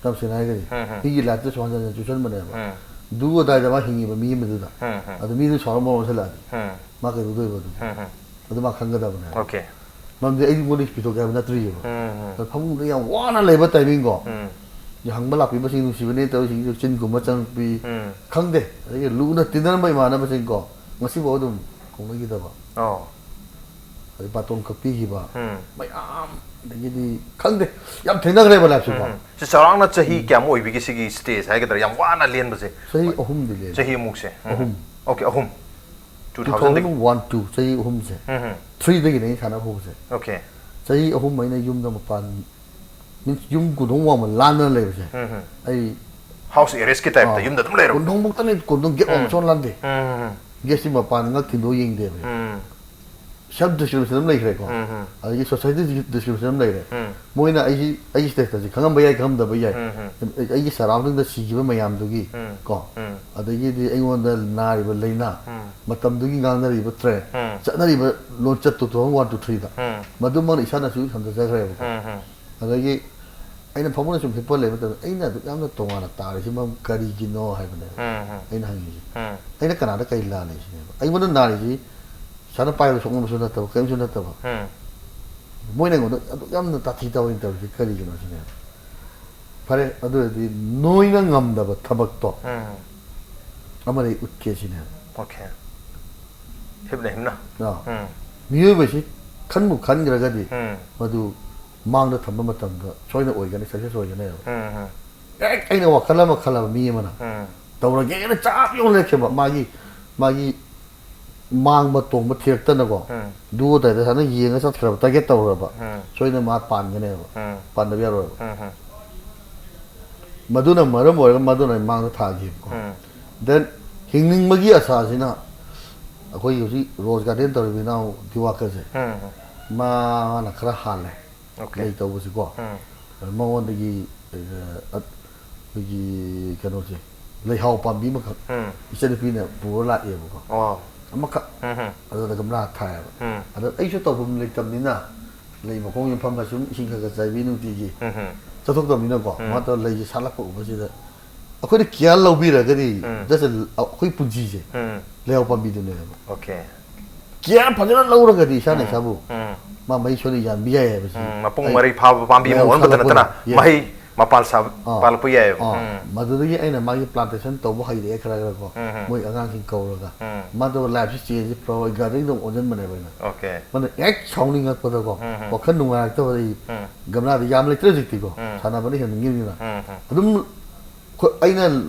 ꯌꯥꯝ ꯁꯦꯡꯅ ꯍꯥꯏꯔꯒꯗꯤ ꯎꯝ, ꯎꯝ꯫ ꯃꯤꯒꯤ ꯂꯥꯏꯐꯇ ꯁꯨꯃꯥꯏꯅ ꯁꯨꯃꯥꯏꯅ ꯆꯨꯁꯟꯕꯅꯦꯕ꯫ ꯎꯝ꯫ ꯗꯨ ꯑꯣꯔ ꯗꯥꯏꯗ ꯃꯥ ꯍꯤꯡꯉꯤꯕ ꯃꯤ ꯑꯃꯗꯨꯗ꯫ ꯎꯝ, ꯎꯝ꯫ ꯑꯗꯨ ꯃꯤꯗꯨ ꯁꯥꯎꯔ ꯃꯔꯣꯜ ꯁꯜꯂꯛꯑꯗꯤ ꯎꯝ꯫ ꯃꯥ ꯀꯩꯗꯧꯗꯣꯏꯕ ꯑꯗꯨꯗꯤ? ꯎꯝ, ꯎꯝ꯫ ꯑꯗꯨ ꯃꯥ ꯈꯪꯒꯗꯕꯅꯦ꯫ ꯑꯣꯀꯦ꯫ ꯃꯔꯝꯗꯤ ꯑꯩꯉꯣꯟꯗ ꯄꯤꯊꯣꯛꯀꯦ ꯍꯥꯏꯕ ꯅꯠꯇ꯭ꯔꯤꯑꯕ꯫ ꯎꯝ, ꯎꯝ꯫ ꯑꯗꯣ ꯐꯃꯨꯡꯗ ꯌꯥꯝ ꯋꯥꯅ ꯂꯩꯕ ꯇꯥꯏꯃꯤꯡꯀꯣ, ꯎꯝ꯫ ꯌꯥꯍꯪꯕ ꯂꯥꯛꯄꯤꯕꯁꯤꯡ ꯅꯨꯡꯁꯤꯕꯅꯦ ꯇꯧꯔꯤꯁꯤꯡꯁꯨ ꯆꯤꯟ ꯈꯨꯝꯕ ꯆꯪꯉꯛꯄꯤ, ꯎꯝ꯫ ꯈꯪꯗꯦ꯫ ꯑꯗꯒꯤ ꯂꯨꯅ ꯇꯤꯟꯅꯔꯝꯕ ꯏꯃꯥꯟꯅꯕꯁꯤꯡꯀꯣ, ꯉꯁꯤꯐꯥꯎ ꯑꯗꯨꯝ ꯀꯧꯅꯈꯤꯗꯕ, ꯑꯣ꯫ ꯑꯗꯩ ꯕꯥꯇꯣꯟ ꯀꯛꯄꯤꯈꯤꯕ ꯎꯝ꯫ ꯃꯌꯥꯝ, ꯑꯗꯒꯤꯗꯤ ꯈꯪꯗꯦ, ꯌꯥꯝ ꯊꯦꯡꯅꯈ꯭ꯔꯦꯕ ꯂꯥꯏꯐꯁꯤꯀꯣ꯫ ꯎꯝ꯫ ꯁꯤ ꯆꯥꯎꯔꯥꯛꯅ ꯆꯍꯤ ꯀꯌꯥꯝ ꯑꯣꯏꯕꯤꯒꯦ ꯁꯤꯒꯤ ꯁ꯭ꯇꯦꯖ ꯍꯥꯏꯒꯗ꯭ꯔꯥ, ꯌꯥꯝ ꯋꯥꯅ ꯂꯦꯟꯕꯁꯦ? ꯆꯍꯤ ꯑꯍꯨꯝꯗꯤ ꯂꯦꯟꯂꯦ꯫ ꯆꯍꯤꯃꯨꯛꯁꯦ? ꯎꯝ꯫ ꯑꯍꯨꯝ꯫ ꯑꯣꯀꯦ, ꯑꯍꯨꯝ꯫ ꯇꯨ ꯇꯨ ꯊꯥꯎꯖꯟꯗꯒꯤ? ꯊꯥꯎꯖꯟ ꯋꯥꯟ ꯇꯨ, ꯆꯍꯤ ꯑꯍꯨꯝꯁꯦ꯫ ꯎꯝ, ꯎꯝ꯫ ꯊ꯭ꯔꯤꯗꯒꯤꯅꯦ ꯑꯩꯅ ꯁꯥꯟꯅꯕ ꯍꯧꯕꯁꯦ꯫ ꯑꯣꯀꯦ꯫ ꯆꯍꯤ ꯑꯍꯨꯝ ꯑꯩꯅ ꯌꯨꯝꯗ ꯃꯄꯥꯟ, ꯃꯤꯟꯁ ꯌꯨꯝ ꯀꯣꯟꯊꯣꯡ ꯋꯥꯡꯃ ꯂꯥꯟꯗꯅ ꯂꯩꯕꯁꯦ꯫ ꯎꯝ, ꯎꯝ꯫ ꯑꯩ ꯍꯥꯎꯁ ꯑꯦꯔꯦꯁꯀꯤ ꯇꯥꯏꯞꯇ ꯑꯥ, ꯌꯨꯝꯗ ꯑꯗꯨꯝ ꯂꯩꯔꯕ? ꯀꯣꯟꯊꯣꯡꯃꯛꯇꯅꯦ, ꯀꯣꯟꯊꯣꯡ ꯒꯦꯠ ꯋꯥꯡꯃ ꯎꯝ꯫ ꯁꯣꯟ ꯂꯥꯟꯗꯦ꯫ ꯎꯝ, ꯎꯝ, ꯒꯦꯠꯁꯤ ꯃꯄꯥꯟ ꯉꯛ ꯊꯤꯟꯗꯣꯛ ꯌꯦꯡꯗꯦꯕ꯫ ꯎꯝ꯫ self discrimination ꯑꯃ ꯂꯩꯈ꯭ꯔꯦꯀꯣ꯫ ꯎꯝ, ꯎꯝ꯫ ꯑꯗꯒꯤ society discrimination ꯑꯃ ꯂꯩꯔꯦ꯫ ꯎꯝ꯫ ꯃꯣꯏꯅ ꯑꯩꯁꯤ, ꯑꯩꯒꯤ status ꯁꯤ ꯈꯪꯉꯝꯕ ꯌꯥꯏ, ꯈꯪꯉꯝꯗꯕ ꯌꯥꯏ꯫ ꯎꯝ, ꯎꯝ꯫ ꯑꯩꯒꯤ surrounding ꯗ ꯁꯤꯈꯤꯕ ꯃꯌꯥꯝꯗꯨꯒꯤ ꯎꯝ꯫ ꯀꯣ꯫ ꯎꯝ꯫ ꯑꯗꯒꯤꯗꯤ ꯑꯩꯉꯣꯟꯗ ꯅꯥꯔꯤꯕ ꯂꯥꯏꯅꯥ, ꯎꯝ꯫ ꯃꯇꯝꯗꯨꯒꯤ ꯉꯥꯡꯅꯔꯤꯕ trend, ꯎꯝ꯫ ꯆꯠꯅꯔꯤꯕ ꯂꯣꯟꯆꯠꯇꯨ two thousand one to three ꯗ꯫ ꯎꯝ꯫ ꯃꯗꯨꯃꯛꯅ ꯏꯁꯥꯅꯁꯨ ꯏꯊꯟꯗ ꯆꯠꯈ꯭ꯔꯦꯕꯀꯣ꯫ ꯎꯝ, ꯎꯝ꯫ ꯑꯗꯒꯤ ꯑꯩꯅ ꯐꯃꯨꯡꯗ ꯁꯨꯝ ꯍꯤꯞꯄ ꯂꯩꯕ ꯃꯇꯝꯗ ꯑꯩꯅ ꯑꯗꯨꯛ ꯌꯥꯝꯅ ꯇꯣꯉꯥꯟꯅ ꯇꯥꯔꯤꯁꯤ ꯃꯔꯝ ꯀꯔꯤꯒꯤꯅꯣ ꯍꯥꯏꯕꯅꯦꯕ ꯎꯝ, ꯎꯝ꯫ ꯑꯩꯅ ꯍꯪꯉꯤꯁꯦ꯫ ꯎꯝ꯫ ꯑꯩꯅ ꯀꯅꯥꯗ ꯀꯔꯤ ꯂꯥꯜꯂꯤ ꯁꯤꯅꯦꯕ꯫ ꯑꯩꯉꯣꯟꯗ ꯅꯥꯔꯤꯁꯤ ꯏꯁꯥꯅ ꯄꯥꯏꯕ ꯁꯣꯛꯅꯕꯁꯨ ꯅꯠꯇꯕ, ꯀꯔꯤꯝꯁꯨ ꯅꯠꯇꯕ꯫ ꯎꯝ꯫ ꯃꯣꯏꯅ ꯑꯩꯉꯣꯟꯗ ꯑꯗꯨꯛ ꯌꯥꯝꯅ ꯇꯥꯊꯤ ꯇꯥꯑꯣꯏꯅ ꯇꯧꯔꯤꯁꯤ ꯀꯔꯤꯒꯤꯅꯣ ꯁꯤꯅꯦꯕ꯫ ꯐꯔꯦ, ꯑꯗꯨ ꯑꯣꯏꯔꯗꯤ ꯅꯣꯏꯅ ꯉꯝꯗꯕ ꯊꯕꯛꯇꯣ ꯎꯝ꯫ ꯑꯃꯗ ꯑꯩ ꯎꯠꯀꯦ ꯁꯤꯅꯦꯕ꯫ Okay꯫ ꯍꯤꯞꯅ ꯍꯤꯞꯅ꯫ ꯑꯥ꯫ ꯎꯝ꯫ ꯃꯤꯑꯣꯏꯕꯁꯤ ꯈꯟꯕꯨ ꯈꯟꯈ꯭ꯔꯒꯗꯤ ꯎꯝ꯫ ꯃꯗꯨ ꯃꯥꯡꯗ ꯊꯝꯕ ꯃꯇꯝꯗ ꯁꯣꯏꯅ ꯑꯣꯏꯒꯅꯤ, success ꯑꯣꯏꯒꯅꯦꯕ꯫ ꯎꯝ, ꯎꯝ꯫ ꯍꯦꯛ ꯑꯩꯅ ꯋꯥꯈꯜ ꯑꯃ ꯈꯜꯂꯕ ꯃꯤ ꯑꯃꯅ ꯎꯝ꯫ ꯇꯧꯔꯒꯦꯅ ꯆꯞ ꯌꯧ ꯂꯦꯞꯈꯤꯕ ꯃꯥꯒꯤ, ꯃꯥꯒꯤ ꯃꯥꯡꯕ ꯇꯣꯡꯕ ꯊꯤꯔꯛꯇꯅꯀꯣ꯫ ꯎꯝ꯫ Do or die ꯗ ꯁꯥꯟꯅ ꯌꯦꯡꯉ ꯆꯠꯈ꯭ꯔꯕ, target ꯇꯧꯈ꯭ꯔꯕ꯫ ꯎꯝ꯫ ꯁꯣꯏꯗꯅ ꯃꯥ ꯄꯥꯟꯒꯅꯦꯕ꯫ ꯎꯝ꯫ ꯄꯥꯟꯗꯕ ꯌꯥꯔꯣꯏꯕ꯫ ꯎꯝ, ꯎꯝ꯫ ꯃꯗꯨꯅ ꯃꯔꯝ ꯑꯣꯏꯔꯒ ꯃꯗꯨꯅ ꯑꯩ ꯃꯥꯡꯗ ꯊꯥꯈꯤꯕꯀꯣ꯫ ꯎꯝ꯫ Then ꯍꯤꯡꯅꯤꯡꯕꯒꯤ ꯑꯁꯥꯁꯤꯅ ꯑꯩꯈꯣꯏꯒꯤ ꯍꯧꯖꯤꯛ Rose Garden ꯇꯧꯔꯤꯕ ꯏꯅꯥꯎ ꯗꯤꯋꯥꯀꯔꯁꯦ, ꯎꯝ꯫ ꯃꯥꯅ ꯈꯔ ꯍꯥꯜꯂꯦ Okay꯫ ꯂꯩ ꯇꯧꯕꯁꯤꯀꯣ꯫ ꯎꯝ꯫ ꯃꯉꯣꯟꯗꯒꯤ, ꯑ, ꯑꯩꯈꯣꯏꯒꯤ ꯀꯩꯅꯣꯁꯦ, ꯂꯩꯍꯥꯎ ꯄꯥꯝꯕꯤ ꯑꯃꯈꯛ ꯎꯝ꯫ ꯏꯆꯟꯅꯨꯄꯤꯅ ꯄꯨꯔ ꯂꯥꯛꯑꯦꯕꯀꯣ꯫ ꯑꯣ꯫ ꯑꯃꯈꯛ꯫ ꯎꯝ, ꯎꯝ꯫ ꯑꯗꯨꯗ ꯒꯝꯂꯥ ꯊꯥꯏꯌꯦꯕ꯫ ꯎꯝ꯫ ꯑꯗ ꯑꯩꯁꯨ ꯇꯧꯐꯝ ꯂꯩꯇꯕꯅꯤꯅ ꯂꯩ ꯃꯈꯣꯡ ꯌꯨꯝꯐꯝꯗ ꯁꯨꯝ ꯏꯁꯤꯡ ꯈꯔ ꯈꯔ ꯆꯥꯏꯕꯤ ꯅꯨꯡꯇꯤꯒꯤ ꯎꯝ, ꯎꯝ꯫ ꯆꯠꯊꯣꯛꯇꯕꯅꯤꯅꯀꯣ꯫ ꯎꯝ꯫ ꯃꯥ ꯇꯧꯔ ꯂꯩꯁꯦ ꯁꯥꯠꯂꯛꯄ ꯎꯕꯁꯤꯗ ꯑꯩꯈꯣꯏꯅ care ꯂꯧꯕꯤꯔꯒꯗꯤ ꯎꯝ꯫ just ꯑꯩꯈꯣꯏ ꯄꯨꯟꯁꯤꯁꯦ ꯎꯝ꯫ ꯂꯩꯍꯥꯎ ꯄꯥꯝꯕꯤꯗꯨꯅꯦꯕ꯫ Okay꯫ Care ꯐꯖꯅ ꯂꯧꯔꯒꯗꯤ ꯏꯁꯥꯅ ꯎꯝ꯫ ꯏꯁꯥꯕꯨ ꯎꯝ꯫ ꯃꯥ ꯃꯍꯩ ꯁꯣꯏꯅ ꯌꯥꯟꯕ ꯌꯥꯏ ꯍꯥꯏꯕꯁꯤ ꯎꯝ, ꯃꯄꯨꯡ ꯑꯩ ꯃꯔꯩ ꯐꯥꯕ ꯄꯥꯝꯕꯤ ꯑꯃ ꯂꯩꯍꯥꯎ ꯑꯣꯟꯕꯇ ꯅꯠꯇꯅ ꯁꯥꯠꯂꯛꯄꯗꯣ, yes꯫ ꯃꯍꯩ ꯃꯄꯥꯟ ꯁꯥꯕ ꯑꯥ꯫ ꯄꯥꯜꯂꯛꯄ ꯌꯥꯏꯑꯕ꯫ ꯑꯥ, ꯎꯝ꯫ ꯃꯗꯨꯗꯒꯤ ꯑꯩꯅ ꯃꯥꯒꯤ plantation ꯇꯧꯕ ꯍꯩꯔꯛꯑꯦ ꯈꯔ ꯈꯔ ꯀꯣ꯫ ꯎꯝ, ꯎꯝ꯫ ꯃꯣꯏ ꯑꯉꯥꯡꯁꯤꯡ ꯀꯧꯔꯒ ꯎꯝ꯫ ꯃꯥꯗꯣ life ꯁꯤ change ꯁꯤ flower garden ꯗ ꯑꯃꯨꯛ ꯑꯣꯟꯁꯤꯟꯕꯅꯦꯕ ꯑꯩꯅ꯫ Okay꯫ ꯃꯥꯅ ꯍꯦꯛ ꯁꯥꯎꯅꯤꯡꯉꯛꯄꯗꯀꯣ, ꯎꯝ, ꯎꯝ꯫ ꯋꯥꯈꯜ ꯅꯨꯡꯉꯥꯏꯔꯛꯇꯕꯗ ꯑꯩ ꯎꯝ꯫ ꯒꯝꯂꯥꯗ ꯌꯥꯝ ꯂꯩꯇ꯭ꯔꯦ ꯍꯧꯖꯤꯛꯇꯤꯀꯣ꯫ ꯎꯝ꯫ ꯁꯥꯟꯅꯕꯅ ꯍꯦꯟꯅꯤꯡꯉꯤꯕꯅꯤꯅ꯫ ꯎꯝ, ꯎꯝ꯫ ꯑꯗꯨꯝ ꯑꯩꯈꯣꯏ, ꯑꯩꯅ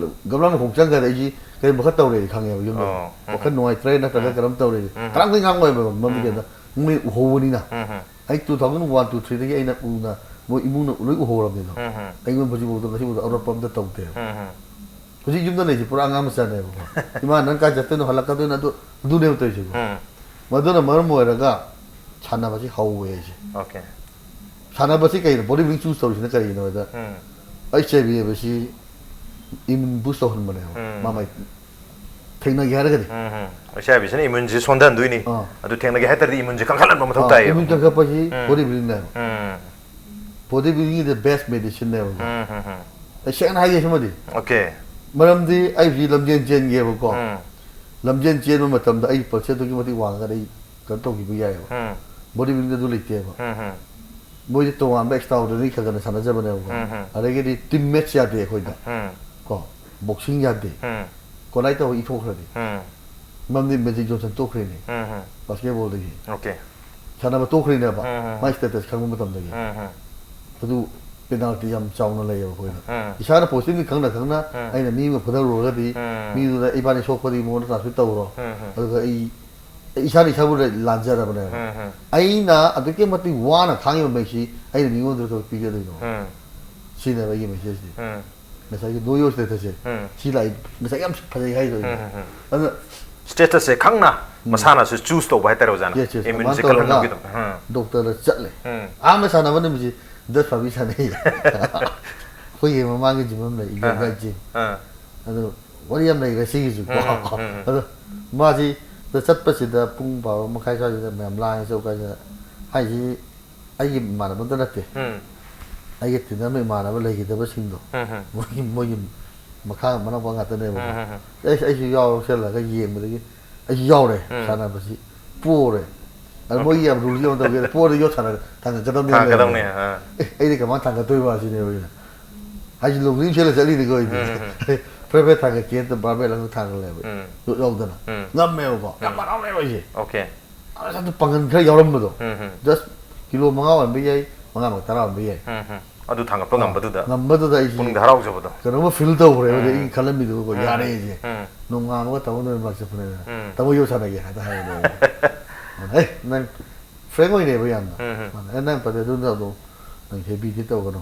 ꯒꯝꯂꯥ ꯃꯈꯣꯡ ꯆꯪꯈ꯭ꯔꯗꯤ ꯑꯩꯁꯤ ꯀꯔꯤꯒꯨꯝꯕ ꯈꯔ ꯇꯧꯔꯦꯗꯤ ꯈꯪꯉꯦꯕ ꯌꯨꯝꯗ꯫ ꯑꯣ, ꯎꯝ, ꯋꯥꯈꯜ ꯎꯝ꯫ ꯅꯨꯡꯉꯥꯏꯇ꯭ꯔꯦ ꯅꯠꯇ꯭ꯔꯒ ꯎꯝ꯫ ꯀꯩꯅꯣꯝ ꯇꯧꯔꯦꯗꯤ꯫ ꯎꯝ꯫ ꯀꯅꯥꯝꯇ ꯉꯥꯡꯉꯣꯏꯕ ꯎꯝ꯫ ꯃꯃꯤꯡ ꯃꯣꯏ ꯎꯍꯧꯕꯅꯤꯅ꯫ ꯎꯝ, ꯎꯝ꯫ ꯑꯩ two thousand one two three ꯗꯒꯤ ꯑꯩꯅ ꯎꯅ ꯃꯣꯏ ꯏꯃꯨꯡꯅ ꯂꯣꯏ ꯎꯍꯧꯔꯕꯅꯤꯗꯣ꯫ ꯎꯝ, ꯎꯝ꯫ ꯑꯩꯉꯣꯟꯗ ꯍꯧꯖꯤꯛꯐꯥꯎꯗ ꯉꯁꯤꯐꯥꯎꯗ ꯑꯔꯣꯠꯄ ꯑꯝꯇ ꯇꯧꯗꯦꯕ꯫ ꯎꯝ, ꯎꯝ꯫ ꯍꯧꯖꯤꯛ ꯌꯨꯝꯗ ꯂꯩꯔꯤꯁꯦ ꯄꯨꯔꯥ ꯑꯉꯥꯡ ꯃꯆꯥꯅꯦꯕꯀꯣ꯫ "ꯏꯃꯥ, ꯅꯪ ꯀꯥꯏ ꯆꯠꯇꯣꯏꯅꯣ? ꯍꯜꯂꯛꯀꯗꯣꯏꯅꯣ?" ꯑꯗꯨ, ꯑꯗꯨꯅꯦꯕ ꯇꯧꯔꯤꯁꯦꯀꯣ꯫ ꯎꯝ꯫ ꯃꯗꯨꯅ ꯃꯔꯝ ꯑꯣꯏꯔꯒ ꯁꯥꯟꯅꯕꯁꯤ ꯍꯧꯋꯦ ꯑꯩꯁꯦ꯫ Okay. ꯁꯥꯟꯅꯕꯁꯤ ꯀꯩꯅꯣ, body building choose ꯇꯧꯔꯤꯁꯤꯅ ꯀꯔꯤꯒꯤꯅꯣ ꯍꯥꯏꯗ, ꯎꯝ. ꯑꯩꯆ ꯑꯥꯏ ꯚꯤ ꯍꯥꯏꯕꯁꯤ immune boost ꯇꯧꯍꯟꯕꯅꯦꯕ꯫ ꯎꯝ. ꯃꯥ ꯃꯥꯏ ꯊꯦꯡꯅꯒꯦ ꯍꯥꯏꯔꯒꯗꯤ꯫ ꯎꯝ, ꯎꯝ. ꯑꯩꯆ ꯑꯥꯏ ꯚꯤꯁꯤꯅ immuneꯁꯤ ꯁꯣꯟꯊꯍꯟꯗꯣꯏꯅꯤ꯫ ꯑꯥ. ꯑꯗꯨ ꯊꯦꯡꯅꯒꯦ ꯍꯥꯏ ꯇꯥꯔꯗꯤ immuneꯁꯤ ꯀꯟꯈꯠꯍꯟꯕ ꯃꯊꯧ ꯑꯥ, ꯇꯥꯏꯌꯦꯕ꯫ immune ꯀꯟꯈꯠꯄꯁꯤ um. body buildingꯅꯦꯕ꯫ Um. Body buildingꯒꯤ the best medicineꯅꯦꯕ꯫ ꯎꯝ, ꯎꯝ, ꯎꯝ. ꯑꯩ ꯁꯦꯡꯅ ꯍꯥꯏꯒꯦ ꯁꯤꯃꯗꯤ꯫ Okay. ꯃꯔꯝꯗꯤ ꯑꯩ ꯍꯧꯖꯤꯛ ꯂꯝꯖꯦꯟ ꯆꯦꯟꯒꯦꯕꯀꯣ꯫ ꯎꯝ. ꯂꯝꯖꯦꯟ ꯆꯦꯟꯕ ꯃꯇꯝꯗ ꯑꯩ pulse ꯑꯗꯨꯛꯀꯤ ꯃꯇꯤꯛ ꯋꯥꯡꯉꯒꯗꯤ ꯑꯩ ꯀꯩꯅꯣ ꯇꯧꯈꯤꯕ ꯌꯥꯏꯑꯕ꯫ ꯎꯝ. Body buildingꯗ ꯑꯗꯨ ꯂꯩꯇꯦꯕ꯫ ꯎꯝ, ꯎꯝ. ꯃꯣꯏꯗꯤ ꯇꯣꯉꯥꯟꯕ extraordinary ꯈꯔ ꯈꯔ ꯁꯥꯟꯅꯖꯕꯅꯦꯕꯀꯣ꯫ ꯎꯝ, ꯎꯝ. ꯑꯗꯒꯤꯗꯤ team match ꯌꯥꯗꯦ ꯑꯩꯈꯣꯏꯗ꯫ ꯎꯝ. ꯀꯣ, boxing ꯌꯥꯗꯦ꯫ ꯎꯝ. Collide ꯇꯧꯔ ꯏꯊꯣꯛꯈ꯭ꯔꯗꯤ꯫ ꯎꯝ. ꯃꯔꯝꯗꯤ Magic Johnson ꯇꯣꯛꯈ꯭ꯔꯦꯅꯦ, ꯎꯝ, ꯎꯝ. basketballꯗꯒꯤ꯫ Okay. ꯁꯥꯟꯅꯕ ꯇꯣꯛꯈ꯭ꯔꯤꯅꯦꯕ, ꯎꯝ, ꯎꯝ. ꯃꯥꯏ status ꯈꯪꯕ ꯃꯇꯝꯗꯒꯤ꯫ ꯎꯝ, ꯎꯝ. ꯑꯗꯨ penalty ꯌꯥꯝ ꯆꯥꯎꯅ ꯂꯩꯌꯦꯕ ꯑꯩꯈꯣꯏꯗ꯫ ꯎꯝ. ꯏꯁꯥꯅ positionꯗꯤ ꯈꯪꯅ ꯈꯪꯅ ꯎꯝ. ꯑꯩꯅ ꯃꯤ ꯑꯃ ꯐꯨꯗꯔꯨꯔꯒꯗꯤ, ꯎꯝ. ꯃꯤꯗꯨꯗ ꯏꯕꯥꯅꯤ ꯁꯣꯛꯄꯗꯤ ꯃꯉꯣꯟꯗ transfer ꯇꯧꯔꯣ꯫ ꯎꯝ, ꯎꯝ. ꯑꯗꯨꯒ ꯑꯩ ꯏꯁꯥꯅ ꯏꯁꯥꯕꯨ ꯂꯥꯟꯖꯔꯕꯅꯦꯕ꯫ ꯎꯝ, ꯎꯝ. ꯑꯩꯅ ꯑꯗꯨꯛꯀꯤ ꯃꯇꯤꯛ ꯋꯥꯅ ꯈꯥꯡꯉꯤꯕ ꯃꯩꯁꯤ ꯑꯩꯅ ꯃꯤꯉꯣꯟꯗ ꯀꯩꯗꯧ ꯄꯤꯒꯗꯣꯏꯅꯣ? ꯎꯝ. ꯁꯤꯅꯦꯕ ꯑꯩꯒꯤ messageꯗꯤ꯫ ꯎꯝ. ꯉꯁꯥꯏꯒꯤ know your statusꯁꯦ, ꯎꯝ. ꯁꯤ ꯂꯥꯛꯏ, ꯉꯁꯥꯏ ꯌꯥꯝ ꯐꯖꯩ ꯍꯥꯏꯗꯣ ꯑꯩꯅ꯫ ꯎꯝ, ꯎꯝ, ꯎꯝ. ꯑꯗꯨꯅ Statusꯁꯦ ꯈꯪꯅ ꯃꯁꯥꯅꯁꯨ choose ꯇꯧꯕ ꯍꯥꯏꯇꯥꯔꯦ ꯑꯣꯖꯥꯅ꯫ Yes, yes. Immuneꯁꯦ ꯑꯗꯨꯃꯥꯏꯅ ꯀꯟꯈꯠꯅꯕꯒꯤꯗꯃꯛ꯫ ꯇꯧꯔꯒ ꯎꯝ. doctorꯗ ꯆꯠꯂꯦ꯫ ꯎꯝ. ꯑꯍꯥꯟꯕ ꯁꯥꯟꯅꯕ ꯅꯨꯃꯤꯠꯁꯤ ꯗꯁ ꯐꯥꯕꯤ ꯁꯥꯟꯅꯩ꯫ ꯑꯩꯈꯣꯏꯒꯤ ꯃꯃꯥꯡꯒꯤ gym ꯑꯃ ꯂꯩ, Ikigai ꯑꯥ. gym꯫ ꯑꯥ. ꯑꯗꯣ ꯋꯥꯔꯤ ꯌꯥꯝ ꯂꯩꯈ꯭ꯔꯦ ꯁꯤꯒꯤꯁꯨꯀꯣ꯫ ꯎꯝ, ꯎꯝ, ꯎꯝ. ꯑꯗꯣ ꯃꯥꯁꯤ ꯆꯠꯄꯁꯤꯗ ꯄꯨꯡ ꯕꯥꯔꯣ ꯃꯈꯥꯏ ꯁ꯭ꯋꯥꯏꯁꯤꯗ ꯃꯌꯥꯝ ꯂꯥꯡꯉꯦ ꯆꯧ ꯀꯥꯏꯁꯤꯗ, ꯍꯥꯏꯁꯤ ꯑꯩꯒꯤ ꯏꯃꯥꯟꯅꯕꯗ ꯅꯠꯇꯦ꯫ ꯎꯝ. ꯑꯩꯒ ꯇꯤꯟꯅꯕ ꯏꯃꯥꯟꯅꯕ ꯂꯩꯈꯤꯗꯕꯁꯤꯡꯗꯣ, ꯎꯝ, ꯎꯝ. ꯃꯣꯏꯒꯤ, ꯃꯣꯏꯒꯤ ꯃꯈꯥ ꯃꯅꯥꯎꯄꯥ ꯉꯥꯛꯇꯅꯦꯕꯀꯣ꯫ ꯎꯝ, ꯎꯝ, ꯎꯝ. ꯑꯩ, ꯑꯩꯁꯨ ꯌꯥꯎꯁꯜꯂꯒ ꯌꯦꯡꯕꯗꯒꯤ ꯑꯩꯁꯨ ꯌꯥꯎꯔꯦ ꯎꯝ. ꯁꯥꯟꯅꯕꯁꯤ꯫ ꯄꯣꯔꯦ꯫ ꯑꯗ ꯃꯣꯏꯒꯤ ꯌꯥꯝ rule ꯌꯥꯝ ꯇꯧꯒꯦ꯫ ꯄꯣꯔꯗꯤ ꯌꯣꯠ ꯁꯥꯟꯅ ꯊꯥꯡꯒꯠꯀꯗꯕꯅꯦ꯫ ꯊꯥꯡꯒꯗꯧꯅꯦ꯫ ꯑꯥ. ꯑꯦ, ꯑꯩꯗꯤ ꯀꯃꯥꯏꯅ ꯊꯥꯡꯒꯠꯇꯣꯏꯕ ꯁꯤꯅꯦꯕ ꯑꯩꯅ꯫ ꯍꯥꯏꯁꯤ long jump ꯆꯦꯜꯂ ꯆꯠꯂꯤꯅꯤꯀꯣ ꯑꯩꯗꯤ꯫ ꯎꯝ, ꯎꯝ. ꯐ꯭ꯔꯦ ꯐ꯭ꯔꯦ ꯊꯥꯡꯒꯠꯀꯦ ꯍꯦꯛꯇ barbell ꯑꯃ ꯊꯥꯡꯒꯠꯂꯦꯕ꯫ ꯎꯝ. ꯌꯣꯠ ꯌꯥꯎꯗꯅ꯫ ꯎꯝ. ꯉꯝꯃꯦꯕꯀꯣ꯫ ꯌꯥꯝ ꯎꯝ. ꯍꯔꯥꯎꯔꯦꯕ ꯑꯩꯁꯦ꯫ Okay. ꯑꯁ, ꯑꯗꯨ ꯄꯥꯡꯒꯜ ꯈꯔ ꯌꯥꯎꯔꯝꯕꯗꯣ꯫ ꯎꯝ, ꯎꯝ. Just ꯀꯤꯂꯣ ꯃꯉꯥ ꯑꯣꯟꯕ ꯌꯥꯏ, ꯃꯉꯥ ꯃꯈꯥꯏ ꯇꯔꯥ ꯑꯣꯟꯕ ꯌꯥꯏ꯫ ꯎꯝ, ꯎꯝ. ꯑꯗꯨ ꯊꯥꯡꯒꯠꯄ ꯉꯝꯕꯗꯨꯗ ꯉꯝꯕꯗꯨꯗ ꯑꯩꯁꯤ ꯄꯨꯛꯅꯤꯡꯗ ꯍꯔꯥꯎꯖꯕꯗꯣ꯫ ꯀꯩꯅꯣꯝꯃ feel ꯇꯧꯈ꯭ꯔꯦꯕ꯫ ꯎꯝ. ꯑꯩꯅ ꯈꯜꯂꯝꯃꯤꯗꯨꯕꯀꯣ, ꯎꯝ. ꯌꯥꯔꯦ ꯑꯩꯁꯦ꯫ ꯎꯝ. ꯅꯣꯡꯉꯥꯟꯕꯒ ꯇꯧꯕ ꯅꯨꯃꯤꯠ ꯃꯔꯛ ꯆꯠꯄꯅꯦꯅ꯫ ꯎꯝ. ꯇꯥꯃꯣ ꯌꯣꯠ ꯁꯥꯟꯅꯒꯦ ꯍꯥꯏꯗ ꯍꯥꯏꯕꯅꯦ꯫ ꯑꯦ, ꯅꯪ frank ꯑꯣꯏꯅꯦꯕ ꯌꯥꯝꯅ꯫ ꯎꯝ, ꯎꯝ. ꯃꯥꯅ, "ꯑꯦ, ꯅꯪ ꯄꯗꯦ ꯑꯗꯨꯝ ꯑꯗꯨꯝ ꯅꯪ heavyꯗꯤ ꯇꯧꯒꯅꯨ꯫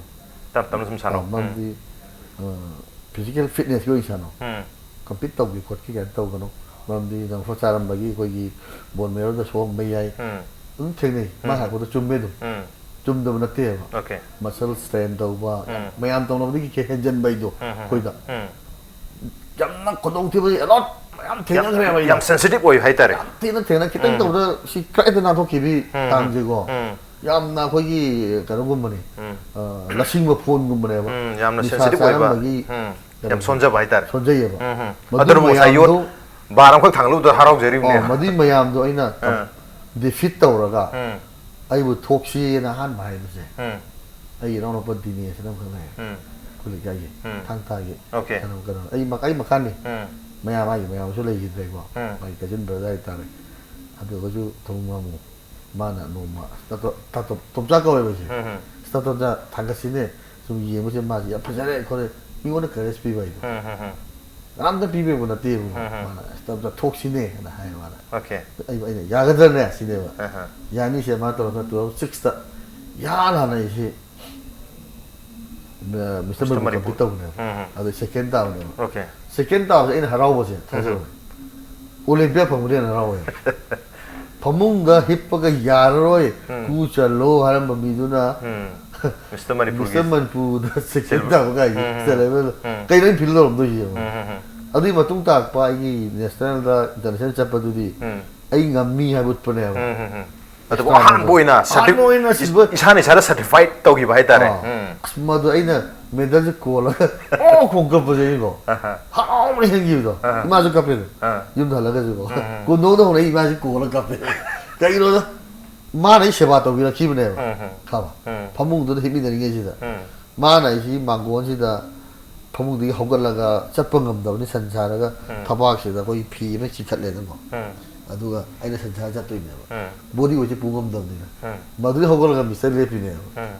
ꯇꯞ ꯇꯞꯅ ꯁꯨꯝ ꯁꯥꯟꯅꯧ꯫ ꯑ, ꯃꯔꯝꯗꯤ, ꯑ, physical fitnessꯀꯤ ꯑꯣꯏꯅ ꯁꯥꯟꯅꯧ꯫ ꯎꯝ. Compete ꯇꯧꯒꯦ ꯈꯣꯠꯀꯦ ꯀꯥꯏꯅ ꯇꯧꯒꯅꯨ꯫ ꯃꯔꯝꯗꯤ ꯅꯪꯐ ꯆꯥꯔꯝꯕꯒꯤ ꯑꯩꯈꯣꯏꯒꯤ ꯕꯣꯟ ꯃꯦꯔꯣꯗ ꯁꯣꯛꯑꯝꯕ ꯌꯥꯏ꯫ ꯎꯝ ꯑꯗꯨꯝ ꯊꯦꯡꯅꯩ꯫ ꯃꯥ ꯎꯝ꯫ ꯍꯥꯏꯔꯛꯄꯗꯣ ꯆꯨꯝꯃꯦ ꯑꯗꯨꯝ꯫ ꯎꯝ ꯆꯨꯝꯗꯕ ꯅꯠꯇꯦꯕ꯫ ꯑꯣꯀꯦ ꯃꯁꯜ ꯁ꯭ꯇ꯭ꯔꯦꯟ ꯇꯧꯕ ꯌꯥꯝ ꯎꯝ꯫ ꯃꯌꯥꯝ ꯇꯧꯅꯕꯗꯒꯤ ꯈꯤꯇꯪ ꯍꯦꯟꯖꯟꯕꯩꯗꯣ ꯎꯝ, ꯎꯝ, ꯑꯩꯈꯣꯏꯗ ꯎꯝ꯫ ꯌꯥꯝꯅ ꯈꯨꯗꯣꯡꯊꯤꯕ ꯑꯦꯂꯔꯠ ꯃꯌꯥꯝ ꯊꯦꯡꯅꯈ꯭ꯔꯦꯕ ꯑꯩꯅ꯫ ꯌꯥꯝ ꯁꯦꯟꯁꯤꯇꯤꯚ ꯑꯣꯏ ꯍꯥꯏꯇꯥꯔꯦ꯫ ꯌꯥꯝ ꯊꯤꯅ ꯊꯦꯡꯅ ꯈꯤꯇꯪ ꯎꯝ꯫ ꯇꯧꯕꯗ ꯁꯤ ꯀ꯭ꯔꯦꯛꯇ ꯅꯥꯟꯊꯣꯛꯈꯤꯕꯤ ꯎꯝ, ꯇꯥꯡꯁꯦꯀꯣ꯫ ꯎꯝ ꯌꯥꯝꯅ ꯑꯩꯈꯣꯏꯒꯤ ꯀꯩꯅꯣꯒꯨꯝꯕꯅꯤ꯫ ꯎꯝ꯫ ꯑ, ꯂꯁꯤꯡꯕ ꯐꯣꯟꯒꯨꯝꯕꯅꯦꯕ꯫ ꯎꯝ, ꯌꯥꯝꯅ ꯅꯤꯁꯥ ꯁꯦꯟꯁꯤꯇꯤꯚ ꯑꯣꯏꯕ꯫ ꯆꯥꯔꯝꯕꯒꯤ ꯎꯝ꯫ ꯀꯩꯅꯣ, ꯌꯥꯝ ꯁꯣꯟꯖꯕ ꯍꯥꯏꯇꯥꯔꯦ꯫ ꯁꯣꯟꯖꯩꯌꯦꯕ꯫ ꯎꯝ, ꯎꯝ꯫ ꯃꯗꯨ ꯑꯗꯨꯅꯕꯨ ꯉꯁꯥꯏ ꯃꯌꯥꯝꯗꯣ ꯌꯣꯠ ꯕꯥꯔ ꯑꯃꯈꯛ ꯊꯥꯡꯒꯠꯂꯨꯕꯗ ꯍꯔꯥꯎꯖꯔꯤꯕꯅꯦ꯫ ꯑꯣ, ꯃꯗꯨꯏ ꯃꯌꯥꯝꯗꯣ ꯑꯩꯅ ꯑꯥ꯫ ꯗꯤꯐꯤꯠ ꯇꯧꯔꯒ ꯎꯝ꯫ ꯑꯩꯕꯨ ꯊꯣꯛꯁꯤꯅ ꯑꯍꯥꯟꯕ ꯍꯥꯏꯕꯁꯦ ꯎꯝ꯫ ꯑꯩꯒꯤ ꯏꯅꯥꯎꯅꯨꯄꯥ ꯗꯤꯅꯦꯁꯅ ꯑꯃꯈꯛ ꯂꯩꯌꯦ꯫ ꯎꯝ꯫ ꯑꯩꯈꯣꯏ ꯂꯩꯀꯥꯏꯒꯤ ꯎꯝ꯫ ꯊꯥꯡ ꯇꯥꯒꯤ ꯑꯣꯀꯦ꯫ ꯀꯩꯅꯣ ꯀꯩꯅꯣ ꯑꯩ ꯃꯈ- ꯑꯩ ꯃꯈꯥꯅꯤ꯫ ꯎꯝ꯫ ꯃꯌꯥꯝ ꯃꯥꯒꯤ ꯃꯌꯥꯝꯁꯨ ꯂꯩꯈꯤꯗ꯭ꯔꯦꯀꯣ꯫ ꯎꯝ꯫ ꯃꯥꯒꯤ ꯀꯖꯤꯟ ꯕ꯭ꯔꯗꯔ ꯍꯥꯏꯇꯥꯔꯦ꯫ ꯑꯗꯨꯒꯁꯨ ꯊꯧꯕꯨꯡ ꯃꯥꯃꯨ ꯃꯥꯅ ꯅꯣꯡꯃ ꯇꯥꯇꯣ- ꯇꯥꯇꯣ- ꯇꯣꯝꯆꯥ ꯀꯧꯋꯦꯕ ꯑꯩꯁꯦ꯫ ꯎꯝ, ꯎꯝ꯫ ꯇꯥꯇꯣꯝꯆꯥ ꯊꯥꯡꯒꯠꯁꯤꯅꯦ꯫ ꯁꯨꯝ ꯌꯦꯡꯕꯁꯦ ꯃꯥꯁꯦ ꯌꯥꯝ ꯐꯖꯔꯦ ꯈꯣꯠꯂꯦ꯫ ꯃꯤꯉꯣꯟꯗ ꯀꯔꯦꯖ ꯄꯤꯕ ꯍꯥꯏꯗꯣ꯫ ꯎꯝ, ꯎꯝ, ꯎꯝ꯫ ꯀꯅꯥꯝꯇ ꯄꯤꯕꯤꯕ ꯅꯠꯇꯦꯕ꯫ ꯎꯝ, ꯎꯝ꯫ ꯃꯥꯅ ꯁ꯭ꯇꯦꯞꯇ ꯊꯣꯛꯁꯤꯅꯦꯅ ꯍꯥꯏ ꯃꯥꯅ꯫ ꯑꯣꯀꯦ꯫ ꯑꯩ ꯑꯩꯅ ꯌꯥꯒꯗ꯭ꯔꯅꯦ ꯁꯤꯅꯦꯕ꯫ ꯑꯍ꯫ ꯌꯥꯅꯤꯁꯦ ꯃꯥ ꯇꯧꯔꯒ ꯇꯨ ꯊꯥꯎꯖꯟ ꯁꯤꯛꯁꯇ ꯌꯥꯅ ꯍꯥꯟꯅ ꯑꯩꯁꯦ mister mister Manipur compete Manipur. ꯇꯧꯕꯅꯦꯕ꯫ ꯎꯝ, ꯎꯝ꯫ ꯑꯗꯨ ꯁꯦꯀꯦꯟ ꯇꯥꯕꯅꯦꯕ꯫ ꯑꯣꯀꯦ꯫ ꯁꯦꯀꯦꯟ ꯇꯥꯕꯁꯦ ꯑꯩꯅ ꯍꯔꯥꯎꯕꯁꯦ ꯊꯥꯖꯕ꯫ ꯑꯣꯂꯦꯝꯄꯤꯌꯥ ꯐꯪꯕꯗꯤ ꯍꯦꯟꯅ ꯍꯔꯥꯎꯋꯦ꯫ ꯐꯃꯨꯡꯗ ꯍꯤꯞꯄꯒ ꯌꯥꯔꯔꯣꯏ ꯎꯝ꯫ ꯀꯨ ꯆꯠꯂꯣ ꯍꯥꯏꯔꯝꯕ ꯃꯤꯗꯨꯅ ꯎꯝ꯫ ꯃꯤꯁꯇꯔ ꯃꯅꯤꯄꯨꯔꯒꯤ ꯃꯤꯁꯇꯔ ꯃꯅꯤꯄꯨꯔꯗ ꯁꯦꯀꯦꯟ ꯁꯤꯜ-, ꯇꯥꯕ ꯀꯥꯏꯁꯦ ꯎꯝ, ꯎꯝ꯫ ꯆꯠꯂꯦꯕ꯫ ꯎꯝ꯫ ꯀꯩꯅꯣ ꯑꯩꯅ ꯐꯤꯜ ꯇꯧꯔꯝꯗꯣꯏꯁꯦ ꯌꯦꯡꯉꯣ꯫ ꯎꯝ, ꯎꯝ, ꯎꯝ꯫ ꯑꯗꯨꯒꯤ ꯃꯇꯨꯡ ꯇꯥꯔꯛꯄ ꯑꯩꯒꯤ ꯅꯦꯁꯅꯦꯜꯗ ꯏꯟꯇꯔꯅꯦꯁꯅꯦꯜ ꯆꯠꯄꯗꯨꯗꯤ ꯎꯝ꯫ ꯑꯩ ꯉꯝꯃꯤ ꯍꯥꯏꯕ ꯎꯠꯄꯅꯦꯕ꯫ ꯎꯝ, ꯎꯝ, ꯎꯝ꯫ ꯑꯗꯨꯕꯨ ꯏꯁꯇꯥꯔ ꯑꯍꯥꯟꯕ ꯑꯣꯏꯅ ꯑꯍꯥꯟꯕ ꯑꯣꯏꯅ ꯁꯤꯜꯚꯔ ꯏꯁꯥꯅ ꯏꯁꯥꯗ ꯁꯔꯇꯤꯐꯥꯏꯠ ꯇꯧꯈꯤꯕ ꯍꯥꯏꯇꯥꯔꯦ꯫ ꯑꯥ꯫ ꯎꯝ꯫ ꯑꯁ, ꯃꯗꯨ ꯑꯩꯅ ꯃꯦꯗꯜꯁꯦ ꯀꯣꯜꯂꯒ ꯑꯣ ꯈꯣꯡ ꯀꯞꯄꯁꯦ ꯑꯩꯀꯣ꯫ ꯑꯍ꯫ ꯍꯔꯥꯎꯕꯅ ꯍꯦꯟꯈꯤꯕꯗꯣ꯫ ꯑꯥ꯫ ꯏꯃꯥꯁꯨ ꯀꯞꯄꯦ ꯑꯗꯨꯝ꯫ ꯑꯥ꯫ ꯌꯨꯝꯗ ꯍꯜꯂꯒꯁꯨꯀꯣ꯫ ꯎꯝ꯫ ꯀꯣꯟꯗꯣꯡꯗ ꯍꯧꯔꯛꯏ ꯏꯃꯥꯁꯤ ꯀꯣꯜꯂꯒ ꯀꯞꯄꯦ꯫ ꯀꯩꯒꯤꯅꯣꯗ ꯃꯥꯅ ꯑꯩ ꯁꯦꯕꯥ ꯇꯧꯕꯤꯔꯛꯈꯤꯕꯅꯦꯕ꯫ ꯎꯝ, ꯎꯝ꯫ ꯈꯪꯉꯕ? ꯎꯝ꯫ ꯐꯃꯨꯡꯗꯨꯗ ꯍꯤꯞꯃꯤꯟꯅꯔꯤꯉꯩꯁꯤꯗ꯫ ꯎꯝ꯫ ꯃꯥꯅ ꯑꯩꯁꯤ ꯃꯥꯡꯒꯣꯟꯁꯤꯗ ꯐꯃꯨꯡꯗꯒꯤ ꯍꯧꯒꯠꯂꯒ ꯆꯠꯄ ꯉꯝꯗꯕꯅꯤ ꯁꯟ ꯁꯥꯔꯒ ꯎꯝ꯫ ꯊꯕꯥꯛꯁꯤꯗ ꯑꯩꯈꯣꯏꯒꯤ ꯐꯤ ꯑꯃ ꯆꯤꯡꯈꯠꯂꯦꯗꯅꯀꯣ꯫ ꯎꯝ꯫ ꯑꯗꯨꯒ ꯑꯩꯅ ꯁꯟ ꯁꯥꯔ ꯆꯠꯇꯣꯏꯅꯦꯕ꯫ ꯎꯝ꯫ ꯕꯣꯗꯤ ꯋꯦꯠꯁꯦ ꯄꯨ ꯉꯝꯗꯕꯅꯤꯅ꯫ ꯎꯝ꯫ ꯃꯗꯨꯗꯤ ꯍꯧꯒꯠꯂꯒ ꯃꯤꯁꯇꯔ ꯂꯦꯞꯄꯤꯅꯦꯕ꯫ ꯎꯝ꯫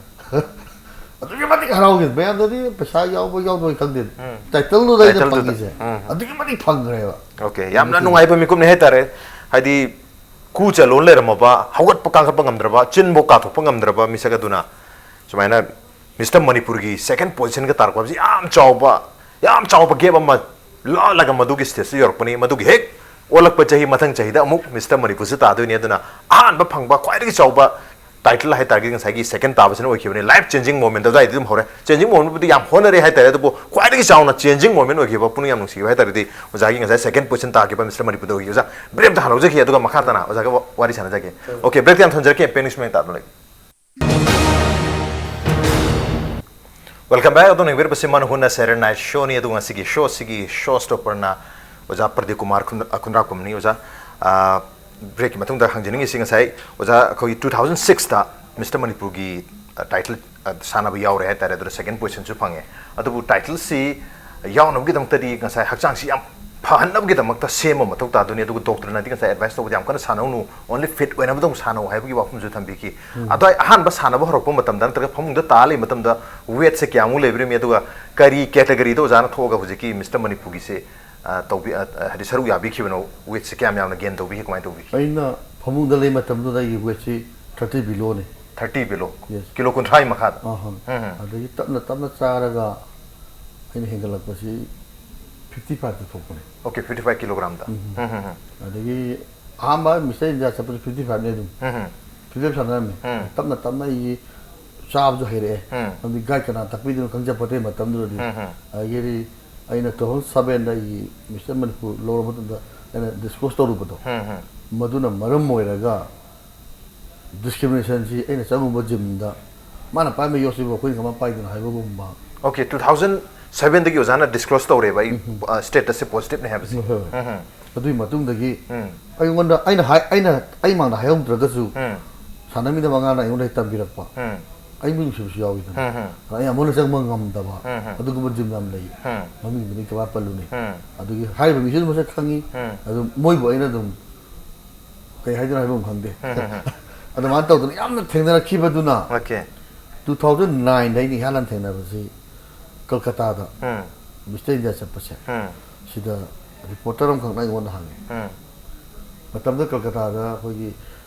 ꯑꯗꯨꯛꯀꯤ ꯃꯇꯤꯛ ꯍꯔꯥꯎꯈꯤꯕ ꯃꯌꯥꯝꯗꯗꯤ ꯄꯩꯁꯥ ꯌꯥꯎꯕ ꯌꯥꯎꯗꯕ ꯈꯪꯗꯦ꯫ ꯎꯝ꯫ ꯇꯥꯏꯇꯜꯗꯨꯗ ꯑꯩꯅ ꯇꯥꯏꯇꯜꯗꯨꯗ꯫ ꯐꯪꯉꯤꯁꯦ ꯎꯝ꯫ ꯑꯗꯨꯛꯀꯤ ꯃꯇꯤꯛ ꯐꯪꯈ꯭ꯔꯦꯕ꯫ ꯑꯣꯀꯦ꯫ ꯌꯥꯝꯅ ꯅꯨꯡꯉꯥꯏꯕ ꯃꯤꯀꯨꯞꯅꯤ ꯍꯥꯏꯇꯥꯔꯦ꯫ ꯍꯥꯏꯗꯤ ꯀꯨ ꯆꯠꯂꯣ ꯂꯩꯔꯝꯃꯕ, ꯍꯧꯒꯠꯄ ꯀꯥꯡꯈꯠꯄ ꯉꯝꯗ꯭ꯔꯕ, ꯆꯤꯟꯐꯥꯎ ꯀꯥꯊꯣꯛꯄ ꯉꯝꯗ꯭ꯔꯕ ꯃꯤꯁꯛ ꯑꯗꯨꯅ ꯁꯨꯃꯥꯏꯅ ꯃꯤꯁꯇꯔ ꯃꯅꯤꯄꯨꯔꯒꯤ ꯁꯦꯀꯦꯟ ꯄꯣꯖꯤꯁꯟꯒ ꯇꯥꯔꯛꯄ ꯍꯥꯏꯕꯁꯤ ꯌꯥꯝ ꯆꯥꯎꯕ, ꯌꯥꯝ ꯆꯥꯎꯕ ꯒꯦꯞ ꯑꯃ ꯂꯥꯜꯂꯒ ꯃꯗꯨꯒꯤ ꯁ꯭ꯇꯦꯖꯇ ꯌꯧꯔꯛꯄꯅꯤ꯫ ꯃꯗꯨꯒꯤ ꯍꯦꯛ ꯑꯣꯜꯂꯛꯄ ꯆꯍꯤ, ꯃꯊꯪ ꯆꯍꯤꯗ ꯑꯃꯨꯛ ꯃꯤꯁꯇꯔ ꯃꯅꯤꯄꯨꯔꯁꯤ ꯇꯥꯗꯣꯏꯅꯤ꯫ ꯑꯗꯨꯅ ꯑꯍꯥꯟꯕ ꯐꯪꯕ ꯈ꯭ꯋꯥꯏꯗꯒꯤ ꯆꯥꯎꯕ ꯇꯥꯏꯇꯜ ꯍꯥꯏꯇꯥꯔꯒꯗꯤ ꯉꯁꯥꯏꯒꯤ ꯁꯦꯀꯦꯟ ꯇꯥꯕꯁꯤꯅ ꯑꯣꯏꯈꯤꯕꯅꯤ꯫ ꯂꯥꯏꯐ ꯆꯦꯟꯖꯤꯡ ꯃꯣꯃꯦꯟ ꯑꯗꯨꯋꯥꯏꯗꯤ ꯑꯗꯨꯝ ꯍꯧꯔꯦ꯫ ꯆꯦꯟꯖꯤꯡ ꯃꯣꯃꯦꯟꯕꯨꯗꯤ ꯌꯥꯝ ꯍꯣꯠꯅꯔꯦ ꯍꯥꯏꯇꯥꯔꯦ, ꯑꯗꯨꯕꯨ ꯈ꯭ꯋꯥꯏꯗꯒꯤ ꯆꯥꯎꯅ ꯆꯦꯟꯖꯤꯡ ꯃꯣꯃꯦꯟ ꯑꯣꯏꯈꯤꯕ, ꯄꯨꯛꯅꯤꯡ ꯌꯥꯝ ꯅꯨꯡꯁꯤꯈꯤꯕ ꯍꯥꯏꯇꯥꯔꯒꯗꯤ ꯑꯣꯖꯥꯒꯤ ꯉꯁꯥꯏ ꯁꯦꯀꯦꯟ ꯄꯣꯖꯤꯁꯟ ꯇꯥꯈꯤꯕ ꯃꯤꯁꯇꯔ ꯃꯅꯤꯄꯨꯔꯗ ꯑꯣꯏꯈꯤ꯫ ꯑꯣꯖꯥ, ꯕ꯭ꯔꯦꯛ ꯑꯝꯇ ꯍꯜꯍꯧꯖꯈꯤ, ꯑꯗꯨꯒ ꯃꯈꯥ ꯇꯥꯅ ꯑꯣꯖꯥꯒ ꯋꯥ- ꯋꯥꯔꯤ ꯁꯥꯟꯅꯖꯒꯦ꯫ ꯑꯣꯀꯦ, ꯕ꯭ꯔꯦꯛꯇꯤ ꯌꯥꯝ ꯊꯣꯟꯖꯔꯛꯀꯦ, ꯄꯦꯟꯅꯤꯡ ꯁꯨꯃꯥꯏꯅ ꯇꯥꯗꯨꯅ ꯂꯩ꯫ Welcome back. ꯑꯗꯣꯝꯅ ꯌꯦꯡꯕꯤꯔꯤꯕꯁꯤ ꯃꯅ ꯍꯨꯅ ꯁꯦꯔꯦ ꯅꯥꯏꯠ ꯁꯣꯅꯤ꯫ ꯑꯗꯨꯒ ꯉꯁꯤꯒꯤ ꯁꯣꯁꯤꯒꯤ ꯁꯣ ꯁ꯭ꯇꯣꯄꯔꯅ ꯑꯣꯖꯥ ꯄ꯭ꯔꯗꯤꯞ ꯀꯨꯃꯥꯔ ꯈꯨꯟ- ꯑ, ꯈꯨꯟꯗ꯭ꯔꯥꯛꯄꯝꯅꯤ꯫ ꯑꯣꯖꯥ, ꯑ, ꯕ꯭ꯔꯦꯛꯀꯤ ꯃꯇꯨꯡꯗ ꯍꯪꯖꯅꯤꯡꯉꯤꯁꯤ, ꯉꯁꯥꯏ ꯑꯣꯖꯥ ꯑꯩꯈꯣꯏꯒꯤ two thousand six ꯇ ꯃꯤꯁꯇꯔ ꯃꯅꯤꯄꯨꯔꯒꯤ, ꯑ, ꯇꯥꯏꯇꯜ, ꯑ, ꯁꯥꯟꯅꯕ ꯌꯥꯎꯔꯦ ꯍꯥꯏꯇꯥꯔꯦ, ꯑꯗꯨꯗ ꯁꯦꯀꯦꯟ ꯄꯣꯖꯤꯁꯟꯁꯨ ꯐꯪꯉꯦ꯫ ꯑꯗꯨꯕꯨ ꯇꯥꯏꯇꯜꯁꯤ ꯌꯥꯎꯅꯕꯒꯤꯗꯃꯛꯇꯗꯤ ꯉꯁꯥꯏ ꯍꯛꯆꯥꯡꯁꯤ ꯌꯥꯝ ꯐꯍꯟꯅꯕꯒꯤꯗꯃꯛꯇ ꯁꯦꯝꯕ ꯃꯊꯧ ꯇꯥꯗꯣꯏꯅꯤ꯫ ꯑꯗꯨꯒ ꯗꯣꯛꯇꯔꯅꯗꯤ ꯉꯁꯥꯏ ꯑꯦꯗꯚꯥꯏꯁ ꯇꯧꯕꯗ ꯌꯥꯝ ꯀꯟꯅ ꯁꯥꯟꯅꯧꯅꯨ, ꯑꯣꯟꯂꯤ ꯐꯤꯠ ꯑꯣꯏꯅꯕꯗꯪ ꯁꯥꯟꯅꯧ ꯍꯥꯏꯕꯒꯤ ꯋꯥꯐꯝꯁꯨ ꯊꯝꯕꯤꯈꯤ꯫ ꯑꯗꯣ ꯑꯩ ꯑꯍꯥꯟꯕ ꯁꯥꯟꯅꯕ ꯍꯧꯔꯛꯄ ꯃꯇꯝꯗ ꯅꯠꯇ꯭ꯔꯒ ꯐꯃꯨꯡꯗ ꯇꯥ ꯂꯩꯕ ꯃꯇꯝꯗ ꯋꯦꯠꯁꯦ ꯀꯌꯥꯃꯨꯛ ꯂꯩꯕꯤꯔꯝꯃꯤ, ꯑꯗꯨꯒ ꯀꯔꯤ ꯀꯦꯇꯒꯔꯤꯗ ꯑꯣꯖꯥꯅ ꯊꯣꯛꯑꯒ ꯍꯧꯖꯤꯛꯀꯤ ꯃꯤꯁꯇꯔ ꯃꯅꯤꯄꯨꯔꯒꯤꯁꯦ, ꯑ, ꯇꯧꯕꯤ-, ꯑ, ꯍꯥꯏꯗꯤ ꯁꯔꯨꯛ ꯌꯥꯕꯤꯈꯤꯕꯅꯣ? ꯋꯦꯠꯁꯦ ꯀꯌꯥꯝ ꯌꯥꯝꯅ ꯒꯦꯟ ꯇꯧꯕꯤꯈꯤ, ꯀꯃꯥꯏꯅ ꯇꯧꯕꯤꯈꯤ? ꯑꯩꯅ ꯐꯃꯨꯡꯗ ꯂꯩ ꯃꯇꯝꯗꯨꯗ ꯑꯩꯒꯤ ꯋꯦꯠꯁꯤ ꯊꯥꯔꯇꯤ ꯕꯤꯂꯣꯅꯤ꯫ ꯊꯥꯔꯇꯤ ꯕꯤꯂꯣ? Yes. ꯀꯤꯂꯣ ꯀꯨꯟꯊ꯭ꯔꯥꯒꯤ ꯃꯈꯥꯗ? ꯑꯍꯪ꯫ ꯎꯝ, ꯎꯝ꯫ ꯑꯗꯒꯤ ꯇꯞꯅ ꯇꯞꯅ ꯆꯥꯔꯒ ꯑꯩꯅ ꯍꯦꯟꯒꯠꯂꯛꯄꯁꯤ ꯐꯤꯐꯇꯤ ꯐꯥꯏꯚꯇ ꯊꯣꯛꯄꯅꯦ꯫ ꯑꯣꯀꯦ, ꯐꯤꯐꯇꯤ ꯐꯥꯏꯚ ꯀꯤꯂꯣꯒ꯭ꯔꯥꯝꯗ꯫ ꯎꯝ, ꯎꯝ꯫ ꯎꯝ, ꯎꯝ, ꯎꯝ꯫ ꯑꯗꯒꯤ ꯑꯍꯥꯟꯕ ꯃꯤꯁꯇꯔ ꯏꯟꯗꯤꯌꯥ ꯆꯠꯄꯁꯨ ꯐꯤꯐꯇꯤ ꯐꯥꯏꯚꯅꯦ ꯑꯗꯨꯝ꯫ ꯎꯝ, ꯎꯝ꯫ ꯐꯤꯐꯇꯤ ꯐꯥꯏꯚ ꯁꯥꯟꯅꯔꯝꯃꯤ꯫ ꯎꯝ꯫ ꯇꯞꯅ ꯇꯞꯅ ꯑꯩꯒꯤ ꯆꯥꯕꯁꯨ ꯍꯩꯔꯛꯑꯦ꯫ ꯎꯝ꯫ ꯍꯥꯏꯕꯗꯤ ꯒꯥꯏꯗ ꯀꯅꯥ ꯇꯥꯛꯄꯤꯗꯣꯏꯅꯣ ꯈꯪꯖꯄꯣꯠꯇꯦ ꯃꯇꯝꯗꯨꯗꯗꯤ꯫ ꯎꯝ, ꯎꯝ꯫ ꯑꯗꯒꯤꯗꯤ ꯑꯩꯅ two thousand seven ꯗ ꯑꯩꯒꯤ ꯃꯤꯁꯇꯔ ꯃꯅꯤꯄꯨꯔ ꯂꯧꯔ ꯃꯇꯨꯡꯗ ꯑꯩꯅ ꯗꯤꯁꯀ꯭ꯂꯣꯁ ꯇꯧꯔꯨꯕꯗꯣ, ꯎꯝ, ꯎꯝ꯫ ꯃꯗꯨꯅ ꯃꯔꯝ ꯑꯣꯏꯔꯒ ꯗꯤꯁꯀ꯭ꯔꯤꯃꯤꯅꯦꯁꯟꯁꯤ ꯑꯩꯅ ꯆꯪꯉꯨꯕ ꯖꯤꯝꯗ ꯃꯥꯅ ꯄꯥꯏꯕ ꯌꯣꯠꯁꯤꯕꯨ ꯑꯩꯈꯣꯏꯅ ꯀꯃꯥꯏꯅ ꯄꯥꯏꯗꯣꯏꯅꯣ ꯍꯥꯏꯕꯒꯨꯝꯕ꯫ ꯑꯣꯀꯦ, two thousand seven ꯗꯒꯤ ꯑꯣꯖꯥꯅ ꯗꯤꯁꯀ꯭ꯂꯣꯁ ꯇꯧꯔꯦꯕ ꯑꯩ, ꯎꯝ, ꯎꯝ꯫ ꯑ, ꯁ꯭ꯇꯦꯇꯁꯁꯦ ꯄꯣꯖꯤꯇꯤꯚꯅꯦ ꯍꯥꯏꯕꯁꯦ꯫ ꯍꯣꯏ, ꯍꯣꯏ꯫ ꯎꯝ, ꯎꯝ꯫ ꯑꯗꯨꯒꯤ ꯃꯇꯨꯡꯗꯒꯤ ꯎꯝ꯫ ꯑꯩꯉꯣꯟꯗ, ꯑꯩꯅ ꯍꯥꯏ-, ꯑꯩꯅ, ꯑꯩ ꯃꯥꯡꯗ ꯍꯥꯏꯍꯧꯗ꯭ꯔꯒꯁꯨ, ꯎꯝ꯫ ꯁꯥꯟꯅꯃꯤꯟꯅꯕ ꯑꯉꯥꯡꯅ ꯑꯩꯉꯣꯟꯗ ꯇꯝꯕꯤꯔꯛꯄ, ꯎꯝ꯫ ꯑꯩꯕꯨ ꯅꯨꯡꯁꯤꯕꯁꯨ ꯌꯥꯎꯋꯤꯗꯅ꯫ ꯎꯝ, ꯎꯝ꯫ ꯑꯗ ꯑꯩ ꯑꯃꯨꯛ ꯍꯟꯅ ꯆꯪꯕ ꯉꯝꯗꯕ, ꯎꯝ, ꯎꯝ꯫ ꯑꯗꯨꯒꯨꯝꯕ ꯖꯤꯝ ꯌꯥꯝ ꯂꯩ꯫ ꯎꯝ꯫ ꯃꯃꯤꯡꯗꯨꯗꯤ ꯀꯃꯥꯏ ꯄꯜꯂꯨꯅꯤ? ꯎꯝ꯫ ꯑꯗꯨꯒꯤ ꯍꯥꯏꯔꯤꯕ ꯃꯤꯁꯤꯁꯨ ꯃꯁꯛ ꯈꯪꯉꯤ꯫ ꯎꯝ꯫ ꯑꯗꯨ ꯃꯣꯏꯕꯨ ꯑꯩꯅ ꯑꯗꯨꯝ ꯀꯩ ꯍꯥꯏꯗꯣꯏꯅꯣ ꯍꯥꯏꯕ ꯑꯃ ꯈꯪꯗꯦ꯫ ꯎꯝ, ꯎꯝ, ꯎꯝ꯫ ꯑꯗꯨꯃꯥꯏꯅ ꯇꯧꯗꯅ ꯌꯥꯝꯅ ꯊꯦꯡꯅꯔꯛꯈꯤꯕꯗꯨꯅ, ꯑꯣꯀꯦ꯫ two thousand nine ꯗ ꯑꯩꯅ ꯏꯍꯥꯟ ꯍꯥꯟꯅ ꯊꯦꯡꯅꯕꯁꯤ ꯀꯜꯀꯇꯥꯗ ꯎꯝ꯫ ꯃꯤꯁꯇꯔ ꯏꯟꯗꯤꯌꯥ ꯆꯠꯄꯁꯦ, ꯎꯝ꯫ ꯁꯤꯗ ꯔꯤꯄꯣꯔꯇꯔ ꯑꯃꯈꯛꯅ ꯑꯩꯉꯣꯟꯗ ꯍꯪꯉꯦ꯫ ꯎꯝ꯫ ꯃꯇꯝꯗꯨꯗ ꯀꯜꯀꯇꯥꯗ ꯑꯩꯈꯣꯏꯒꯤ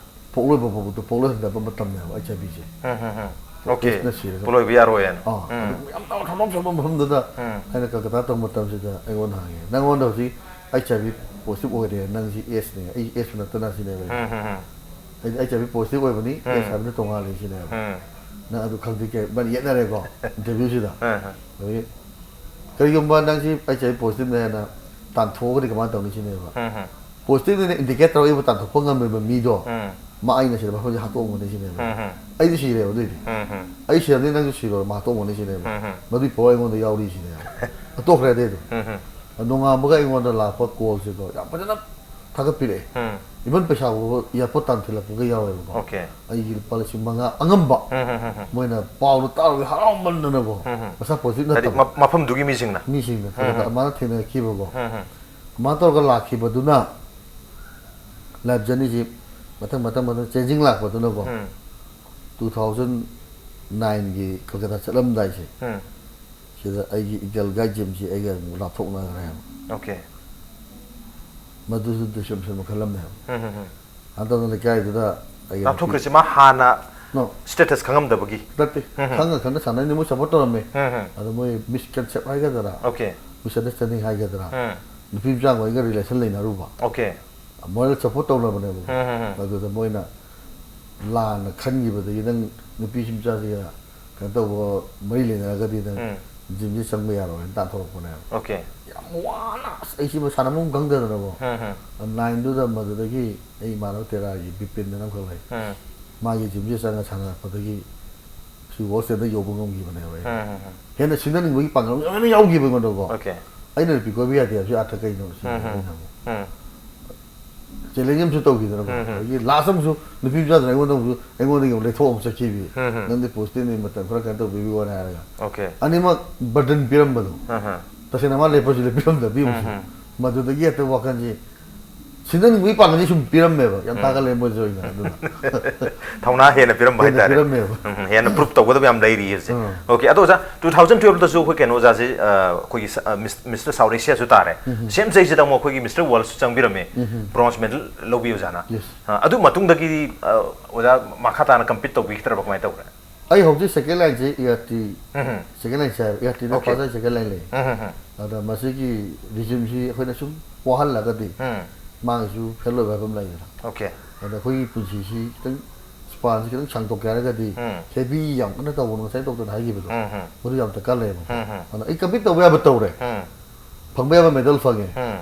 ꯄꯣꯛꯂꯣꯏꯕ ꯐꯥꯎꯕꯗ ꯄꯣꯛꯂꯣꯏꯍꯟꯗꯕ ꯃꯇꯝꯅꯦꯕ ꯑꯩꯠꯆ ꯑꯥꯏ ꯚꯤꯁꯦ꯫ ꯎꯝ, ꯎꯝ, ꯎꯝ꯫ ꯑꯣꯀꯦ꯫ ꯑꯦꯗꯁꯅ ꯁꯤꯔꯒ꯫ ꯄꯣꯛꯂꯣꯏꯕ ꯌꯥꯔꯣꯏꯅ꯫ ꯑꯥ, ꯎꯝ꯫ ꯑꯗꯨ ꯌꯥꯝ ꯆꯥꯎꯅ ꯊꯧꯗꯣꯛ ꯆꯥꯎꯕ ꯃꯐꯝꯗꯨꯗ ꯎꯝ꯫ ꯑꯩꯅ ꯀꯜꯀꯇꯥ ꯇꯧꯕ ꯃꯇꯝꯁꯤꯗ ꯑꯩꯉꯣꯟꯗ ꯍꯪꯉꯦ, "ꯅꯪꯉꯣꯟꯗ ꯍꯧꯖꯤꯛ ꯑꯩꯠꯆ ꯑꯥꯏ ꯚꯤ ꯄꯣꯖꯤꯇꯤꯚ ꯑꯣꯏꯔꯦ, ꯅꯪꯁꯤ ꯑꯦꯁꯅꯦ, ꯑꯩ ꯑꯦꯁ ꯅꯠꯇꯅ ꯁꯤꯅꯦꯕ꯫ ꯎꯝ, ꯎꯝ, ꯎꯝ. ꯑꯩꯗꯤ ꯑꯩꯆ ꯑꯥꯏ ꯚꯤ ꯄꯣꯖꯤꯇꯤꯚ ꯑꯣꯏꯕꯅꯤ, ꯎꯝ. ꯑꯦꯁ ꯍꯥꯏꯕꯅ ꯇꯣꯉꯥꯜꯂꯤ ꯁꯤꯅꯦꯕ꯫ ꯎꯝ. ꯅꯪ ꯑꯗꯨ ꯈꯪꯗꯦ ꯀꯩ ꯃꯥꯅ ꯌꯦꯠꯅꯔꯦꯀꯣ ꯏꯟꯇꯔꯚꯤꯌꯨꯁꯤꯗ꯫ ꯎꯝ, ꯎꯝ. ꯑꯗꯒꯤ ꯀꯔꯤꯒꯨꯝꯕ ꯅꯪꯁꯤ ꯑꯩꯆ ꯑꯥꯏ ꯚꯤ ꯄꯣꯖꯤꯇꯤꯚꯅꯦꯅ ꯇꯥꯟꯊꯣꯛꯑꯒꯗꯤ ꯀꯃꯥꯏꯅ ꯇꯧꯅꯤ ꯁꯤꯅꯦꯕ꯫ ꯎꯝ, ꯎꯝ. ꯄꯣꯖꯤꯇꯤꯚꯅꯦꯅ ꯏꯟꯗꯤꯀꯦꯠ ꯇꯧꯔꯛꯏꯕ ꯇꯥꯟꯊꯣꯛꯄ ꯉꯝꯃꯤꯕ ꯃꯤꯗꯣ ꯎꯝ. ꯃꯥ ꯑꯩꯅ ꯁꯤꯗ ꯃꯐꯝꯁꯦ ꯍꯥꯠꯇꯣꯛꯑꯝꯒꯅꯤ ꯁꯤꯅꯦꯕ꯫ ꯎꯝ, ꯎꯝ. ꯑꯩꯗꯤ ꯁꯤꯔꯦꯕ ꯑꯗꯨꯏꯗꯤ꯫ ꯎꯝ, ꯎꯝ. ꯑꯩ ꯁꯤꯔꯕꯅꯤ ꯅꯪꯁꯨ ꯁꯤꯔꯣ ꯃꯥ ꯍꯥꯠꯇꯣꯛꯑꯝꯒꯅꯤ ꯁꯤꯅꯦꯕ꯫ ꯎꯝ, ꯎꯝ. ꯃꯗꯨꯏ ꯄꯋꯥꯔ ꯑꯩꯉꯣꯟꯗ ꯌꯥꯎꯔꯤ ꯁꯤꯅꯦꯕ꯫ ꯇꯣꯛꯈ꯭ꯔꯦ ꯑꯗꯩꯗꯣ꯫ ꯎꯝ, ꯎꯝ. ꯅꯣꯡꯉꯥꯟꯕꯒ ꯑꯩꯉꯣꯟꯗ ꯂꯥꯛꯄ ꯀꯣꯜꯁꯤꯀꯣ ꯌꯥꯝ ꯐꯖꯅ ꯊꯥꯒꯠꯄꯤꯔꯛꯑꯦ꯫ ꯎꯝ. ꯏꯚꯟ ꯄꯩꯁꯥ ꯐꯥꯎꯕ ꯏꯌꯥꯔꯄꯣꯔꯠ ꯇꯥꯟꯊꯤꯜꯂꯛꯄꯒ ꯌꯥꯎꯋꯦꯕꯀꯣ꯫ ꯑꯣꯀꯦ. ꯑꯩꯒꯤ ꯂꯨꯄꯥ ꯂꯤꯁꯤꯡ ꯃꯉꯥ ꯑꯉꯝꯕ ꯎꯝ, ꯎꯝ, ꯎꯝ, ꯎꯝ. ꯃꯣꯏꯅ ꯄꯥꯎꯗꯣ ꯇꯥꯔꯨꯕꯒꯤ ꯍꯔꯥꯎꯃꯟꯗꯅꯀꯣ ꯎꯝ, ꯎꯝ. ꯃꯁꯥ ꯄꯣꯖꯤꯇꯤꯚ ꯍꯥꯏꯗꯤ ꯅꯠꯇꯕ ꯃ- ꯃꯐꯝꯗꯨꯒꯤ ꯃꯤꯁꯤꯡꯅ. ꯃꯤꯁꯤꯡꯅ ꯎꯝ, ꯎꯝ. ꯑꯗꯨꯃꯥꯏꯅ ꯊꯦꯡꯅꯔꯛꯈꯤꯕꯀꯣ꯫ ꯎꯝ, ꯎꯝ. ꯑꯗꯨꯃꯥꯏꯅ ꯇꯧꯔꯒ ꯂꯥꯛꯈꯤꯕꯗꯨꯅ ꯂꯥꯏꯐ ꯖꯔꯅꯤꯁꯤ ꯃꯊꯪ ꯃꯊꯪ ꯃꯊꯪ ꯆꯦꯟꯖꯤꯡ ꯂꯥꯛꯄꯗꯨꯅꯀꯣ꯫ ꯎꯝ. ꯇꯨ ꯊꯥꯎꯖꯟ ꯅꯥꯏꯟꯒꯤ ꯀꯜꯀꯇꯥ ꯆꯠꯂꯝꯗꯥꯏꯁꯦ ꯎꯝ. ꯁꯤꯗ ꯑꯩꯒꯤ ꯏꯒꯜ ꯒꯥꯏꯗ ꯖꯤꯝꯁꯤ ꯑꯩꯒ ꯑꯃꯨꯛ ꯂꯥꯞꯊꯣꯛꯅꯈ꯭ꯔꯦꯕ꯫ ꯑꯣꯀꯦ. ꯃꯗꯨꯁꯨ ꯗꯤꯁꯦꯞꯁꯟ ꯃꯈꯜ ꯑꯃꯅꯦꯕ꯫ ꯎꯝ, ꯎꯝ, ꯎꯝ. ꯍꯟꯗꯛꯇ ꯂꯩꯀꯥꯏꯗꯨꯗ ꯑꯩꯒ ꯂꯥꯞꯊꯣꯛꯈ꯭ꯔꯤꯁꯤ ꯃꯥ ꯍꯥꯟꯅ No. ꯁ꯭ꯇꯦꯇꯁ ꯈꯪꯉꯝꯗꯕꯒꯤ. ꯅꯠꯇꯦ꯫ ꯎꯝ, ꯎꯝ. ꯈꯪꯉ ꯈꯪꯅ ꯁꯥꯟꯅꯩꯅꯤ, ꯃꯣꯏ ꯁꯞꯄꯣꯔꯠ ꯇꯧꯔꯝꯃꯦ꯫ ꯎꯝ, ꯎꯝ. ꯑꯗꯣ ꯃꯣꯏ ꯃꯤꯁꯀꯟꯁꯦꯞ ꯍꯥꯏꯒꯗ꯭ꯔꯥ, ꯑꯣꯀꯦ. ꯃꯤꯁꯑꯟꯗꯔꯁꯇꯦꯟꯗꯤꯡ ꯍꯥꯏꯒꯗ꯭ꯔꯥ, ꯎꯝ. ꯅꯨꯄꯤ ꯃꯆꯥ ꯑꯩꯒ ꯔꯤꯂꯦꯁꯟ ꯂꯩꯅꯔꯨꯕ꯫ ꯑꯣꯀꯦ. ꯃꯣꯏꯅ ꯁꯞꯄꯣꯔꯠ ꯇꯧꯅꯕꯅꯦꯕ꯫ ꯎꯝ, ꯎꯝ, ꯎꯝ. ꯑꯗꯨꯗ ꯃꯣꯏꯅ ꯂꯥꯟꯅ ꯈꯟꯈꯤꯕꯗꯒꯤ ꯅꯪ ꯅꯨꯄꯤ ꯃꯆꯥꯁꯤꯒ ꯀꯩꯅꯣ ꯇꯧꯕ ꯃꯔꯤ ꯂꯩꯅꯔꯒꯗꯤ ꯅꯪ ꯎꯝ. ꯖꯤꯝꯁꯤ ꯆꯪꯕ ꯌꯥꯔꯣꯏꯅ ꯇꯥꯟꯊꯣꯔꯛꯄꯅꯦꯕ꯫ ꯑꯣꯀꯦ. ꯌꯥꯝ ꯋꯥꯅ ꯑꯁ ꯑꯩ ꯁꯤꯃ ꯁꯥꯟꯅꯐꯝ ꯈꯪꯗꯗꯅꯀꯣ꯫ ꯎꯝ, ꯎꯝ. ꯅꯥꯏꯟꯗꯨꯗ ꯃꯗꯨꯗꯒꯤ ꯑꯩ ꯏꯃꯥꯟꯅꯕ ꯇꯦꯔꯥꯒꯤ ꯕꯤꯄꯤꯟꯗꯅ ꯑꯃꯈꯛ ꯂꯩ꯫ ꯎꯝ. ꯃꯥꯒꯤ ꯖꯤꯝꯁꯤ ꯆꯪꯉ ꯁꯥꯟꯅꯔꯛꯄꯗꯒꯤ ꯁꯤ ꯋꯥꯔꯜ ꯁ꯭ꯇꯦꯟꯗꯔꯗ ꯌꯧꯕ ꯉꯝꯈꯤꯕꯅꯦꯕ ꯑꯩ꯫ ꯎꯝ, ꯎꯝ, ꯎꯝ. ꯍꯦꯟꯅ ꯁꯤꯟꯅꯅꯤꯡꯕꯒꯤ ꯄꯥꯡꯒꯜ ꯌꯥꯝ ꯌꯥꯎꯈꯤꯕ ꯑꯩꯉꯣꯟꯗꯀꯣ꯫ ꯑꯣꯀꯦ. ꯑꯩꯅ ꯅꯨꯄꯤ ꯀꯣꯏꯕ ꯌꯥꯗꯦ ꯍꯥꯏꯕꯁꯤ ꯑꯥꯔꯊ ꯀꯩꯅꯣ ꯁꯤꯅꯤ ꯎꯝ, ꯎꯝ. ꯑꯩꯅ ꯑꯃꯨꯛ ꯎꯝ. ꯆꯦꯂꯦꯟꯖ ꯑꯃꯁꯨ ꯇꯧꯈꯤꯗꯅꯀꯣ꯫ ꯎꯝ, ꯎꯝ. ꯑꯗꯒꯤ ꯂꯥꯁ ꯑꯃꯁꯨ ꯅꯨꯄꯤ ꯃꯆꯥꯗꯨꯅ ꯑꯩꯉꯣꯟꯗ ꯑꯃꯨꯛ, ꯑꯩꯉꯣꯟꯗꯒꯤ ꯑꯃꯨꯛ ꯂꯩꯊꯣꯛ ꯑꯃꯨꯛ ꯆꯠꯈꯤꯕꯤ꯫ ꯎꯝ, ꯎꯝ. ꯅꯪꯗꯤ ꯄꯣꯁꯇꯤꯡꯅꯤ ꯃꯇꯝ ꯈꯔ ꯀꯩꯅꯣ ꯇꯧꯕꯤꯕꯒꯤ ꯋꯥꯅꯤ ꯍꯥꯏꯔꯒ꯫ ꯑꯣꯀꯦ. ꯑꯅꯤꯃꯛ ꯕꯔꯗꯟ ꯄꯤꯔꯝꯕꯗꯣ꯫ ꯎꯝ, ꯎꯝ. ꯇꯁꯦꯡꯅ ꯃꯥ ꯂꯦꯞꯄꯁꯨ ꯂꯦꯞꯄꯤꯔꯝꯗꯕꯤ ꯑꯃꯨꯛꯁꯨ꯫ ꯎꯝ, ꯎꯝ. ꯃꯗꯨꯗꯒꯤ ꯍꯦꯛꯇ ꯋꯥꯈꯜꯁꯤ ꯁꯤꯟꯅꯅꯤꯡꯕꯒꯤ ꯄꯥꯡꯒꯜꯁꯤ ꯁꯨꯝ ꯄꯤꯔꯝꯃꯦꯕ꯫ ꯌꯥꯝ ꯎꯝ. ꯊꯥꯒꯠꯂꯦ ꯃꯣꯏꯁꯨ ꯑꯣꯏꯅ ꯑꯗꯨꯅ꯫ ꯊꯧꯅꯥ ꯍꯦꯟꯅ ꯄꯤꯔꯝꯕ ꯍꯦꯟꯅ ꯍꯥꯏꯇꯥꯔꯦ. ꯄꯤꯔꯝꯃꯦꯕ꯫ ꯎꯝ, ꯍꯦꯟꯅ ꯄ꯭ꯔꯨꯞ ꯇꯧꯒꯗꯕ ꯌꯥꯝ ꯂꯩꯔꯤ ꯍꯧꯖꯤꯛ. ꯎꯝ. ꯑꯣꯀꯦ. ꯑꯗꯣ ꯑꯣꯖꯥ, ꯇꯨ ꯊꯥꯎꯖꯟ ꯇꯨꯋꯦꯜꯐꯇꯁꯨ ꯑꯩꯈꯣꯏ ꯀꯩꯅꯣ ꯑꯣꯖꯥꯁꯦ, ꯑ, ꯑꯩꯈꯣꯏꯒꯤ ꯁ-, ꯑ, ꯃꯤꯁ-, ꯃꯤꯁꯇꯔ ꯁꯥꯎꯠ ꯑꯦꯁꯤꯌꯥꯁꯨ ꯇꯥꯔꯦ. ꯎꯝ. ꯁꯦꯝ ꯆꯍꯤꯁꯤꯗ ꯑꯃꯨꯛ ꯑꯩꯈꯣꯏꯒꯤ ꯃꯤꯁꯇꯔ ꯋꯥꯔꯜꯗꯁꯨ ꯆꯪꯕꯤꯔꯝꯃꯦ. ꯎꯝ. ꯕ꯭ꯔꯣꯟꯖ ꯃꯦꯗꯜ ꯂꯧꯕꯤ ꯑꯣꯖꯥꯅ. Yes. ꯑ, ꯑꯗꯨ ꯃꯇꯨꯡꯗꯒꯤ, ꯑ, ꯑꯣꯖꯥ ꯃꯈꯥ ꯇꯥꯅ ꯀꯝꯄꯤꯠ ꯇꯧꯕꯤꯈꯤꯗ꯭ꯔꯕ ꯀꯃꯥꯏꯅ ꯇꯧꯈ꯭ꯔꯦ? ꯑꯩ ꯍꯧꯖꯤꯛ ꯁꯦꯀꯦꯟ ꯂꯥꯏꯟꯁꯦ ꯏ ꯑꯥꯔ ꯇꯤ꯫ ꯎꯝ. ꯁꯦꯀꯦꯟ ꯂꯥꯏꯟꯁꯦ ꯍꯥꯏꯕ, ꯏ ꯑꯥꯔ ꯇꯤꯗ okay. First line, second line ꯂꯩ꯫ ꯎꯝ, ꯎꯝ, ꯎꯝ. ꯑꯗ ꯃꯁꯤꯒꯤ ꯔꯤꯖꯤꯝꯁꯤ ꯑꯩꯈꯣꯏꯅ ꯁꯨꯝ ꯋꯥꯍꯜꯂꯒꯗꯤ ꯎꯝ ꯃꯥꯒꯤꯁꯨ ꯐꯦꯜ ꯑꯣꯏꯕ ꯍꯥꯏꯕ ꯑꯃ ꯂꯩꯗꯅ꯫ ꯑꯣꯀꯦ ꯑꯗ ꯑꯩꯈꯣꯏꯒꯤ ꯄꯨꯟꯁꯤꯁꯤ ꯈꯤꯇꯪ ꯁ꯭ꯄꯥꯟꯁꯤ ꯈꯤꯇꯪ ꯁꯥꯡꯗꯣꯛꯀꯦ ꯍꯥꯏꯔꯒꯗꯤ ꯎꯝ ꯍꯦꯚꯤ ꯌꯥꯝ ꯀꯟꯅ ꯇꯧꯕꯅꯣ, ꯉꯁꯥꯏ ꯗꯣꯛꯇꯔꯅ ꯍꯥꯏꯈꯤꯕꯗꯣ ꯎꯝ ꯎꯝ ꯃꯗꯨ ꯌꯥꯝ ꯗꯔꯀꯥꯔ ꯂꯩꯌꯦꯕ꯫ ꯎꯝ ꯎꯝ ꯑꯗꯣ ꯑꯩ ꯀꯝꯄꯤꯠ ꯇꯧꯕ ꯌꯥꯕ ꯇꯧꯔꯦ, ꯎꯝ ꯐꯪꯕ ꯌꯥꯕ ꯃꯦꯗꯜ ꯐꯪꯉꯦ, ꯎꯝ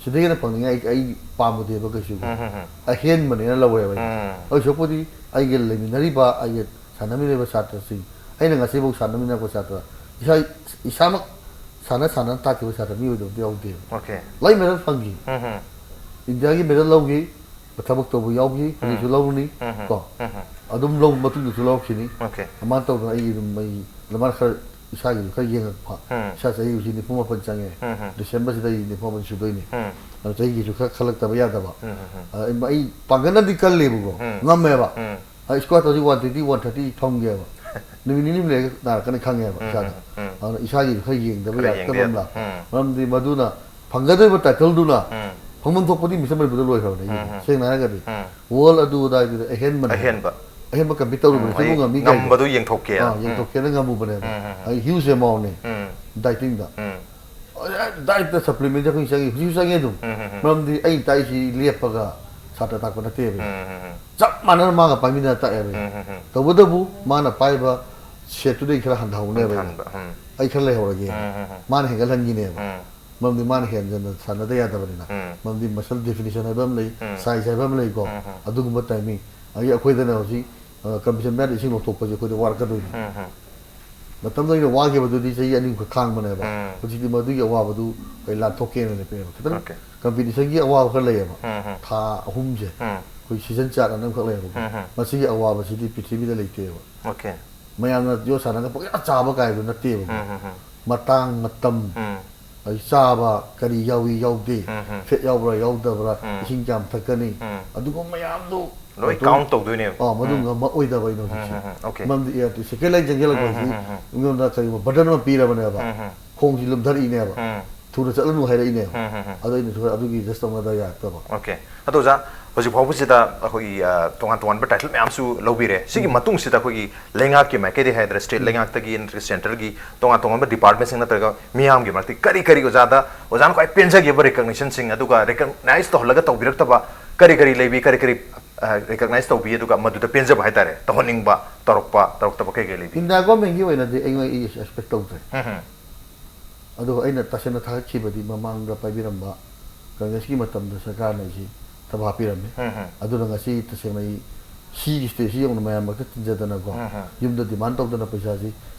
ꯁꯤꯗꯒꯤ ꯍꯦꯟꯅ ꯐꯪꯅꯤꯡꯉꯥꯏ ꯑꯩ, ꯑꯩ ꯄꯥꯝꯃꯨꯗꯦꯕ ꯀꯩꯁꯨ꯫ ꯎꯝ ꯎꯝ ꯑꯍꯦꯟꯕꯅꯦꯅ ꯂꯧꯋꯦꯕ ꯑꯩ꯫ ꯎꯝ ꯑꯗꯨ ꯁꯔꯨꯛꯄꯨꯗꯤ ꯑꯩꯒ ꯂꯩꯃꯤꯟꯅꯔꯤꯕ, ꯑꯩꯒ ꯁꯥꯟꯅꯃꯤꯟꯅꯔꯤꯕ ꯁꯥꯇ꯭ꯔꯁꯤꯡ, ꯑꯩꯅ ꯉꯁꯤꯐꯥꯎ ꯁꯥꯟꯅꯃꯤꯟꯅꯔꯛꯄ ꯁꯥꯇ꯭ꯔ, ꯏꯁꯥ ꯏꯁꯥꯃꯛ ꯁꯥꯟꯅ ꯁꯥꯟꯅꯅ ꯇꯥꯛꯈꯤꯕ ꯁꯥꯇ꯭ꯔ ꯃꯤ ꯑꯣꯏꯗꯕꯗꯤ ꯌꯥꯎꯗꯦꯕ꯫ ꯑꯣꯀꯦ ꯂꯣꯏ ꯃꯦꯗꯜ ꯐꯪꯈꯤ꯫ ꯎꯝ ꯎꯝ ꯏꯟꯗꯤꯌꯥꯒꯤ ꯃꯦꯗꯜ ꯂꯧꯈꯤ, ꯊꯕꯛ ꯇꯧꯕ ꯌꯥꯎꯈꯤ, ꯍꯧꯖꯤꯛꯁꯨ ꯂꯧꯔꯅꯤ ꯎꯝ ꯀꯣ꯫ ꯎꯝ ꯑꯗꯨꯝ ꯂꯧ ꯃꯇꯨꯡꯗꯁꯨ ꯂꯧꯔꯛꯈꯤꯅꯤ꯫ ꯑꯣꯀꯦ ꯑꯗꯨꯃꯥꯏꯅ ꯇꯧꯗꯅ ꯑꯩ ꯑꯗꯨꯝ ꯑꯩ ꯑꯗꯨꯃꯥꯏꯅ ꯈꯔ ꯏꯁꯥꯒꯤꯁꯨ ꯈꯔ ꯌꯦꯡꯉꯛꯄ꯫ ꯎꯝ ꯏꯁꯥ ꯆꯍꯤ ꯍꯧꯖꯤꯛ ꯅꯤꯐꯨ ꯃꯥꯄꯟ ꯆꯪꯉꯦ꯫ ꯎꯝ ꯎꯝ ꯗꯤꯁꯦꯝꯕꯔꯁꯤꯗ ꯑꯩ ꯅꯤꯐꯨ ꯃꯥꯄꯟ ꯁꯨꯗꯣꯏꯅꯤ꯫ ꯎꯝ ꯑꯗꯨ ꯆꯍꯤꯒꯤꯁꯨ ꯈꯔ ꯈꯜꯂꯛꯇꯕ ꯌꯥꯗꯕ꯫ ꯎꯝ ꯎꯝ ꯑ, ꯑꯩ, ꯑꯩ ꯄꯥꯡꯒꯜꯅꯗꯤ ꯀꯜꯂꯦꯕꯀꯣ, ꯎꯝ꯫ ꯉꯝꯃꯦꯕ꯫ ꯎꯝ ꯑꯩ ꯁ꯭ꯀ꯭ꯋꯥꯠ ꯇꯧꯔꯗꯤ ꯋꯥꯟ ꯇ꯭ꯋꯦꯟꯇꯤ, ꯋꯥꯟ ꯊꯥꯔꯇꯤ ꯐꯝꯒꯦꯕ꯫ ꯅꯨꯃꯤꯠ ꯅꯤꯅꯤ ꯂꯩꯔꯒ ꯅꯥꯔꯛꯀꯅꯤ ꯈꯪꯉꯦꯕ ꯎꯝ, ꯏꯁꯥꯗ꯫ ꯎꯝ꯫ ꯑꯗꯨꯅ ꯏꯁꯥꯒꯤꯁꯨ ꯈꯔ ꯌꯦꯡꯗꯕ ꯈꯔ ꯌꯥꯔꯛꯇꯕ ꯌꯦꯡꯕ ꯑꯃ ꯌꯥꯗꯕ꯫ ꯂꯥꯛꯄ꯫ ꯎꯝ꯫ ꯃꯔꯝꯗꯤ ꯃꯗꯨꯅ ꯐꯪꯒꯗꯧꯔꯤꯕ ꯇꯥꯏꯇꯜꯗꯨꯅ ꯎꯝ꯫ ꯐꯪꯐꯝ ꯊꯣꯛꯄꯗꯤ ꯃꯤꯁ ꯃꯅꯤꯄꯨꯔꯗ ꯂꯣꯏꯈ꯭ꯔꯕꯅꯦ ꯑꯩꯒꯤꯗꯤ꯫ ꯎꯝ, ꯎꯝ꯫ ꯁꯦꯡꯅ ꯍꯥꯏꯔꯒꯗꯤ ꯎꯝ꯫ ꯋꯥꯔꯜ ꯑꯗꯨ ꯑꯗꯥꯏꯗꯨꯗ ꯑꯍꯦꯟꯕꯅꯦ꯫ ꯑꯍꯦꯟꯕ꯫ ꯑꯍꯦꯟꯕ ꯀꯝꯄꯤꯠ ꯇꯧꯔꯨꯕꯅꯦ꯫ ꯎꯝ, ꯁꯤꯕꯨ ꯑꯩ ꯉꯝꯃꯤ ꯀꯥꯏꯅ꯫ ꯉꯝꯕꯗꯨ ꯌꯦꯡꯊꯣꯛꯀꯦ꯫ ꯑꯥ, ꯎꯝ꯫ ꯌꯦꯡꯊꯣꯛꯀꯦꯅ ꯉꯝꯃꯨꯕꯅꯦꯕ꯫ ꯎꯝ, ꯎꯝ, ꯎꯝ꯫ ꯑꯩ ꯍ꯭ꯌꯨꯖ ꯑꯦꯃꯥꯎꯟꯅꯦ ꯎꯝ꯫ ꯗꯥꯏꯇꯤꯡꯗ꯫ ꯎꯝ꯫ ꯗꯥꯏꯠꯇ ꯁꯄ꯭ꯂꯤꯃꯦꯟꯁꯦ ꯑꯩꯈꯣꯏ ꯆꯪꯉꯤ, ꯍꯧꯖꯤꯛꯁꯨ ꯆꯪꯉꯤ ꯑꯗꯨꯝ꯫ ꯎꯝ, ꯎꯝ, ꯎꯝ꯫ ꯃꯔꯝꯗꯤ ꯑꯩ ꯇꯥꯛꯏꯁꯤ ꯂꯦꯞꯄꯒ ꯁꯥꯇ꯭ꯔ ꯇꯥꯛꯄ ꯅꯠꯇꯦꯕ꯫ ꯎꯝ, ꯎꯝ, ꯎꯝ꯫ ꯆꯞ ꯃꯥꯟꯅꯅ ꯃꯥꯒ ꯄꯥꯏꯃꯤꯟꯅꯔ ꯇꯥꯛꯑꯦꯕ ꯑꯩ꯫ ꯎꯝ, ꯎꯝ, ꯎꯝ꯫ ꯇꯧꯕꯇꯕꯨ ꯃꯥꯅ ꯄꯥꯏꯕ ꯁꯦꯠꯇꯨꯗꯒꯤ ꯈꯔ ꯍꯟꯊꯍꯧꯅꯦꯕ ꯑꯩꯅ꯫ ꯍꯟꯊꯍꯟꯕ, ꯎꯝ꯫ ꯑꯩ ꯈꯔ ꯂꯩꯍꯧꯔꯒꯦ꯫ ꯎꯝ, ꯎꯝ, ꯎꯝ꯫ ꯃꯥꯅ ꯍꯦꯟꯒꯠꯍꯟꯈꯤꯅꯦꯕ꯫ ꯎꯝ꯫ ꯃꯔꯝꯗꯤ ꯃꯥꯅ ꯍꯦꯟꯖꯟꯅ ꯁꯥꯟꯅꯗ ꯌꯥꯗꯕꯅꯤꯅ꯫ ꯎꯝ꯫ ꯃꯔꯝꯗꯤ ꯃꯁꯜ ꯗꯤꯐꯤꯅꯤꯁꯟ ꯍꯥꯏꯕ ꯑꯃ ꯂꯩ, ꯎꯝ꯫ ꯁꯥꯏꯖ ꯍꯥꯏꯕ ꯑꯃ ꯂꯩꯀꯣ꯫ ꯎꯝ, ꯎꯝ꯫ ꯑꯗꯨꯒꯨꯝꯕ ꯇꯥꯏꯃꯤꯡ꯫ ꯑꯗꯒꯤ ꯑꯩꯈꯣꯏꯗꯅ ꯍꯧꯖꯤꯛ, ꯑ, ꯀꯝꯄꯤꯇꯤꯁꯟ ꯃꯌꯥꯗ ꯏꯁꯤꯡ ꯂꯧꯊꯣꯛꯄꯁꯦ ꯑꯩꯈꯣꯏꯗ ꯋꯥꯔꯛꯀꯗꯣꯏꯅꯤ꯫ ꯎꯝ, ꯎꯝ꯫ ꯃꯇꯝꯗ ꯑꯩꯅ ꯋꯥꯈꯤꯕꯗꯨꯗꯤ ꯆꯍꯤ ꯑꯅꯤꯃꯨꯛꯈꯛ ꯈꯥꯡꯕꯅꯦꯕ꯫ ꯎꯝ꯫ ꯍꯧꯖꯤꯛꯇꯤ ꯃꯗꯨꯒꯤ ꯑꯋꯥꯕꯗꯨ ꯑꯩ ꯂꯥꯟꯊꯣꯛꯀꯦꯅ ꯂꯦꯞꯄꯦꯕ꯫ ꯈꯤꯇꯪ ꯑꯣꯀꯦ꯫ ꯀꯝꯄꯤꯇꯤꯁꯟꯒꯤ ꯑꯋꯥꯕ ꯈꯔ ꯂꯩꯌꯦꯕ꯫ ꯎꯝ, ꯎꯝ꯫ ꯊꯥ ꯑꯍꯨꯝꯁꯦ꯫ ꯎꯝ꯫ ꯑꯩꯈꯣꯏ ꯁꯤꯖꯟ ꯆꯥꯔꯠ ꯑꯅ ꯑꯃꯈꯛ ꯂꯩꯌꯦꯕꯀꯣ꯫ ꯎꯝ, ꯎꯝ꯫ ꯃꯁꯤꯒꯤ ꯑꯋꯥꯕꯁꯤꯗꯤ ꯄ꯭ꯔꯤꯊꯤꯕꯤꯗ ꯂꯩꯇꯦꯕ꯫ ꯑꯣꯀꯦ꯫ ꯃꯌꯥꯝꯅ ꯌꯣꯠ ꯁꯥꯟꯅꯔꯒ ꯄꯪꯌꯥ ꯆꯥꯕ ꯀꯥꯏꯗꯨ ꯅꯠꯇꯦꯕꯀꯣ꯫ ꯎꯝ, ꯎꯝ, ꯎꯝ꯫ ꯃꯇꯥꯡ ꯃꯇꯝ, ꯎꯝ꯫ ꯑꯩ ꯆꯥꯕ ꯀꯔꯤ ꯌꯥꯎꯏ ꯌꯥꯎꯗꯦ, ꯎꯝ, ꯎꯝ꯫ ꯐꯦꯠ ꯌꯥꯎꯕ꯭ꯔꯥ ꯌꯥꯎꯗꯕ꯭ꯔꯥ, ꯎꯝ꯫ ꯏꯁꯤꯡ ꯀꯌꯥꯝ ꯊꯛꯀꯅꯤ, ꯎꯝ꯫ ꯑꯗꯨꯒꯨꯝꯕ ꯃꯌꯥꯝꯗꯨ ꯂꯣꯏ ꯑꯗꯨꯝ ꯀꯥꯎꯟ ꯇꯧꯗꯣꯏꯅꯦꯕ꯫ ꯑꯥ, ꯃꯗꯨ ꯎꯝ꯫ ꯉꯝꯃꯛꯑꯣꯏꯗꯕ ꯑꯩꯅ ꯍꯧꯖꯤꯛꯁꯦ꯫ ꯎꯝ, ꯎꯝ, ꯎꯝ, ꯑꯣꯀꯦ꯫ ꯃꯔꯝꯗꯤ ꯑꯦ, ꯁꯦꯀꯦꯟ ꯂꯥꯏꯟ ꯆꯪꯁꯤꯜꯂꯛꯄ ꯎꯝ, ꯍꯥꯏꯁꯤ ꯎꯝ, ꯎꯝ, ꯎꯝ꯫ ꯑꯩꯉꯣꯟꯗ ꯀꯔꯤꯒꯨꯝꯕ ꯕꯔꯗꯟ ꯑꯃ ꯄꯤꯔꯕꯅꯦꯕ꯫ ꯎꯝ, ꯎꯝ꯫ ꯈꯣꯡꯁꯤ ꯂꯨꯝꯊꯔꯛꯏꯅꯦꯕ꯫ ꯎꯝ꯫ ꯊꯨꯅ ꯆꯠꯂꯅꯨ ꯍꯥꯏꯔꯛꯏꯅꯦꯕ꯫ ꯎꯝ, ꯎꯝ, ꯎꯝ꯫ ꯑꯗꯣ ꯑꯩꯅꯁꯨ ꯑꯗꯨꯒꯤ ꯑꯦꯗꯖꯁ ꯇꯧꯅꯗ ꯌꯥꯔꯛꯇꯕ꯫ ꯑꯣꯀꯦ꯫ ꯑꯗꯣ ꯑꯣꯖꯥ, ꯍꯧꯖꯤꯛ ꯐꯥꯎꯕꯁꯤꯗ ꯑꯩꯈꯣꯏꯒꯤ, ꯑ, ꯇꯣꯉꯥꯟ ꯇꯣꯉꯥꯟꯕ ꯇꯥꯏꯇꯜ ꯃꯌꯥꯝꯁꯨ ꯂꯧꯕꯤꯔꯦ꯫ ꯁꯤꯒꯤ ꯃꯇꯨꯡꯁꯤꯗ ꯑꯩꯈꯣꯏꯒꯤ ꯂꯩꯉꯥꯛꯀꯤ ꯃꯥꯏꯀꯩꯗꯒꯤ ꯍꯥꯏꯗ꯭ꯔꯥ, ꯁ꯭ꯇꯦꯠ ꯂꯩꯉꯥꯛꯇꯒꯤ ꯅꯠꯇ꯭ꯔꯒ ꯁꯦꯟꯇ꯭ꯔꯦꯜꯒꯤ ꯇꯣꯉꯥꯟ ꯇꯣꯉꯥꯟꯕ ꯗꯤꯄꯥꯔꯠꯃꯦꯟꯁꯤꯡ ꯅꯠꯇ꯭ꯔꯒ ꯃꯤꯌꯥꯝꯒꯤ ꯃꯔꯛꯇꯒꯤ ꯀꯔꯤ ꯀꯔꯤ ꯑꯣꯖꯥꯗ, ꯑꯣꯖꯥꯅ ꯈ꯭ꯋꯥꯏ ꯄꯦꯟꯖꯈꯤꯕ ꯔꯤꯀꯛꯅꯤꯁꯟꯁꯤꯡ, ꯑꯗꯨꯒ ꯔꯤꯀꯛꯅꯥꯏꯁ ꯇꯧꯍꯜꯂꯒ ꯇꯧꯕꯤꯔꯛꯇꯕ ꯀꯔꯤ ꯀꯔꯤ ꯂꯩꯕꯤ, ꯀꯔꯤ ꯀꯔꯤ, ꯑ, ꯔꯤꯀꯛꯅꯥꯏꯁ ꯇꯧꯕꯤ, ꯑꯗꯨꯒ ꯃꯗꯨꯗ ꯄꯦꯟꯖꯕ ꯍꯥꯏꯇꯥꯔꯦ, ꯇꯧꯍꯟꯅꯤꯡꯕ, ꯇꯧꯔꯛꯄ, ꯇꯧꯔꯛꯇꯕ ꯀꯔꯤ ꯀꯔꯤ ꯂꯩꯕꯤ? ꯏꯟꯗꯤꯌꯥ ꯒꯣꯔꯃꯦꯟꯒꯤ ꯑꯣꯏꯅꯗꯤ ꯑꯩꯉꯣꯟꯗ ꯑꯩ ꯑꯦꯛꯁꯄꯦꯛ ꯇꯧꯗ꯭ꯔꯦ꯫ ꯎꯝ, ꯎꯝ꯫ ꯑꯗꯨꯒ ꯑꯩꯅ ꯇꯁꯦꯡꯅ ꯊꯥꯒꯠꯈꯤꯕꯗꯤ ꯃꯃꯥꯡꯗ ꯄꯥꯏꯕꯤꯔꯝꯕ ꯀꯪꯒ꯭ꯔꯦꯁꯀꯤ ꯃꯇꯝꯗ ꯁꯔꯀꯥꯔꯅ ꯑꯩꯁꯤ ꯊꯕꯥ ꯄꯤꯔꯝꯃꯤ꯫ ꯎꯝ, ꯎꯝ꯫ ꯑꯗꯨꯅ ꯉꯁꯤ ꯇꯁꯦꯡꯅ ꯑꯩ ꯁꯤꯒꯤ ꯁ꯭ꯇꯦꯖꯁꯤ ꯌꯧꯅ ꯃꯌꯥꯝ ꯃꯔꯛꯇ ꯇꯤꯟꯖꯗꯅꯀꯣ, ꯎꯝ, ꯎꯝ꯫ ꯌꯨꯝꯗ ꯗꯤꯃꯥꯟ ꯇꯧꯗꯅ ꯄꯩꯁꯥꯁꯤ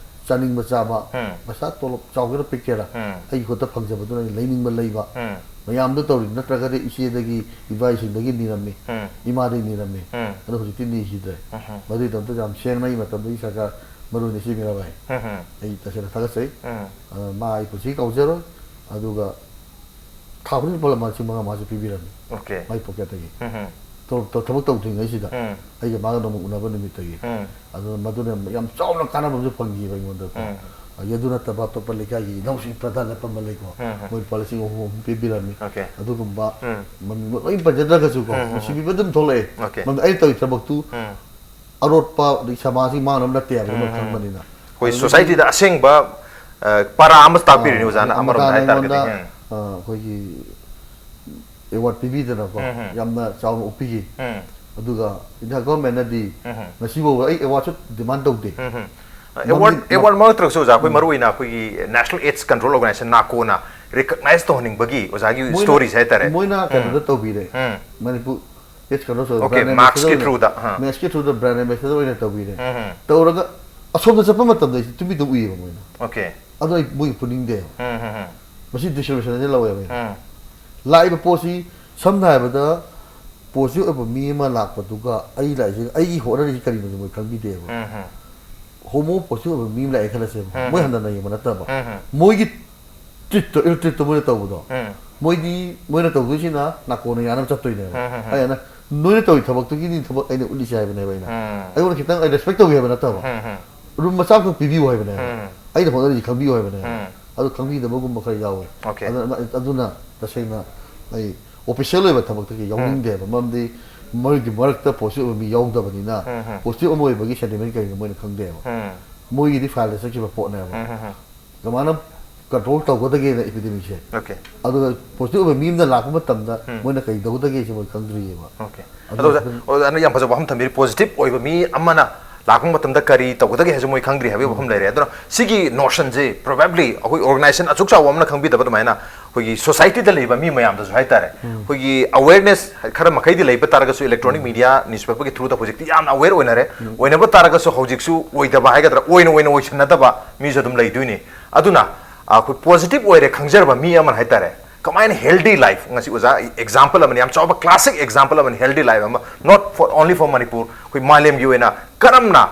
ꯆꯥꯅꯤꯡꯕ ꯆꯥꯕ, ꯎꯝ꯫ ꯄꯩꯁꯥ ꯇꯣꯂꯣꯞ ꯆꯥꯎꯒꯦꯔꯥ ꯄꯤꯛꯀꯦꯔꯥ, ꯎꯝ꯫ ꯑꯩꯒꯤ ꯈꯨꯠꯇ ꯐꯪꯖꯕꯗꯨꯅ ꯑꯩ ꯂꯩꯅꯤꯡꯕ ꯂꯩꯕ, ꯎꯝ꯫ ꯃꯌꯥꯝꯗ ꯇꯧꯔꯤ꯫ ꯅꯠꯇ꯭ꯔꯒꯗꯤ ꯏꯆꯦꯗꯒꯤ, ꯏꯕꯥꯏꯁꯤꯡꯗꯒꯤ ꯅꯤꯔꯝꯃꯤ, ꯎꯝ꯫ ꯏꯃꯥꯗꯒꯤ ꯅꯤꯔꯝꯃꯤ꯫ ꯎꯝ꯫ ꯑꯗꯣ ꯍꯧꯖꯤꯛꯇꯤ ꯅꯤꯈꯤꯗ꯭ꯔꯦ꯫ ꯎꯝ꯫ ꯃꯗꯨꯒꯤꯗꯃꯛꯇ ꯌꯥꯝ ꯁꯦꯡꯅ ꯑꯩ ꯃꯇꯝꯗꯒꯤ ꯁꯔꯀꯥꯔ, ꯃꯔꯨ ꯑꯣꯏꯅ ꯏꯆꯦ ꯃꯤꯔꯥꯕꯥꯏ, ꯎꯝ, ꯎꯝ꯫ ꯑꯩ ꯇꯁꯦꯡꯅ ꯊꯥꯒꯠꯆꯩ꯫ ꯎꯝ꯫ ꯑ, ꯃꯥ ꯑꯩ ꯄꯨꯟꯁꯤ ꯀꯥꯎꯖꯔꯣꯏ꯫ ꯑꯗꯨꯒ ꯊꯥ ꯈꯨꯗꯤꯡꯒꯤ ꯂꯨꯄꯥ ꯂꯤꯁꯤꯡ ꯃꯉꯥ ꯃꯉꯥꯁꯨ ꯄꯤꯕꯤꯔꯝꯃꯤ, ꯑꯣꯀꯦ꯫ ꯃꯥꯏ ꯄꯣꯀꯦꯠꯇꯒꯤ꯫ ꯎꯝ, ꯎꯝ꯫ ꯊꯕꯛ ꯊꯕꯛ ꯇꯧꯗ꯭ꯔꯤꯉꯩꯁꯤꯗ ꯎꯝ꯫ ꯑꯩꯒ ꯃꯥꯒ ꯅꯣꯡꯃ ꯎꯅꯕ ꯅꯨꯃꯤꯠꯇꯒꯤ꯫ ꯎꯝ꯫ ꯑꯗꯨꯅ ꯃꯗꯨꯅ ꯌꯥꯝ ꯆꯥꯎꯅ ꯀꯥꯟꯅꯕ ꯑꯃꯁꯨ ꯐꯪꯈꯤꯕ ꯑꯩꯉꯣꯟꯗꯀꯣ꯫ ꯎꯝ꯫ ꯑꯗꯒꯤ ꯑꯗꯨ ꯅꯠꯇꯕ ꯑꯇꯣꯞꯄ ꯂꯩꯀꯥꯏꯒꯤ ꯏꯅꯥꯎꯁꯤꯡ ꯄ꯭ꯔꯙꯥꯟ ꯅꯠꯄ ꯑꯃ ꯂꯩꯀꯣ, ꯎꯝ, ꯎꯝ꯫ ꯃꯣꯏ ꯂꯨꯄꯥ ꯂꯤꯁꯤꯡ ꯑꯍꯨꯝ ꯑꯍꯨꯝ ꯄꯤꯕꯤꯔꯝꯃꯤ꯫ ꯑꯣꯀꯦ꯫ ꯑꯗꯨꯒꯨꯝꯕ ꯎꯝ꯫ ꯃꯃꯤꯡ ꯂꯣꯏ ꯄꯟꯖꯗ꯭ꯔꯒꯁꯨꯀꯣ, ꯎꯝ, ꯎꯝ, ꯅꯨꯡꯁꯤꯕꯤꯕ ꯑꯗꯨꯝ ꯊꯣꯛꯂꯛꯑꯦ꯫ ꯑꯣꯀꯦ꯫ ꯃꯔꯝꯗꯤ ꯑꯩꯅ ꯇꯧꯔꯤ ꯊꯕꯛꯇꯨ ꯎꯝ꯫ ꯑꯔꯣꯠꯄ ꯑꯗꯒꯤ ꯁꯃꯥꯖꯒꯤ ꯃꯥꯡꯅꯕ ꯅꯠꯇꯦ ꯍꯥꯏꯕꯗꯨꯃ ꯎꯝ, ꯎꯝ꯫ ꯈꯪꯕꯅꯤꯅ꯫ ꯑꯩꯈꯣꯏ ꯑꯗꯨꯗꯒꯤ ꯁꯣꯁꯥꯏꯇꯤꯗ ꯑꯁꯦꯡꯕ, ꯑ, ꯄꯔꯥ ꯑꯃ ꯇꯥꯛꯄꯤꯔꯤꯅꯤ ꯑꯣꯖꯥꯅ, ꯑꯥ, ꯑꯃꯔꯣꯝꯗ ꯃꯇꯥꯡ ꯍꯥꯏꯇꯥꯔꯒꯗꯤ꯫ ꯑꯩꯉꯣꯟꯗ, ꯎꯝ꯫ ꯑꯥ, ꯑꯩꯈꯣꯏꯒꯤ ꯑꯦꯋꯥꯔꯗ ꯄꯤꯕꯤꯗꯅꯀꯣ, ꯎꯝ, ꯎꯝ꯫ ꯌꯥꯝꯅ ꯆꯥꯎꯅ ꯑꯣꯛꯄꯤꯈꯤ꯫ ꯎꯝ꯫ ꯑꯗꯨꯒ ꯏꯟꯗꯤꯌꯥ ꯒꯣꯔꯃꯦꯟꯅꯗꯤ ꯎꯝ, ꯎꯝ꯫ ꯉꯁꯤꯐꯥꯎꯕ ꯑꯩ ꯑꯦꯋꯥꯔꯗꯁꯨ ꯗꯤꯃꯥꯟ ꯇꯧꯗꯦ꯫ ꯎꯝ, ꯎꯝ꯫ ꯃꯃꯤꯡ ꯑꯦꯋꯥꯔꯗ, ꯑꯦꯋꯥꯔꯗ ꯃꯛ ꯅꯠꯇ꯭ꯔꯒꯁꯨ ꯑꯣꯖꯥ, ꯑꯩꯈꯣꯏ ꯎꯝ꯫ ꯃꯔꯨ ꯑꯣꯏꯅ ꯑꯩꯈꯣꯏꯒꯤ National AIDS Control Organisation, ꯅꯥꯀꯣꯅ ꯔꯤꯀꯛꯅꯥꯏꯁ ꯇꯧꯍꯟꯅꯤꯡꯕꯒꯤ ꯑꯣꯖꯥꯒꯤ ꯃꯣꯏꯅ, ꯁ꯭ꯇꯣꯔꯤꯁꯦ ꯍꯥꯏꯇꯥꯔꯦ꯫ ꯃꯣꯏꯅ ꯎꯝ꯫ ꯀꯩꯅꯣꯗ ꯇꯧꯕꯤꯔꯦ꯫ ꯎꯝ꯫ Manipur AIDS Control okay, Brand ꯃꯥꯛꯁꯀꯤ Ambassador ꯑꯣꯏꯅ, through ꯗ, ꯑꯥ꯫ ꯃꯥꯛꯁꯀꯤ through ꯗ brand ambassador ꯑꯣꯏꯅ ꯇꯧꯕꯤꯔꯦ꯫ ꯎꯝ, ꯎꯝ꯫ ꯇꯧꯔꯒ ꯑꯁꯣꯝꯗ ꯆꯠꯄ ꯃꯇꯝꯗ ꯑꯩꯁꯦ ꯇꯨꯃꯤꯟ ꯑꯗꯨꯝ ꯎꯏꯌꯦꯕ ꯃꯣꯏꯅ꯫ ꯑꯣꯀꯦ꯫ ꯑꯗꯣ ꯑꯩ ꯃꯣꯏꯒꯤ ꯄꯨꯅꯤꯡꯗꯦꯕ꯫ ꯎꯝ, ꯎꯝ, ꯎꯝ꯫ ꯃꯁꯤ ꯗꯤꯁꯀ꯭ꯔꯤꯃꯤꯅꯦꯁꯟꯁꯦ ꯂꯧꯋꯦꯕ ꯑꯩꯅ꯫ ꯎꯝ꯫ ꯂꯥꯛꯏꯕ ꯄꯣꯠꯁꯤ, ꯁꯝꯅ ꯍꯥꯏꯔꯕꯗ, ꯄꯣꯖꯤꯇꯤꯚ ꯑꯣꯏꯕ ꯃꯤ ꯑꯃ ꯂꯥꯛꯄꯗꯨꯒ ꯑꯩ ꯂꯥꯛꯏꯁꯦ, ꯑꯩꯒꯤ ꯍꯣꯠꯅꯔꯤꯁꯦ ꯀꯔꯤꯅꯣꯁꯦ ꯃꯣꯏ ꯈꯪꯕꯤꯗꯦꯕ꯫ ꯎꯝ, ꯎꯝ꯫ ꯍꯣꯃꯣ ꯄꯣꯖꯤꯇꯤꯚ ꯑꯣꯏꯕ ꯃꯤ ꯑꯃ ꯂꯥꯛꯑꯦ ꯈꯜꯂꯁꯦꯕ, ꯎꯝ, ꯃꯣꯏ ꯎꯝ꯫ ꯍꯟꯊꯅ ꯌꯦꯡꯕ ꯅꯠꯇꯕ, ꯎꯝ, ꯎꯝ꯫ ꯃꯣꯏꯒꯤ ꯇ꯭ꯔꯤꯠꯇꯣ, ꯏꯜ ꯇ꯭ꯔꯤꯠꯇꯣ ꯃꯣꯏꯅ ꯇꯧꯕꯗꯣ, ꯎꯝ꯫ ꯃꯣꯏꯗꯤ, ꯃꯣꯏꯅ ꯇꯧꯗꯣꯏꯁꯤꯅ ꯅꯥꯀꯣꯟꯅ ꯌꯥꯅꯕ ꯆꯠꯇꯣꯏꯅꯦꯕ꯫ ꯎꯝ, ꯎꯝ, ꯎꯝ꯫ ꯑꯩꯅ, ꯅꯣꯏꯅ ꯇꯧꯔꯤ ꯊꯕꯛꯇꯨꯒꯤꯅꯤ ꯊꯕꯛ ꯑꯩꯅ ꯎꯠꯂꯤꯁꯦ ꯍꯥꯏꯕꯅꯦꯕ ꯑꯩꯅ꯫ ꯎꯝ꯫ ꯑꯩꯉꯣꯟꯗ ꯈꯤꯇꯪ ꯑꯩ ꯔꯦꯁꯄꯦꯛ ꯇꯧꯒꯦ ꯍꯥꯏꯕ ꯅꯠꯇꯕ, ꯎꯝ, ꯎꯝ꯫ ꯔꯨꯝ ꯃꯆꯥ ꯑꯃꯈꯛ ꯄꯤꯕꯤꯌꯨ ꯍꯥꯏꯕꯅꯦꯕ꯫ ꯎꯝ꯫ ꯑꯩꯅ ꯍꯣꯠꯅꯔꯤꯁꯦ ꯈꯪꯕꯤꯌꯨ ꯍꯥꯏꯕꯅꯦꯕ꯫ ꯎꯝ꯫ ꯑꯗꯨ ꯈꯪꯕꯤꯗꯕꯒꯨꯝꯕ ꯈꯔ ꯌꯥꯎꯋꯦ꯫ ꯑꯣꯀꯦ꯫ ꯑꯗꯨꯅ, ꯑꯗꯨꯅ ꯇꯁꯦꯡꯅ ꯑꯩ ꯑꯣꯐꯤꯁꯤꯌꯦꯜ ꯑꯣꯏꯕ ꯊꯕꯛꯇꯒꯤ ꯌꯥꯎꯅꯤꯡꯗꯦꯕ, ꯃꯔꯝꯗꯤ ꯃꯣꯏꯒꯤ ꯃꯔꯛꯇ ꯄꯣꯖꯤꯇꯤꯕ ꯑꯣꯏꯕ ꯃꯤ ꯌꯥꯎꯗꯕꯅꯤꯅ, ꯄꯣꯖꯤꯇꯤꯕ ꯑꯃ ꯑꯣꯏꯕꯒꯤ ꯁꯦꯟꯇꯤꯃꯦꯟ ꯀꯩꯅꯣ ꯃꯣꯏꯅ ꯈꯪꯗꯦꯕ꯫ ꯃꯣꯏꯒꯤꯗꯤ ꯐꯥꯏꯜꯗ ꯆꯠꯈꯤꯕ ꯄꯣꯠꯅꯦꯕ꯫ ꯀꯃꯥꯏꯅ ꯀꯟꯇ꯭ꯔꯣꯜ ꯇꯧꯒꯗꯒꯦꯅ ꯏꯄꯤꯗꯦꯃꯤꯛꯁꯦ? ꯑꯣꯀꯦ꯫ ꯑꯗꯨꯒ ꯄꯣꯖꯤꯇꯤꯕ ꯑꯣꯏꯕ ꯃꯤ ꯑꯃꯅ ꯂꯥꯛꯄ ꯃꯇꯝꯗ ꯃꯣꯏꯅ ꯀꯩ ꯇꯧꯒꯗꯒꯦꯁꯦ ꯃꯣꯏ ꯈꯪꯗ꯭ꯔꯤꯑꯕ꯫ ꯑꯣꯀꯦ꯫ ꯑꯗꯨ ꯑꯗꯣ ꯑꯣꯖꯥ, ꯑꯣꯖꯥꯅ ꯌꯥꯝ ꯐꯖꯕ ꯋꯥꯐꯝ ꯊꯝꯕꯤꯔꯤ, ꯄꯣꯖꯤꯇꯤꯕ ꯑꯣꯏꯕ ꯃꯤ ꯑꯃꯅ ꯂꯥꯛꯄ ꯃꯇꯝꯗ ꯀꯔꯤ ꯇꯧꯒꯗꯒꯦ ꯍꯥꯏꯁꯦ ꯃꯣꯏ ꯈꯪꯗ꯭ꯔꯤ ꯍꯥꯏꯕꯒꯤ ꯋꯥꯐꯝ ꯂꯩꯔꯦ꯫ ꯑꯗꯨꯅ ꯁꯤꯒꯤ ꯅꯣꯁꯟꯁꯦ ꯄ꯭ꯔꯣꯕꯦꯕ꯭ꯂꯤ ꯑꯩꯈꯣꯏ ꯑꯣꯔꯒꯅꯥꯏꯖꯦꯁꯟ ꯑꯁꯨꯛ ꯆꯥꯎꯕ ꯑꯃꯅ ꯈꯪꯕꯤꯗꯕ ꯑꯗꯨꯃꯥꯏꯅ ꯑꯩꯈꯣꯏꯒꯤ ꯁꯣꯁꯥꯏꯇꯤꯗ ꯂꯩꯕ ꯃꯤ ꯃꯌꯥꯝꯗꯁꯨ ꯍꯥꯏꯇꯥꯔꯦ, ꯑꯩꯈꯣꯏꯒꯤ ꯑꯋꯦꯔꯅꯦꯁ ꯈꯔ ꯃꯈꯩꯗꯤ ꯂꯩꯕ ꯇꯥꯔꯒꯁꯨ, ꯏꯂꯦꯛꯇ꯭ꯔꯣꯅꯤꯛ ꯃꯤꯗꯤꯌꯥ, ꯅ꯭ꯌꯨꯁꯄꯦꯄꯔꯒꯤ ꯊ꯭ꯔꯨꯗ ꯍꯧꯖꯤꯛꯇꯤ ꯌꯥꯝꯅ ꯑꯋꯦꯔ ꯑꯣꯏꯅꯔꯦ꯫ ꯑꯣꯏꯅꯕ ꯇꯥꯔꯒꯁꯨ ꯍꯧꯖꯤꯛꯁꯨ ꯑꯣꯏꯗꯕ ꯍꯥꯏꯒꯗ꯭ꯔꯥ, ꯑꯣꯏꯅ ꯑꯣꯏꯅ ꯑꯣꯏꯁꯟꯅꯗꯕ ꯃꯤꯁꯨ ꯑꯗꯨꯝ ꯂꯩꯗꯣꯏꯅꯤ꯫ ꯑꯗꯨꯅ ꯑꯩꯈꯣꯏ ꯄꯣꯖꯤꯇꯤꯕ ꯑꯣꯏꯔꯦ ꯈꯪꯖꯔꯕ ꯃꯤ ꯑꯃꯅ ꯍꯥꯏꯇꯥꯔꯦ, ꯀꯃꯥꯏꯅ ꯍꯦꯜꯗꯤ ꯂꯥꯏꯐ, ꯉꯁꯤ ꯑꯣꯖꯥ ꯑꯦꯛꯖꯥꯝꯄꯜ ꯑꯃꯅꯤ, ꯌꯥꯝ ꯆꯥꯎꯕ ꯀ꯭ꯂꯥꯁꯤꯛ ꯑꯦꯛꯖꯥꯝꯄꯜ ꯑꯃꯅꯤ ꯍꯦꯜꯗꯤ ꯂꯥꯏꯐ ꯑꯃ, not for only for Manipur, ꯑꯩꯈꯣꯏ ꯃꯥꯂꯦꯝꯒꯤ ꯑꯣꯏꯅ ꯀꯔꯝꯅ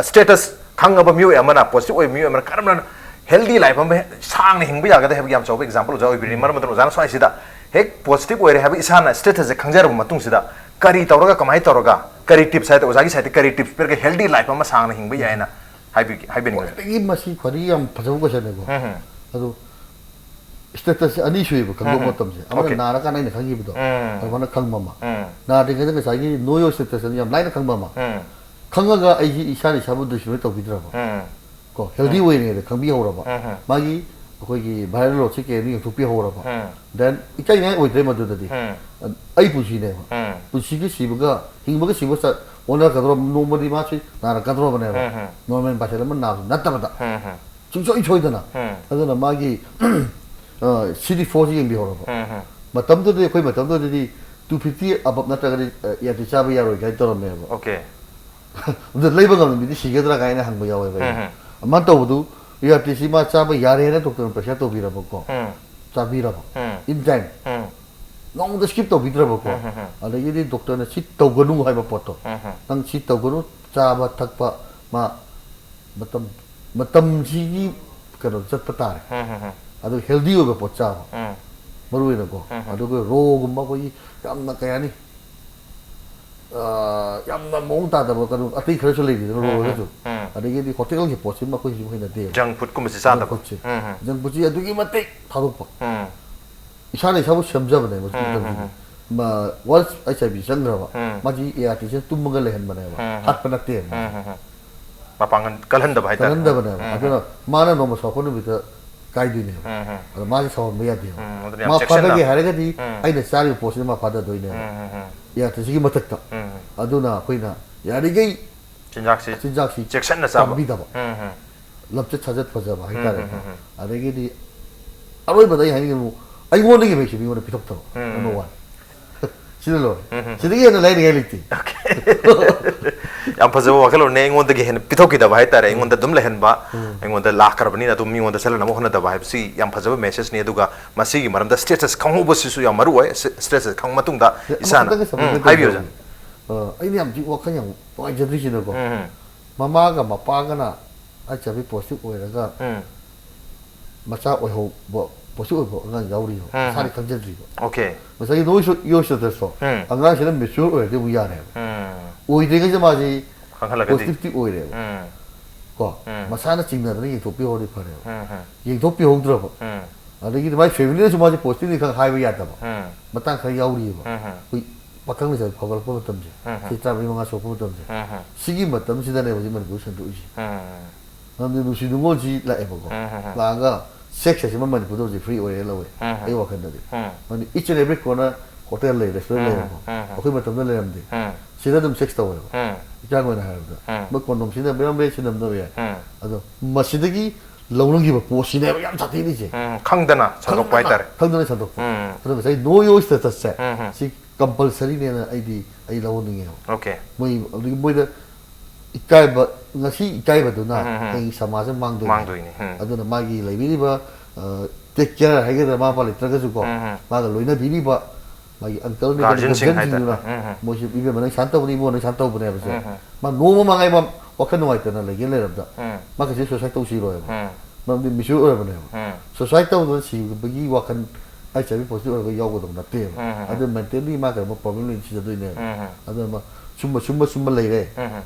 ꯁ꯭ꯇꯦꯇꯁ ꯈꯪꯉꯕ ꯃꯤꯑꯣꯏ ꯑꯃꯅ, ꯄꯣꯖꯤꯇꯤꯕ ꯑꯣꯏꯕ ꯃꯤꯑꯣꯏ ꯑꯃꯅ ꯀꯔꯝꯅ ꯍꯦꯜꯗꯤ ꯂꯥꯏꯐ ꯑꯃ ꯁꯥꯡꯅ ꯍꯤꯡꯕ ꯌꯥꯒꯗꯦ ꯍꯥꯏꯕꯒꯤ ꯌꯥꯝ ꯆꯥꯎꯕ ꯑꯦꯛꯖꯥꯝꯄꯜ ꯑꯣꯖꯥ ꯑꯣꯏꯕꯤꯔꯤꯅꯤ꯫ ꯃꯔꯝ ꯑꯗꯨꯅ ꯑꯣꯖꯥꯅ ꯁ꯭ꯋꯥꯏꯁꯤꯗ ꯍꯦꯛ ꯄꯣꯖꯤꯇꯤꯕ ꯑꯣꯏꯔꯦ ꯍꯥꯏꯕ ꯏꯁꯥꯅ ꯁ꯭ꯇꯦꯇꯁꯁꯦ ꯈꯪꯖꯔꯕ ꯃꯇꯨꯡꯁꯤꯗ ꯀꯔꯤ ꯇꯧꯔꯒ, ꯀꯃꯥꯏꯅ ꯇꯧꯔꯒ, ꯀꯔꯤ ꯇꯤꯞꯁ ꯍꯥꯏ, ꯑꯣꯖꯥꯒꯤ ꯁꯥꯏꯠꯇ ꯀꯔꯤ ꯇꯤꯞꯁ ꯄꯤꯔꯒ ꯍꯦꯜꯗꯤ ꯂꯥꯏꯐ ꯑꯃ ꯁꯥꯡꯅ ꯍꯤꯡꯕ ꯌꯥꯏꯅ ꯍꯥꯏꯕꯤꯒꯦ, ꯍꯥꯏꯕꯤꯅꯤꯡꯉꯤ? ꯈ꯭ꯋꯥꯏꯗꯒꯤ ꯃꯁꯤ ꯈ꯭ꯋꯥꯏꯗꯒꯤ ꯌꯥꯝ ꯐꯖꯕ ꯀꯣꯏꯁꯟꯅꯦꯀꯣ꯫ ꯑꯗꯣ ꯁ꯭ꯇꯦꯇꯁꯁꯦ ꯑꯅꯤ ꯁꯨꯏꯕ ꯈꯪꯗꯣꯛꯄ ꯃꯇꯝꯁꯦ꯫ ꯑꯃꯅ Okay. ꯅꯥꯔꯀꯥꯟꯗ ꯑꯩꯅ ꯈꯪꯈꯤꯕꯗꯣ, ꯎꯝ꯫ ꯑꯗꯨꯃꯥꯏꯅ ꯈꯪꯕ ꯑꯃ꯫ ꯎꯝ꯫ ꯅꯥꯗ꯭ꯔꯤꯉꯩꯗ ꯉꯁꯥꯏꯒꯤ know your status ꯑꯅ ꯌꯥꯝ ꯂꯥꯏꯅ ꯈꯪꯕ ꯑꯃ꯫ ꯎꯝ꯫ ꯈꯪꯉꯒ ꯑꯩꯁꯤ ꯏꯁꯥꯅ ꯏꯁꯥꯕꯨ ꯗꯤꯁꯤꯄ꯭ꯂꯤꯟ ꯇꯧꯕꯤꯗ꯭ꯔꯕ? ꯎꯝ꯫ ꯀꯣ, ꯍꯦꯜꯗꯤ ꯎꯝ꯫ ꯑꯣꯏꯔꯤꯉꯩꯗ ꯈꯪꯕꯤꯍꯧꯔꯕ꯫ ꯎꯝ꯫ ꯃꯥꯒꯤ ꯑꯩꯈꯣꯏꯒꯤ ꯚꯥꯏꯔꯦꯜ ꯂꯣꯗꯁꯤ ꯀꯩꯅꯣ ꯌꯦꯡꯊꯣꯛꯄꯤꯍꯧꯔꯕ꯫ ꯎꯝ꯫ Then ꯏꯀꯥꯏꯅꯤꯡꯉꯥꯏ ꯑꯣꯏꯗ꯭ꯔꯦ ꯃꯗꯨꯗꯗꯤ꯫ ꯎꯝ꯫ ꯑꯩ ꯄꯨꯟꯁꯤꯅꯦꯕ꯫ ꯎꯝ꯫ ꯄꯨꯟꯁꯤꯒ ꯁꯤꯕꯒ, ꯍꯤꯡꯕꯒ ꯁꯤꯕꯒ ꯆ-, ꯑꯣꯟꯅꯔꯛꯀꯗꯧꯔꯕ, ꯅꯣꯡꯃꯗꯤ ꯃꯥꯁꯤ ꯅꯥꯔꯛꯀꯗꯧꯔꯕꯅꯦꯕ꯫ ꯎꯝ, ꯎꯝ꯫ ꯅꯣꯔꯃꯦꯜ ꯄꯥꯁꯦꯜ ꯑꯃ ꯅꯥꯕꯁꯨ ꯅꯠꯇꯕꯗ꯫ ꯎꯝ, ꯎꯝ꯫ ꯁꯨꯡꯁꯣꯏ ꯁꯣꯏꯗꯅ꯫ ꯎꯝ꯫ ꯑꯗꯨꯅ ꯃꯥꯒꯤ ꯁꯤ ꯗꯤ ꯐꯣꯔꯁꯤ ꯌꯦꯡꯕꯤꯍꯧꯔꯕ꯫ ꯎꯝ, ꯎꯝ꯫ ꯃꯇꯝꯗꯨꯗꯗꯤ, ꯑꯩꯈꯣꯏ ꯃꯇꯝꯗꯨꯗꯗꯤ two fifty above ꯅꯠꯇ꯭ꯔꯒꯗꯤ, ꯑ, ꯑꯦꯌꯥꯔꯇꯤ ꯆꯥꯕ ꯌꯥꯔꯣꯏ ꯀꯥꯏꯅ ꯇꯧꯔꯝꯃꯦꯕ꯫ Okay. ꯑꯗꯨ ꯂꯩꯕ ꯉꯝꯕ ꯃꯤꯗꯤ ꯁꯤꯒꯗ꯭ꯔꯥ ꯀꯥꯏꯅ ꯍꯪꯕ ꯌꯥꯎꯋꯦꯕ ꯑꯩꯅ꯫ ꯎꯝ, ꯎꯝ꯫ ꯑꯗꯨꯃꯥꯏꯅ ꯇꯧꯕꯗꯨ ꯑꯦꯌꯥꯔꯇꯤꯁꯤ ꯃꯥ ꯆꯥꯕ ꯌꯥꯔꯦꯅ ꯗꯣꯛꯇꯔꯅ ꯄ꯭ꯔꯦꯁꯔ ꯇꯧꯕꯤꯔꯕꯀꯣ꯫ ꯎꯝ꯫ ꯆꯥꯕꯤꯔꯕ꯫ ꯎꯝ꯫ In time꯫ ꯎꯝ꯫ ꯅꯣꯡꯃꯗ ꯁ꯭ꯀꯤꯞ ꯇꯧꯕꯤꯗ꯭ꯔꯕꯀꯣ꯫ ꯎꯝ, ꯎꯝ, ꯎꯝ꯫ ꯑꯗꯒꯤꯗꯤ ꯗꯣꯛꯇꯔꯅ ꯁꯤ ꯇꯧꯒꯅꯨ ꯍꯥꯏꯕ ꯄꯣꯠꯇꯣ꯫ ꯎꯝ, ꯎꯝ꯫ ꯅꯪ ꯁꯤ ꯇꯧꯒꯅꯨ, ꯆꯥꯕ ꯊꯛꯄ, ꯃꯥ ꯃꯇꯝ, ꯃꯇꯝꯁꯤꯒꯤ ꯀꯩꯅꯣ ꯆꯠꯄ ꯇꯥꯔꯦ꯫ ꯎꯝ, ꯎꯝ, ꯎꯝ꯫ ꯑꯗꯨꯒ ꯍꯦꯜꯗꯤ ꯑꯣꯏꯕ ꯄꯣꯠ ꯆꯥꯕ꯫ ꯎꯝ꯫ ꯃꯔꯨ ꯑꯣꯏꯅꯀꯣ꯫ ꯎꯝ, ꯎꯝ꯫ ꯑꯗꯨꯒ ꯔꯣꯒꯨꯝꯕ ꯑꯩꯈꯣꯏꯒꯤ ꯌꯥꯝꯅ ꯀꯩ ꯍꯥꯏꯅꯤ? ꯑ, ꯌꯥꯝꯅ ꯃꯑꯣꯡ ꯇꯥꯗꯕ ꯀꯩꯅꯣ ꯑꯇꯩ ꯈꯔꯁꯨ ꯂꯩꯔꯤꯗꯅ, ꯔꯣ ꯎꯝ, ꯑꯣꯏꯔꯁꯨ꯫ ꯎꯝ꯫ ꯑꯗꯒꯤꯗꯤ ꯍꯣꯇꯦꯜꯒꯤ ꯄꯣꯠꯁꯤꯃ ꯑꯩꯈꯣꯏꯁꯨ ꯍꯩꯅꯗꯦꯕ꯫ ꯖꯪ ꯐꯨꯗꯀꯨꯝꯕꯁꯤ ꯆꯥꯗꯕ꯫ ꯖꯪ ꯐꯨꯗꯁꯦ꯫ ꯎꯝ, ꯎꯝ꯫ ꯖꯪ ꯐꯨꯗꯁꯤ ꯑꯗꯨꯛꯀꯤ ꯃꯇꯤꯛ ꯊꯥꯗꯣꯛꯄ꯫ ꯎꯝ꯫ ꯏꯁꯥꯅ ꯏꯁꯥꯕꯨ ꯁꯦꯝꯖꯕꯅꯦꯕ ꯍꯧꯖꯤꯛ ꯎꯝ, ꯃꯇꯝꯁꯤꯗꯤ꯫ ꯎꯝ, ꯃ- once ꯑꯩꯆ ꯑꯥꯏ ꯚꯤ ꯆꯪꯈ꯭ꯔꯕ, ꯎꯝ꯫ ꯃꯥꯗꯤ ꯑꯦ ꯑꯥꯔ ꯇꯤꯁꯤꯅ ꯇꯨꯝꯃꯒ ꯂꯩꯍꯟꯕꯅꯦꯕ, ꯎꯝ, ꯎꯝ꯫ ꯍꯥꯠꯄ ꯅꯠꯇꯦꯕ꯫ ꯎꯝ, ꯎꯝ, ꯎꯝ꯫ ꯃꯄꯥꯡꯒꯜ ꯀꯜꯍꯟꯗꯕ ꯍꯥꯏꯇꯥꯔꯦ꯫ ꯀꯜꯍꯟꯗꯕꯅꯦꯕ꯫ ꯎꯝ, ꯎꯝ꯫ ꯑꯗꯨꯅ ꯃꯥꯅ ꯅꯣꯡꯃ ꯁꯥꯎꯔꯛꯄ ꯅꯨꯃꯤꯠꯇ ꯀꯥꯏꯗꯣꯏꯅꯦꯕ꯫ ꯎꯝ, ꯎꯝ꯫ ꯑꯗꯣ ꯃꯥꯁꯦ ꯁꯥꯎꯍꯟꯕ ꯌꯥꯗꯦꯕ꯫ ꯎꯝ, ꯑꯗꯨꯅ ꯌꯥꯝ ꯃꯥ ꯆꯦꯛꯁꯤꯟꯅ꯫ ꯐꯥꯗꯒꯦ ꯍꯥꯏꯔꯒꯗꯤ ꯎꯝ꯫ ꯑꯩꯅ ꯆꯥꯔꯤꯕ ꯄꯣꯠꯁꯤꯅ ꯃꯥ ꯐꯥꯗꯗꯣꯏꯅꯦꯕ꯫ ꯎꯝ, ꯎꯝ, ꯎꯝ꯫ ꯑꯦ ꯑꯥꯔ ꯇꯤꯁꯤꯒꯤ ꯃꯊꯛꯇ꯫ ꯎꯝ, ꯎꯝ꯫ ꯑꯗꯨꯅ ꯑꯩꯈꯣꯏꯅ ꯌꯥꯔꯤꯈꯩ ꯆꯤꯟꯖꯥꯛꯁꯤ ꯆꯤꯟꯖꯥꯛꯁꯤ ꯆꯦꯛꯁꯤꯟꯅ ꯆꯥꯕ꯫ ꯇꯥꯡꯕꯤꯗꯕ, ꯎꯝ, ꯎꯝ꯫ ꯂꯝꯆꯠ ꯁꯥꯖꯠ ꯐꯖꯕ ꯍꯥꯏꯇꯥꯔꯦꯀꯣ꯫ ꯎꯝ, ꯎꯝ, ꯎꯝ꯫ ꯑꯗꯒꯤꯗꯤ ꯑꯔꯣꯏꯕꯗ ꯑꯩ ꯍꯥꯏꯅꯤꯡꯉꯤꯕꯨ, ꯑꯩꯉꯣꯟꯗꯒꯤ ꯃꯍꯩꯁꯦ ꯃꯤꯉꯣꯟꯗ ꯄꯤꯊꯣꯛꯇꯕ꯫ ꯎꯝ꯫ Number one꯫ ꯁꯤꯅ ꯂꯣꯏꯔꯦ꯫ ꯎꯝ, ꯎꯝ꯫ ꯁꯤꯗꯒꯤ ꯍꯦꯟꯅ ꯂꯩꯅꯤꯡꯉꯥꯏ ꯂꯩꯇꯦ꯫ ꯌꯥꯝ ꯐꯖꯕ ꯋꯥꯈꯜꯂꯣꯟꯅꯦ꯫ ꯑꯩꯉꯣꯟꯗꯒꯤ ꯍꯦꯟꯅ ꯄꯤꯊꯣꯛꯈꯤꯗꯕ ꯍꯥꯏꯇꯥꯔꯦ, ꯑꯩꯉꯣꯟꯗ ꯑꯗꯨꯝ ꯂꯩꯍꯟꯕ꯫ ꯎꯝ꯫ ꯑꯩꯉꯣꯟꯗ ꯂꯥꯛꯈ꯭ꯔꯕꯅꯤꯅ ꯑꯗꯨꯝ ꯃꯤꯉꯣꯟꯗ ꯆꯠꯍꯟꯅꯕ ꯍꯣꯠꯅꯗꯕ ꯍꯥꯏꯕꯁꯤ ꯌꯥꯝ ꯐꯖꯕ messageꯅꯤ꯫ ꯑꯗꯨꯒ ꯃꯁꯤꯒꯤ ꯃꯔꯝꯗ status ꯈꯪꯍꯧꯕꯁꯤꯁꯨ ꯌꯥꯝ ꯃꯔꯨ ꯑꯣꯏ꯫ Status ꯈꯪꯕ ꯃꯇꯨꯡꯗ ꯏꯁꯥꯅ꯫ ꯑꯃꯈꯛꯇꯪꯒ supplement ꯎꯝ, ꯍꯥꯏꯕꯤꯌꯨ, ꯇꯧꯖꯒꯦ꯫ ꯑ, ꯑꯩꯅ ꯌꯥꯝ ꯊꯤ ꯋꯥꯈꯜ ꯌꯥꯝ ꯅꯨꯡꯉꯥꯏꯖꯗ꯭ꯔꯤꯁꯤꯅꯀꯣ, ꯎꯝ, ꯎꯝ꯫ ꯃꯃꯥꯒ ꯃꯄꯥꯒꯅ ꯑꯩꯆ ꯑꯥꯏ ꯚꯤ positive ꯑꯣꯏꯔꯒ ꯎꯝ꯫ ꯃꯆꯥ ꯑꯣꯏꯍꯧꯕ, positive ꯑꯣꯏꯕ ꯑꯉꯥꯡ ꯌꯥꯎꯔꯤꯕ, ꯎꯝ, ꯃꯁꯥꯅ ꯎꯝ꯫ ꯈꯪꯖꯗ꯭ꯔꯤꯕ꯫ Okay꯫ ꯉꯁꯥꯏꯒꯤ ꯅꯣꯏꯁꯨ ꯌꯣꯏꯁꯇꯗꯁꯣ ꯎꯝ꯫ ꯑꯉꯥꯡꯁꯤꯅ mature ꯑꯣꯏꯔꯗꯤ ꯑꯃꯨꯛ ꯌꯥꯔꯦꯕ꯫ ꯎꯝ꯫ ꯑꯣꯏꯗ꯭ꯔꯤꯉꯩꯁꯦ ꯃꯥꯁꯤ ꯈꯪꯍꯜꯂꯒꯗꯤ꯫ Positiveꯇꯤ ꯑꯣꯏꯔꯦꯕ꯫ ꯎꯝ꯫ ꯀꯣ, ꯎꯝ꯫ ꯃꯁꯥꯅ ꯆꯤꯡꯅꯗꯅ ꯌꯦꯡꯊꯣꯛꯄꯤꯍꯧꯔꯗꯤ ꯐꯔꯦꯕ꯫ ꯎꯝ, ꯎꯝ꯫ ꯌꯦꯡꯊꯣꯛꯄꯤꯍꯧꯗ꯭ꯔꯕ꯫ ꯎꯝ꯫ ꯑꯗꯒꯤꯗꯤ ꯃꯥꯏ familyꯅꯁꯨ ꯃꯥꯁꯦ positiveꯅꯤ ꯈꯪ ꯍꯥꯏꯕ ꯌꯥꯗꯕ ꯎꯝ꯫ ꯃꯇꯥꯡ ꯈꯔ ꯌꯥꯎꯔꯤꯑꯕ꯫ ꯎꯝ, ꯎꯝ꯫ ꯑꯩꯈꯣꯏ ꯄꯥꯈꯪ ꯂꯩꯁꯥꯕꯤ ꯐꯥꯎꯒꯠꯂꯛꯄ ꯃꯇꯝꯁꯦ, ꯎꯝ, ꯎꯝ꯫ ꯆꯍꯤ ꯇꯔꯥꯃꯔꯤ ꯃꯉꯥ ꯁꯨꯔꯛꯄ ꯃꯇꯝꯁꯦ, ꯎꯝ, ꯎꯝ꯫ ꯁꯤꯒꯤ ꯃꯇꯝꯁꯤꯗꯅꯦ ꯍꯧꯖꯤꯛ ꯃꯅꯤꯄꯨꯔ ꯁꯟꯗꯣꯛꯏꯁꯦ꯫ ꯎꯝ꯫ ꯃꯔꯝꯗꯤ ꯅꯨꯡꯁꯤ ꯅꯨꯡꯉꯣꯜꯁꯤ ꯂꯥꯛꯑꯦꯕꯀꯣ꯫ ꯎꯝ, ꯎꯝ, ꯎꯝ꯫ ꯂꯥꯛꯑꯒ sex ꯍꯥꯏꯁꯤꯃ ꯃꯅꯤꯄꯨꯔꯗ ꯍꯧꯖꯤꯛ free ꯑꯣꯏꯔꯦ ꯂꯧꯋꯦ, ꯎꯝ, ꯎꯝ꯫ ꯑꯩ ꯋꯥꯈꯜꯗꯗꯤ꯫ ꯎꯝ꯫ ꯃꯔꯝꯗꯤ each and every corner hotel ꯂꯩ, restaurant ꯎꯝ, ꯂꯩꯔꯦꯀꯣ꯫ ꯎꯝ, ꯎꯝ꯫ ꯑꯩꯈꯣꯏ ꯃꯇꯝꯗ ꯂꯩꯔꯝꯗꯦ꯫ ꯎꯝ꯫ ꯁꯤꯗ ꯑꯗꯨꯝ sex ꯇꯧꯋꯦꯕ꯫ ꯎꯝ꯫ ꯏꯆꯥꯒꯤ ꯑꯣꯏꯅ ꯍꯥꯏꯔꯕꯗ꯫ ꯎꯝ꯫ ꯃꯣꯏ condom ꯁꯤꯖꯤꯟꯅꯕ ꯌꯥꯎꯔꯝꯕ ꯌꯥꯏ, ꯁꯤꯖꯤꯟꯅꯗꯕ ꯌꯥꯏ꯫ ꯎꯝ꯫ ꯑꯗꯣ ꯃꯁꯤꯗꯒꯤ ꯂꯧꯅꯈꯤꯕ ꯄꯣꯠꯁꯤꯅꯦꯕ ꯌꯥꯝ ꯁꯥꯊꯤꯔꯤꯁꯦ꯫ ꯎꯝ, ꯈꯪꯗꯅ ꯁꯟꯗꯣꯛꯄ ꯍꯥꯏꯇꯥꯔꯦ꯫ ꯈꯪꯗꯅ ꯁꯟꯗꯣꯛꯄ꯫ ꯎꯝ꯫ ꯑꯗꯣ ꯉꯁꯥꯏ no use statusꯁꯦ, ꯎꯝ, ꯎꯝ꯫ ꯁꯤ compulsoryꯅꯦꯅ ꯑꯩꯗꯤ, ꯑꯩ ꯂꯧꯍꯟꯅꯤꯡꯉꯦꯕ꯫ Okay꯫ ꯃꯣꯏ, ꯑꯗꯒꯤ ꯃꯣꯏꯗ ꯏꯀꯥꯏꯕ, ꯉꯁꯤ ꯏꯀꯥꯏꯕꯗꯨꯅ ꯎꯝ, ꯎꯝ, ꯎꯝ꯫ ꯍꯌꯦꯡ ꯁꯃꯥꯖꯁꯦ ꯃꯥꯡꯗꯣꯏꯅꯦ꯫ ꯃꯥꯡꯗꯣꯏꯅꯦ꯫ ꯎꯝ꯫ ꯑꯗꯨꯅ ꯃꯥꯒꯤ ꯂꯩꯕꯤꯔꯤꯕ, ꯑ, take care ꯍꯥꯏꯒꯗ꯭ꯔꯥ, ꯃꯃꯥ ꯃꯄꯥ ꯂꯩꯇ꯭ꯔꯒꯁꯨꯀꯣ, ꯎꯝ, ꯎꯝ꯫ ꯃꯥꯒ ꯂꯣꯏꯅꯕꯤꯔꯤꯕ ꯃꯥꯒꯤ uncle ꯅꯤ, Guardianꯁꯤꯡ guardianꯁꯤꯡꯗꯨꯅ ꯍꯥꯏꯇꯥꯔꯦ꯫ ꯎꯝ, ꯎꯝ꯫ ꯃꯣꯏꯁꯨ, "ꯏꯕꯦꯝꯃ, ꯅꯪ ꯁꯨꯃꯥꯏꯅ ꯇꯧꯕꯅꯤ, ꯏꯕꯨꯡꯉꯣ, ꯅꯪ ꯁꯨꯃꯥꯏꯅ ꯇꯧꯕꯅꯦ" ꯍꯥꯏꯕꯁꯦ꯫ ꯎꯝ, ꯎꯝ꯫ ꯃꯥ ꯅꯣꯡꯃ ꯃꯉꯥꯏ ꯃꯥ ꯋꯥꯈꯜ ꯅꯨꯡꯉꯥꯏꯇꯅ ꯂꯩꯒꯦ ꯂꯩꯔꯕꯗ, ꯎꯝ꯫ ꯃꯥ ꯀꯩꯁꯨ suicide ꯇꯧꯁꯤꯔꯣꯏꯕ꯫ ꯎꯝ꯫ ꯃꯔꯝꯗꯤ mature ꯑꯣꯏꯔꯕꯅꯦꯕ꯫ ꯎꯝ꯫ Suicide ꯇꯧꯗꯅ ꯁꯤꯕꯒꯤ ꯋꯥꯈꯜ HIV positive ꯑꯣꯏꯔꯒ ꯌꯥꯎꯒꯗꯕ ꯅꯠꯇꯦꯕ꯫ ꯎꯝ, ꯎꯝ, ꯎꯝ꯫ ꯑꯗꯨ mentally ꯃꯥ ꯀꯩꯅꯣꯝꯃ problem ꯂꯩ ꯁꯤꯖꯗꯣꯏꯅꯦꯕ꯫ ꯎꯝ, ꯎꯝ꯫ ꯑꯗꯨꯅ ꯃꯥ ꯁꯨꯝꯕ, ꯁꯨꯝꯕ, ꯁꯨꯝꯕ ꯂꯩꯔꯦ꯫ ꯎꯝ, ꯎꯝ꯫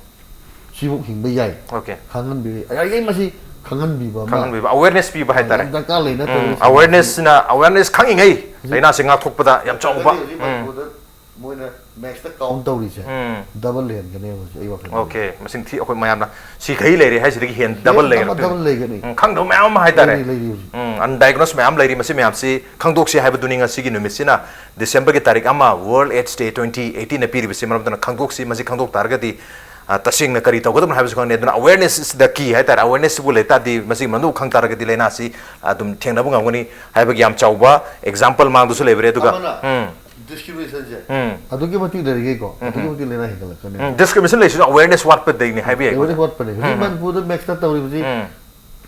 ꯁꯤꯕꯨ ꯍꯤꯡꯕ ꯌꯥꯏ꯫ Okay. ꯈꯪꯍꯟꯕꯤꯕ, ꯌꯥꯔꯤꯈꯩ ꯃꯁꯤ ꯈꯪꯍꯟꯕꯤꯕ ꯑꯃ ꯈꯪꯍꯟꯕꯤꯕ, awareness ꯄꯤꯕ ꯍꯥꯏꯇꯥꯔꯦ꯫ ꯌꯥꯝ ꯗꯔꯀꯥꯔ ꯂꯩ, ꯅꯠꯇ꯭ꯔꯒꯗꯤ ꯎꯝ, awareness ꯁꯤꯅ, awareness ꯈꯪꯉꯤꯉꯩ ꯂꯥꯏꯅꯥꯁꯦ ꯉꯥꯛꯊꯣꯛꯄꯗ ꯌꯥꯝ ꯆꯥꯎꯕ꯫ ꯍꯧꯖꯤꯛ ꯃꯅꯤꯄꯨꯔꯗ ꯃꯣꯏꯅ max ꯇ count ꯇꯧꯔꯤꯁꯦ ꯎꯝ꯫ Double ꯂꯩꯍꯟꯒꯅꯦꯕ ꯍꯧꯖꯤꯛ ꯑꯩ ꯋꯥꯈꯜꯗ꯫ Okay, ꯃꯁꯤꯡ ꯊꯤ ꯑꯩꯈꯣꯏ ꯃꯌꯥꯝꯅ ꯁꯤ ꯈꯩ ꯂꯩꯔꯦ ꯍꯥꯏꯁꯤꯗꯒꯤ ꯍꯦꯟ double ꯍꯦꯟ ꯂꯩꯔꯦ꯫ ꯑꯃ double ꯂꯩꯒꯅꯤ꯫ ꯎꯝ, ꯈꯪꯗꯕ ꯃꯌꯥꯝ ꯑꯃ ꯍꯥꯏꯇꯥꯔꯦ꯫ ꯂꯩꯔꯤ, ꯂꯩꯔꯤ ꯍꯧꯖꯤꯛ꯫ ꯎꯝ, undiagnosed ꯃꯌꯥꯝ ꯂꯩꯔꯤ꯫ ꯃꯁꯤ ꯃꯌꯥꯝꯁꯤ ꯈꯪꯗꯣꯛꯁꯤ ꯍꯥꯏꯕꯗꯨꯅꯤ ꯉꯁꯤꯒꯤ ꯅꯨꯃꯤꯠꯁꯤꯅ, December ꯒꯤ ꯇꯥꯔꯤꯛ ꯑꯃ, World AIDS Day twenty eighteen ꯅ ꯄꯤꯔꯤꯕꯁꯤ꯫ ꯃꯔꯝ ꯑꯗꯨꯅ ꯈꯪꯗꯣꯛꯁꯤ꯫ ꯃꯁꯤ ꯈꯪꯗꯣꯛ ꯇꯥꯔꯒꯗꯤ, ꯑ, ꯇꯁꯦꯡꯅ ꯀꯔꯤ ꯇꯧꯒꯗꯕꯅꯣ ꯍꯥꯏꯕꯁꯨ ꯈꯪꯒꯅꯤ꯫ ꯑꯗꯨꯅ awareness is the key ꯍꯥꯏꯇꯥꯔꯦ꯫ Awareness ꯁꯤꯕꯨ ꯂꯩ ꯇꯥꯔꯗꯤ, ꯃꯁꯤꯒꯤ ꯃꯅꯨꯡ ꯈꯪ ꯇꯥꯔꯒꯗꯤ ꯂꯥꯏꯅꯥꯁꯤ ꯑꯗꯨꯝ ꯊꯦꯡꯅꯕ ꯉꯝꯒꯅꯤ ꯍꯥꯏꯕꯒꯤ ꯌꯥꯝ ꯆꯥꯎꯕ example ꯃꯥꯡꯗꯁꯨ ꯂꯩꯕꯔꯦ꯫ ꯑꯗꯨꯒ ꯑꯃꯅ ꯎꯝ, discrimination ꯁꯦ ꯎꯝ, ꯑꯗꯨꯛꯀꯤ ꯃꯇꯤꯛ ꯂꯩꯔꯤꯈꯩꯀꯣ, ꯑꯗꯨꯛꯀꯤ ꯃꯇꯤꯛ ꯂꯥꯏꯅꯥ ꯍꯦꯟꯒꯠꯂꯛꯀꯅꯤ꯫ ꯎꯝ, discrimination ꯂꯩꯁꯤꯁꯨ awareness ꯋꯥꯠꯄꯗꯩꯅꯤ ꯍꯥꯏꯕ ꯌꯥꯏ꯫ Awareness ꯋꯥꯠꯄꯅꯦ꯫ ꯍꯧꯖꯤꯛ ꯎꯝ꯫ ꯃꯅꯤꯄꯨꯔꯗ max ꯇ ꯇꯧꯔꯤꯕꯁꯤ ꯎꯝ,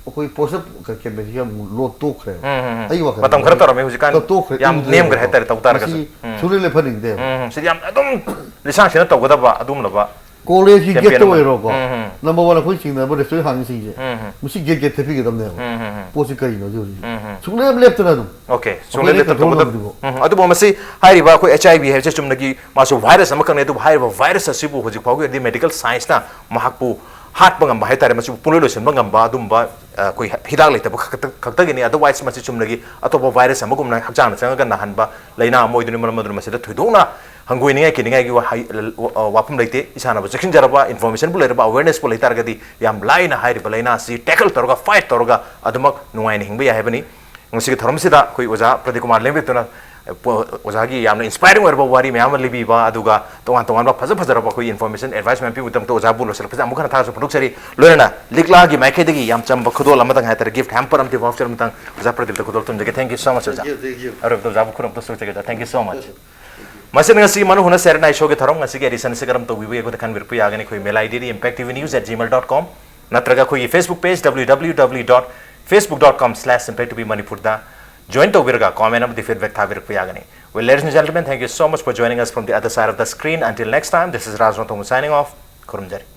ꯑꯩꯈꯣꯏ post-up campaign ꯁꯤꯒ ꯑꯃꯨꯛ load ꯇꯣꯛꯈ꯭ꯔꯦꯕ꯫ ꯎꯝ, ꯎꯝ, ꯎꯝ꯫ ꯑꯩꯒꯤ ꯋꯥꯈꯜꯗ ꯃꯇꯝ ꯈꯔ ꯇꯧꯔꯝꯃꯦ, ꯍꯧꯖꯤꯛꯀꯥꯟ ꯇꯣꯛꯈ꯭ꯔꯦ, ꯌꯥꯝ ꯎꯗ꯭ꯔꯦꯕꯀꯣ꯫ ꯅꯦꯝꯈ꯭ꯔꯦ ꯍꯥꯏꯇꯥꯔꯦ, ꯇꯧ ꯇꯥꯔꯒꯁꯨ꯫ ꯃꯁꯤ ꯎꯝ꯫ ꯁꯨꯡꯂꯦꯞ ꯂꯦꯞꯍꯟꯅꯤꯡꯗꯦꯕ꯫ ꯎꯝ, ꯁꯤꯗꯤ ꯌꯥꯝ ꯑꯗꯨꯝ ꯂꯤꯁꯥꯡ ꯁꯤꯠꯅ ꯇꯧꯒꯗꯕ ꯑꯗꯨꯝꯂꯕ College ꯀꯤ campaign gate ꯇ ꯑꯃ꯫ ꯑꯣꯏꯔꯣꯀꯣ꯫ ꯎꯝ, ꯎꯝ, ꯎꯝ꯫ Number one ꯑꯩꯈꯣꯏ ꯆꯤꯡꯅꯕ restaurant ꯍꯥꯡꯉꯤꯁꯤꯡꯁꯦ꯫ ꯎꯝ, ꯎꯝ꯫ ꯃꯁꯤ gate gate ꯊꯦꯠꯄꯤꯒꯗꯕꯅꯦꯕ꯫ ꯎꯝ, ꯎꯝ, ꯎꯝ꯫ ꯄꯣꯠꯁꯤ ꯀꯔꯤꯅꯣ ꯍꯧꯖꯤꯛ ꯍꯧꯖꯤꯛ꯫ ꯎꯝ, ꯎꯝ꯫ ꯁꯨꯡꯂꯦꯞ ꯂꯦꯞꯇꯅ ꯑꯗꯨꯝ꯫ ꯎꯝ, ꯎꯝ꯫ ꯑꯗꯨꯕꯨ ꯃꯁꯤ ꯍꯥꯏꯔꯤꯕ ꯑꯩꯈꯣꯏ H I V ꯍꯥꯏꯕꯁꯦ ꯆꯨꯝꯅꯒꯤ ꯃꯥꯁꯨ virus ꯑꯃꯈꯛꯅꯤ, ꯑꯗꯨꯕꯨ ꯍꯥꯏꯔꯤꯕ virus ꯑꯁꯤꯕꯨ ꯍꯧꯖꯤꯛ ꯐꯥꯎꯒꯤ ꯑꯣꯏꯅꯗꯤ medical science ꯅ ꯃꯍꯥꯛꯄꯨ ꯍꯥꯠꯄ ꯉꯝꯕ ꯍꯥꯏꯇꯥꯔꯦ, ꯃꯁꯤꯕꯨ ꯄꯨꯡꯂꯣꯏ ꯂꯣꯏꯁꯤꯟꯕ ꯉꯝꯕ ꯑꯗꯨꯝꯕ, ꯑ, ꯑꯩꯈꯣꯏ ꯍꯤꯗꯥꯛ ꯂꯩꯇꯕ ꯈꯛꯇ-, ꯈꯛꯇꯒꯤꯅꯤ꯫ Otherwise ꯃꯁꯤ ꯆꯨꯝꯅꯒꯤ ꯑꯇꯣꯞꯄ virus ꯑꯃꯒꯨꯝꯅ ꯍꯛꯆꯥꯡꯗ ꯆꯪꯉꯒ ꯅꯥꯍꯟꯕ ꯂꯥꯏꯅꯥ ꯑꯃ ꯑꯣꯏꯗꯣꯏꯅꯤ꯫ ꯃꯔꯝ ꯑꯗꯨꯅ ꯃꯁꯤꯗ ꯊꯣꯏꯗꯣꯛꯅ ꯍꯪꯒꯣꯏꯅꯤꯡꯉꯥꯏ ꯀꯤꯅꯤꯡꯉꯥꯏꯒꯤ ꯋꯥꯍꯩ, ꯑ, ꯋꯥꯐꯝ ꯂꯩꯇꯦ꯫ ꯏꯁꯥꯅꯕꯨ ꯆꯦꯛꯁꯤꯟꯖꯔꯕ, information ꯕꯨ ꯂꯩꯔꯕ, awareness ꯄꯨ ꯂꯩꯇꯥꯔꯒꯗꯤ ꯌꯥꯝ ꯂꯥꯏꯅ ꯍꯥꯏꯔꯤꯕ ꯂꯥꯏꯅꯥ ꯑꯁꯤ tackle ꯇꯧꯔꯒ, fight ꯇꯧꯔꯒ ꯑꯗꯨꯃꯛ ꯅꯨꯡꯉꯥꯏꯅ ꯍꯤꯡꯕ ꯌꯥꯏ ꯍꯥꯏꯕꯅꯤ꯫ ꯉꯁꯤꯒꯤ ꯊꯧꯔꯝꯁꯤꯗ ꯑꯩꯈꯣꯏ ꯑꯣꯖꯥ ꯄ꯭ꯔꯗꯤꯞ ꯀꯨꯃꯥꯔ ꯂꯦꯡꯕꯤꯇꯨꯅ, ꯑ, ꯄ-, ꯑꯣꯖꯥꯒꯤ ꯌꯥꯝꯅ inspiring ꯑꯣꯏꯔꯕ ꯋꯥꯔꯤ ꯃꯌꯥꯝ ꯑꯃ ꯂꯤꯕꯤꯕ, ꯑꯗꯨꯒ ꯇꯣꯉꯥꯟ ꯇꯣꯉꯥꯟꯕ ꯐꯖ ꯐꯖꯔꯕ ꯑꯩꯈꯣꯏꯒꯤ information, advice ꯃꯌꯥꯝ ꯄꯤꯕꯒꯤꯗꯃꯛꯇ ꯑꯣꯖꯥꯕꯨ ꯂꯣꯏꯁꯤꯜꯂꯛꯄꯁꯤꯗ ꯑꯃꯨꯛ ꯍꯟꯅ ꯊꯥꯒꯠꯆꯕ ꯐꯣꯡꯗꯣꯛꯆꯔꯤ꯫ ꯂꯣꯏꯅꯅ ꯂꯤꯛꯂꯥꯒꯤ ꯃꯥꯏꯀꯩꯗꯒꯤ ꯌꯥꯝ ꯆꯝꯕ ꯈꯨꯗꯣꯜ ꯑꯃꯇꯪ ꯍꯥꯏꯇꯥꯔꯦ, gift hamper ꯑꯃꯗꯤ, voucher ꯑꯃꯇꯪ ꯑꯣꯖꯥ ꯄ꯭ꯔꯗꯤꯞꯇ ꯈꯨꯗꯣꯜ ꯇꯝꯖꯒꯦ꯫ Thank you so much, ꯑꯣꯖꯥ꯫ Thank you, thank you. ꯑꯔꯣꯏꯕꯗ ꯑꯣꯖꯥꯕꯨ ꯈꯨꯔꯨꯝ ꯇꯧꯖꯒꯦ, ꯑꯣꯖꯥ꯫ Thank you so much꯫ ꯃꯁꯤꯅ ꯉꯁꯤ ꯃꯅꯨ ꯍꯨꯅ ꯁꯦꯔꯦ ꯅꯥꯏ ꯁꯣꯒꯤ ꯊꯧꯔꯝ ꯉꯁꯤꯒꯤ edition ꯑꯁꯤ ꯀꯔꯝ ꯇꯧꯕꯤꯕꯒꯦ ꯑꯩꯈꯣꯏꯗ ꯈꯟꯕꯤꯔꯛꯄ ꯌꯥꯒꯅꯤ꯫ ꯑꯩꯈꯣꯏ mail I D D impact T V news at gmail dot com ꯅꯠꯇ꯭ꯔꯒ ꯑꯩꯈꯣꯏꯒꯤ Facebook page W W W dot facebook dot com slash impact T V Manipur ꯗ join ꯇꯧꯕꯤꯔꯒ comment ꯑꯃꯗꯤ feedback ꯊꯥꯕꯤꯔꯛꯄ ꯌꯥꯒꯅꯤ꯫ Well, ladies and gentlemen, thank you so much for joining us from the other side of the screen. Until next time, this is Raj Rongthong signing off. ꯈꯨꯔꯨꯝꯖꯔꯤ꯫